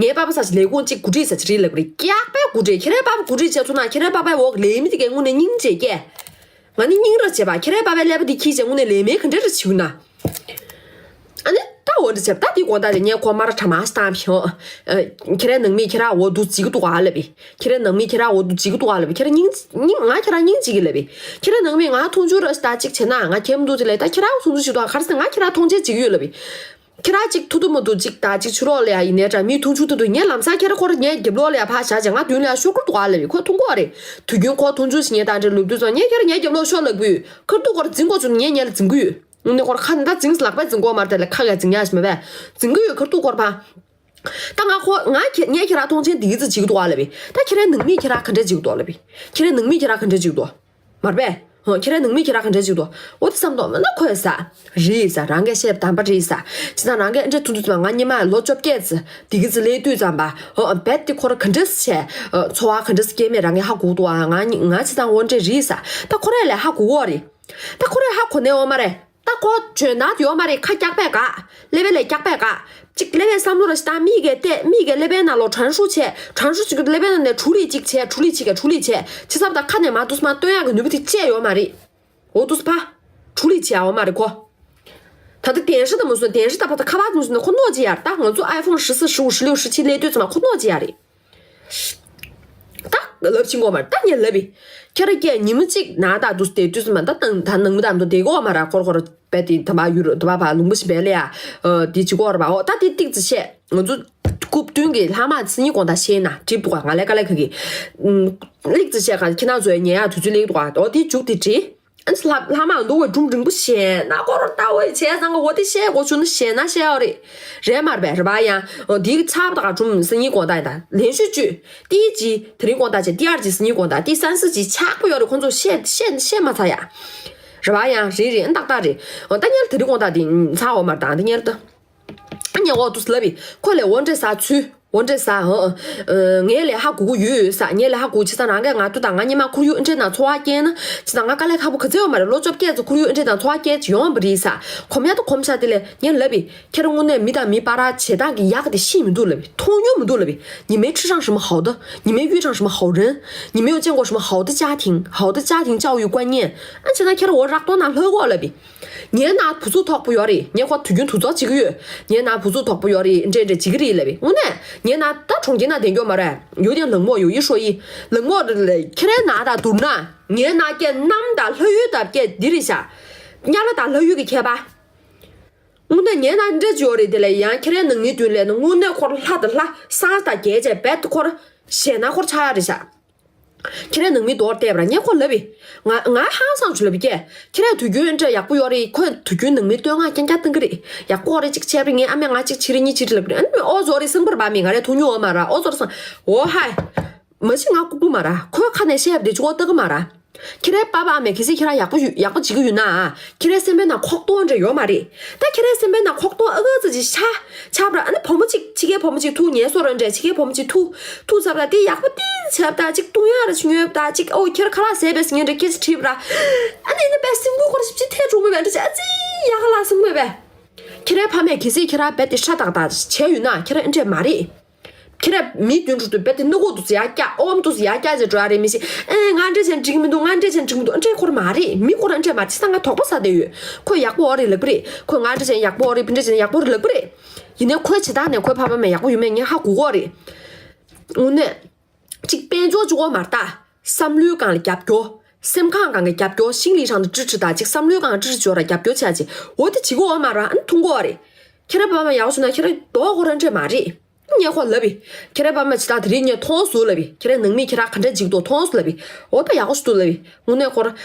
ངའི་པ་པ་ས་ཅིག་ལས་ཁུངས་ཅིག་འགོ་ཁྲིད་ས་ཅིག་རེད་ལབ་རེད། སྐྱག་པའི་འགོ་ཁྲིད། ཁྱེད་རའི་པ་པ་འགོ་ཁྲིད་བྱས་ཚུགས་ན་ཁྱེད་རའི་པ་པའི་འོག་ལས་མི་དེ་གའི་དངོས་གནས་སྙིང་རྗེ་སྐྱེ། ང་ནི་སྙིང་ར་བྱེད་པ། ཁྱེད་རའི་པ་པའི་ཀླད་པ་འདི་འཁྱེར་བྱས་དངོས་གནས་ལས་མེད་ག་འདྲ་ར་བྱེད་ན། ཨ་ནི་ད་འོ་འདྲ་བྱས་ད་འདི་དགོང་དག་རེད། ངས་ཁོ་མ་ར་གྲ་མ་ཞིག་བཏང་བྱུང་། ཁྱེད་རའི་ནང་མིས་ཁྱེད་ར་འོ་འདུག་བྱེད་ཀྱི་འདུག་ག་ལབ་པས། ཁྱེད་རའི་ནང་མིས་ཁྱེད་ར་འོ་འདུག་བྱེད་ཀྱི་འདུག་ག་ལབ་པས། ཁྱེད་ར་སྙིང་སྙིང་ང་ཁྱེད་ར་སྙིང་རྗེ་གི་ལབ་པས། ཁྱེད་རའི་ནང་མིས་ང་མཐོང་ཆུང་ར་ཞིག་ད་ཅིག་བྱས་ན་ང་ཁྱེད་མ་འདུག་ཅིག་ལབ། ད་ཁྱེད་ར་མཐོང་ཆུང་ཞིག་འདུག་ག་རེ་ཟེར། ང་ཁྱེད་ར་མཐོང་ཆེན་བྱེད་ཀྱི་ཡོད་ལབ་པས། ཁྱེད་ར་ཅིག་ཐུག་ཐུབ་མ་ཐུབ་ཅིག་ད་ཅིག་ཕྱི་ལོགས་ལ་ཡ་ཡིན་ནའི་འདྲ་མི་མཐོང་ཆུང་ཐུབ་ཐུབ་ངས་ལམ་སང་ཁྱེད་ར་ཁོ་ར་ངའི་རྒྱབ་ལོགས་ལ་ཡ་ཕར་བཞག་བྱས་ང་མདུན་ལ་ཡ་ཤོར་གི་འདུག་ག་ལབ་པས། ཁོས་མཐོང་གི་རེད། དུས་རྒྱུན་ཁོ་མཐོང་ཆུང་ཞིག་ངས་ད་འདྲ་ལབ་དུས་ཙང་ངས་ཁྱེད་ར་ངའི་རྒྱབ་ལོགས་ཤོག་ལབ་གི་ཡོད། ཁ་ཐུག་ཁོ་ར་འཛིང་དགོས་བྱུང་ངས་ངས་ལ་འཛིང་གི་ཡོད། དངོས་གནས་ཁོ་ར་ཁ་ནས་ད་འཛིང་ལག་པས་འཛིང་གོ་མ་རེད། དེ་ལ་ཁ་གས་འཛིང་ཡག་ཞིག་མེད་པས། འཛིང་གི་ཡོད། ཁ་ཐུག་ཁོ་ར་ཕ། ད་ང་ཁོ་ང་ཁྱེད་ངས་ཁྱེད་ར་མཐོང་ཆེན་དེ་གི་ཙི་བྱེད་ཀྱི་འདུག་ཨ་ལབ་པས། ད་ཁྱེད་རའི་ནང་མིས་ཁྱེད་ར་ག་འདྲས་བྱེད་ཀྱི་འདུག་ལབ་པས། ཁྱེད་རའི་ནང་མིས་ཁྱེད་ར་ག་འདྲས་བྱེད་ཀྱི་འདུག་མ་རེད་པས། ཧོ་ཁྱེད་རའི་ནང་མིས་ཁྱེད་ར་ག་འདྲས་བྱེད་ཀྱི་འདུག་འོ་དེ་བསམ་དོགས་མེད་ན་ཁོས་ས། རེད་ས། རང་གིས་བཤད་དམ་པ་རེད་ས། བྱས་ཙང་རང་གིས་ཨ་འདྲས་ཐུག་དུས་ཙམ་ང་སྔོན་མ་ལོ་བཅོ་བརྒྱད་ཙི་དེ་གི་ཙི་སླེབས་དུས་ཙམ་པ་ཧོ་རྦད་དེ་ཁོ་ར་ག་འདྲས་བྱས་འཚོ་བ་ག་འདྲས་སྐྱེལ་མེད་རང་གིས་ཧ་གོ་འདུག་ཨ། ང་ང་བྱས་ཙང་འོ་འདྲས་རེད་ས། ད་ཁོ་རས་ལས་ཧ་གོ་གོ་རེད། ད་ཁོ་རས་ཧ་གོ་ནས་འོ་མ་རེད། ད་ཁོ་འཇོན་ཐང་ཡོད་མ་རེད། ཁ་སྐྱག་པས་ག་ཀླད་པའི་ལས་སྐྱག་པས་ག་ཅིག་ཀླད་པའི་བསམ་བློ་ར་ཞིག་བཏང་མིག་གིས་བལྟས། མིག་གིས་ཀླད་པའི་ནང་ལོགས་དྲན་ཤུགས་བྱས། དྲན་ཤུགས་ཅིག་ཀླད་པའི་ནང་ནས་གྲུ་ལི་ཅིག་བྱས། གྲུ་ལི་ཅིག་གིས་གྲུ་ལི་བྱས། བྱས་ཙང་ད་ཁ་ནས་མར་འདུག་སེ་མར་བཏོན་ཡག་གི་ནུས་པ་དེ་ཅི་ཡོད་མ་རེད། འོ་འདུག་སེ་ཕ། གྲུ་ལི་བྱས་འོ་མ་རེད་ཁོ། ད་ལྟ་གདན་ས་དང་མ་སོང་། གདན་ས་དང་ཕ་ད་ཁ་པར་དང་མ་སོང་ན་ཁོ་ནོར་ཅི་ཡ་རེད། ད་ང་ཚོ་ཨའི་ཕོན་ཧྲི་སི་ཧྲི་གུ་ཧྲི་ལེའུ་ཧྲི་ཆི་སླེབས་དུས་ཙམ་པ་ཁོ་ནོར་ཅི་ཡ་རེད། ད་ལབ་ཕྱིན་གོ་མ་རེད། ད་ངས་ལབ་པས། ཁྱེད་ར་སྐད་ཉི་མ་གཅིག་ན་ད་འདུག་སེ་བསྡད་དུས་ཙམ་པ་ད་ནང་ད་ནང་མི་དང་དུ་བསྡད་གོ་མ་ར། ཁོར་ཁོར་རྦད་དེ་ད་བ་ཡུ་རོ་ད་བ་བ་ལུང་པ་ཞིག་བལ་ལ་ཡ་དེ་བྱེད་གོ་ར་བ། འོ་ད་དེ་ཏིག་ཙི་བཤད། ང་ཚོ་སྐུ་མདུན་གྱི་ལྷག་མ་སང་ཉིན་དགོང་དག་བཤད་ན་འགྲིག་འདུག་ག་ང་ལས་དཀའ་ལས་ཁག་གི་ལིག་ཙི་བཤད་ག་ཁྱེད་རང་ཚོའི་ཉན་ཡག་དུས་ཚོད་སླེབས་འདུག་ག་འོ་དེ་མཇུག་དེ་བྲིས། ཨ་ནི་ལྷ་ལྷ་མ་འདུག་བས་སྒྲུང་རིང་པོ་བཤད་ན་ཁོ་ར་ལྟ་བས་བྱས་ཙང་ག་འོ་དེ་བཤད་དགོས་བྱུང་ན་བཤད་ན་བཤད་ཡོད་རེད། རེད་མ་རེད་པས། རེད་པ། ཡང་འོ་དེའི་ཚབ་ད་ག་སྒྲུང་སང་ཉིན་དགོང་དག་ཡིན་ད་ལན་ཞུ་བཅུ། ཏི་ཅི་དེ་རིང་དགོང་དག་བྱས། ཏི་ཨར་ཅི་སང་ཉིན་དགོང་དག་ཏི་སན་སི་ཅི་ཆག་པོ་ཡོད་རེད། ཁོང་ཚོ་བཤད་བཤད་བཤད་མ་ཚར་ཡ། རེད་པ། ཡང་རེད་རེད། ཨ་ཏག་ཏག་རེད། འོ་ད་ཉལ་དེ་རིང་དགོང་དག་དེ་ཚར་འོ་མ་རེད། ད་ད་ཉལ་ད། ཨ་ཉལ་འོ་དུས་ལབ་པས་ཁོ་ལས་འོ་འདྲས་ཟ་ཚུལ། འོ་འདྲས་ཟེར། ཨ། ཨ། ངས་ལས་ཧ་གོ་གི་ཡོད་ཟེར། ངས་ལས་ཧ་གོ་བྱས་ཙང་རང་གིས་ང་དུ་དང་ང་སྔོན་མ་ཁོར་ཡུག་འདྲས་ནང་འཚོ་བ་སྐྱེལ་ན་བྱས་ཙང་ང་དཀའ་ལས་ཁག་པོ་ག་ཚོད་ཡོད་མ་རེད། ལོ་བཅོ་བརྒྱད་ཙམ་ཁོར་ཡུག་འདྲས་ནང་འཚོ་བ་སྐྱེལ་ཡོང་བ་རེད་ཟེར། གོམས་ཡག་ཏུ་གོམས་བཞག་དེ་ལས་ངས་ལབ་པས། ཁྱེད་རང་དངོས་གནས་མི་དང་མི་བར་བྱེད་སྟངས་ཀྱི་ཡག་དེ་ཤེས་མི་འདུག་ལབ་པས། མཐོང་མྱོང་མི་འདུག་ལབ་པས། 你没吃上什么好的，你没遇上什么好人，你没有见过什么好的家庭，好的家庭教育观念。 ཨ། བྱས་ན་ཁྱེད་རང་འོ་རག་ཏོང་ནང་ལྷོད་གོ་ལབ་པས། ངའི་ནང་བུ་ཚུགས་དོག་པོ་ཡོད་རེད། ངས་ཁོ་དུས་རྒྱུན་དུ་ཚོགས་བྱེད་ཀྱི་ཡོད། ངའི་ནང་བུ་ཚུགས་དོག་པོ་ཡོད་རེད། འདྲེ་འདྲེ་བྱེད་ཀྱི་རེད་ལབ་པས། དངོས་གནས་ངའི་ནང་ད་གྲོང་ཁྱེར་ནང་བསྡད་མགྱོགས་མ་རེད། 有点冷漠，有一说一། 冷漠་ལབ། ཁྱེད་རའི་ནང་དང་བསྡུར་ན་ངའི་ནང་སྐད་གནམ་དང་ལྷ་ཡུལ་དང་སྐད་འདི་རེད་ཤག། དམྱལ་བ་དང་ལྷ་ཡུལ་གྱི་ཁྱད་པར། དངོས་གནས་ངའི་ནང་འདྲེ་ཅིག་ཡོད་རེད། དེ་ལས་ཡང་ཁྱེད་རའི་ནང་མི་མདུན་ལས་ན་དངོས་གནས་ཁོར་ལྷ་དང་ལྷ། སངས་དང་རྒྱལ་བྱས་རྦད་དེ་ཁོར་ཞེད་སྣང་ཁོར་ཆགས་ཡག་རེད་ཤག། ཁྱེད་རའི་ནང་མི་མདོར་བལྟས་པ་ར། ངས་ཁོ་ལབ་པས། ང་ང་ཧང་སང་ཆུ་ལབ་པས་ཀྱེ། ཁྱེད་རའི་དུས་རྒྱུན་འདྲ་ཡག་པོ་ཡོད་རེད། ཁོས་དུས་རྒྱུན་ནང་མི་བསྟོད་བསྔགས་རྐྱང་རྐྱང་གཏོང་གི་རེད། ཡག་པོ་རེད། གཅིག་བྱས་པ་རེད། ངའི་ཨ་མས་ང་གཅིག་བྱས་རེད། གཉིས་བྱས་རེད་ལབ་གི་རེད། ཨ་ནི་ཨོ་ཛོ་རེད། སེམས་ཁུར་བ་མི་ང་རའི་ཐུག་མྱོང་ཡོད་མ་ར། ཨོ་ཛོ་རེད་སང་ཨོ་ཧའི། མ་གཞི་ང་ལྐུགས་པ་མ་ར། ཁོའི་ཁ་ནས་བཤད་པ་དེ་གཅིག་པོ་ལྟ་གི་མ་ར། ཁྱེད་རའི་པ་ཕ་ཨ་མས་གལ་སྲིད་ཁྱེད་རང་ཡག་པོ་ཡོད། ཡག་པོ་བྱེད་ཀྱི་ཡོད་ན། ཁྱེད་རའི་སེམས་པའི་ནང་ཁོག་སྟོང་འདྲ་ཡོད་མ་རེད། ད་ཁྱེད་རའི་སེམས་པའི་ནང་ཁོག་སྟོང་ཨ་ག་ཙི་ཅིག་ཤ་ཆགས་པ་ར། ཨ་ནི་བུ་མོ་གཅིག་ཕྱི་རྒྱལ་བུ་མོ་གཅིག་ཐུག་ངལ་གསོ་ར་འདྲ། ཕྱི་རྒྱལ་བུ་མོ་གཅིག་ཐུག་ཐུག་ཚར་བ་ལ་དེ་ཡག་པོ་ཏིག་བྱས་པ་ད་ཅིག་བཏུང་ཡག་ར་ཅིག་ཉོས་པ་ད་ཅིག་ཨོ་ཁྱེད་ར་ཁ་ལག་ཟས་པས་ཟེར་ངན་འདྲ་སྐད་ཅིག་དྲིས་པ་ར། ཨ་ནི་ཨ་ནི་པའི་སེམས་ཁུར་ཁོ་ར་ཞིབ་ཅིག་ཐེ་གྲུང་མོ་བས་འདྲ་ཅིག་ཨ་ཙི་ཡག་ག་ལ་སེམས་ཁུར་བས། ཁྱེད་རའི་ཕ་མས་གལ་སྲིད་ཁྱེད་ར་རྦད་དེ་ཧྲ་ཏག་ཏག་བྱས་ཡོད་ན་ཁྱེད་ར་ཨ་འདྲས་མ་རེད། ཁྱེད་ར་མི་མདུན་དུ་རྦད་དེ་སྣ་ཁུག་ཏུ་ཡར་བཀྱག་ཨོམ་དུ་ཡར་བཀྱག་ཅེས་འགྲོ་ཡ་རེད། མི་ཤེས། ཨེ་ང་འདྲ་བྱས་འགྲིག་མི་འདུག། ང་འདྲ་བྱས་འགྲིག་མི་འདུག། འདྲ་ཁོ་ར་མ་རེད། མི་ཁོ་ར་འདྲ་མ་རེད། ས་ང་དོགས་པ་ཟ་བསྡད་ཡོད། ཁོས་ཡག་པོ་ཨོ་རེད་ལབ་ཀྱི་རེད། ཁོས་ང་འདྲ་བྱས་ཡག་པོ་ཨོ་རེད། འདྲ་བྱས་ཡག་པོ་རེད་ལབ་ཀྱི་རེད། ཡིན་ནའི་ཁོའི་བྱེད་སྟངས་ནས་ཁོའི་ཕ་མ་མས་ཡག་པོ་ཡོད་མེད་ངས་ཧ་གོ་གོ་རེད། དངོས་གནས། གཅིག་དཔལ་འབྱོར་གཅིག་པོ་མ་རེད་ད། བསམ་བློའི་སྒང་ལ་རྒྱབ་སྐྱོར། སེམས་ཁམས་སྒང་གི་རྒྱབ་སྐྱོར། 心理上的支持དང་གཅིག་བསམ་བློའི་སྒང་ལ་支持བྱོས་ར་རྒྱབ་སྐྱོར་བྱས་ཅིག་འོ་དེ་བྱེད་གོ་ཨོ་མ་ར། ཨ་ནི་མཐོང་གོ་ཨོ་རེད། ཁྱེད་ར་ཕ་མ་ཡག་པོ་བྱུང་ན་ཁྱེད་ར་དོགས་ཁོ་ར་འདྲ་མ་རེད། ངས་ཁོ་ལབ་པས། ཁྱེད་རའི་པ་མ་ཇི་ལྟར་དེ་རིང་ངས་མཐོང་སོང་ལབ་པས། ཁྱེད་རའི་ནང་མི་ཁྱེད་ར་ག་འདྲ་འཇིགས་འདུག་མཐོང་སོང་ལབ་པས། འོ་ད་ཡག་པོ་ཞིག་འདུག་ལབ་པས། དངོས་གནས་ཁོ་ར་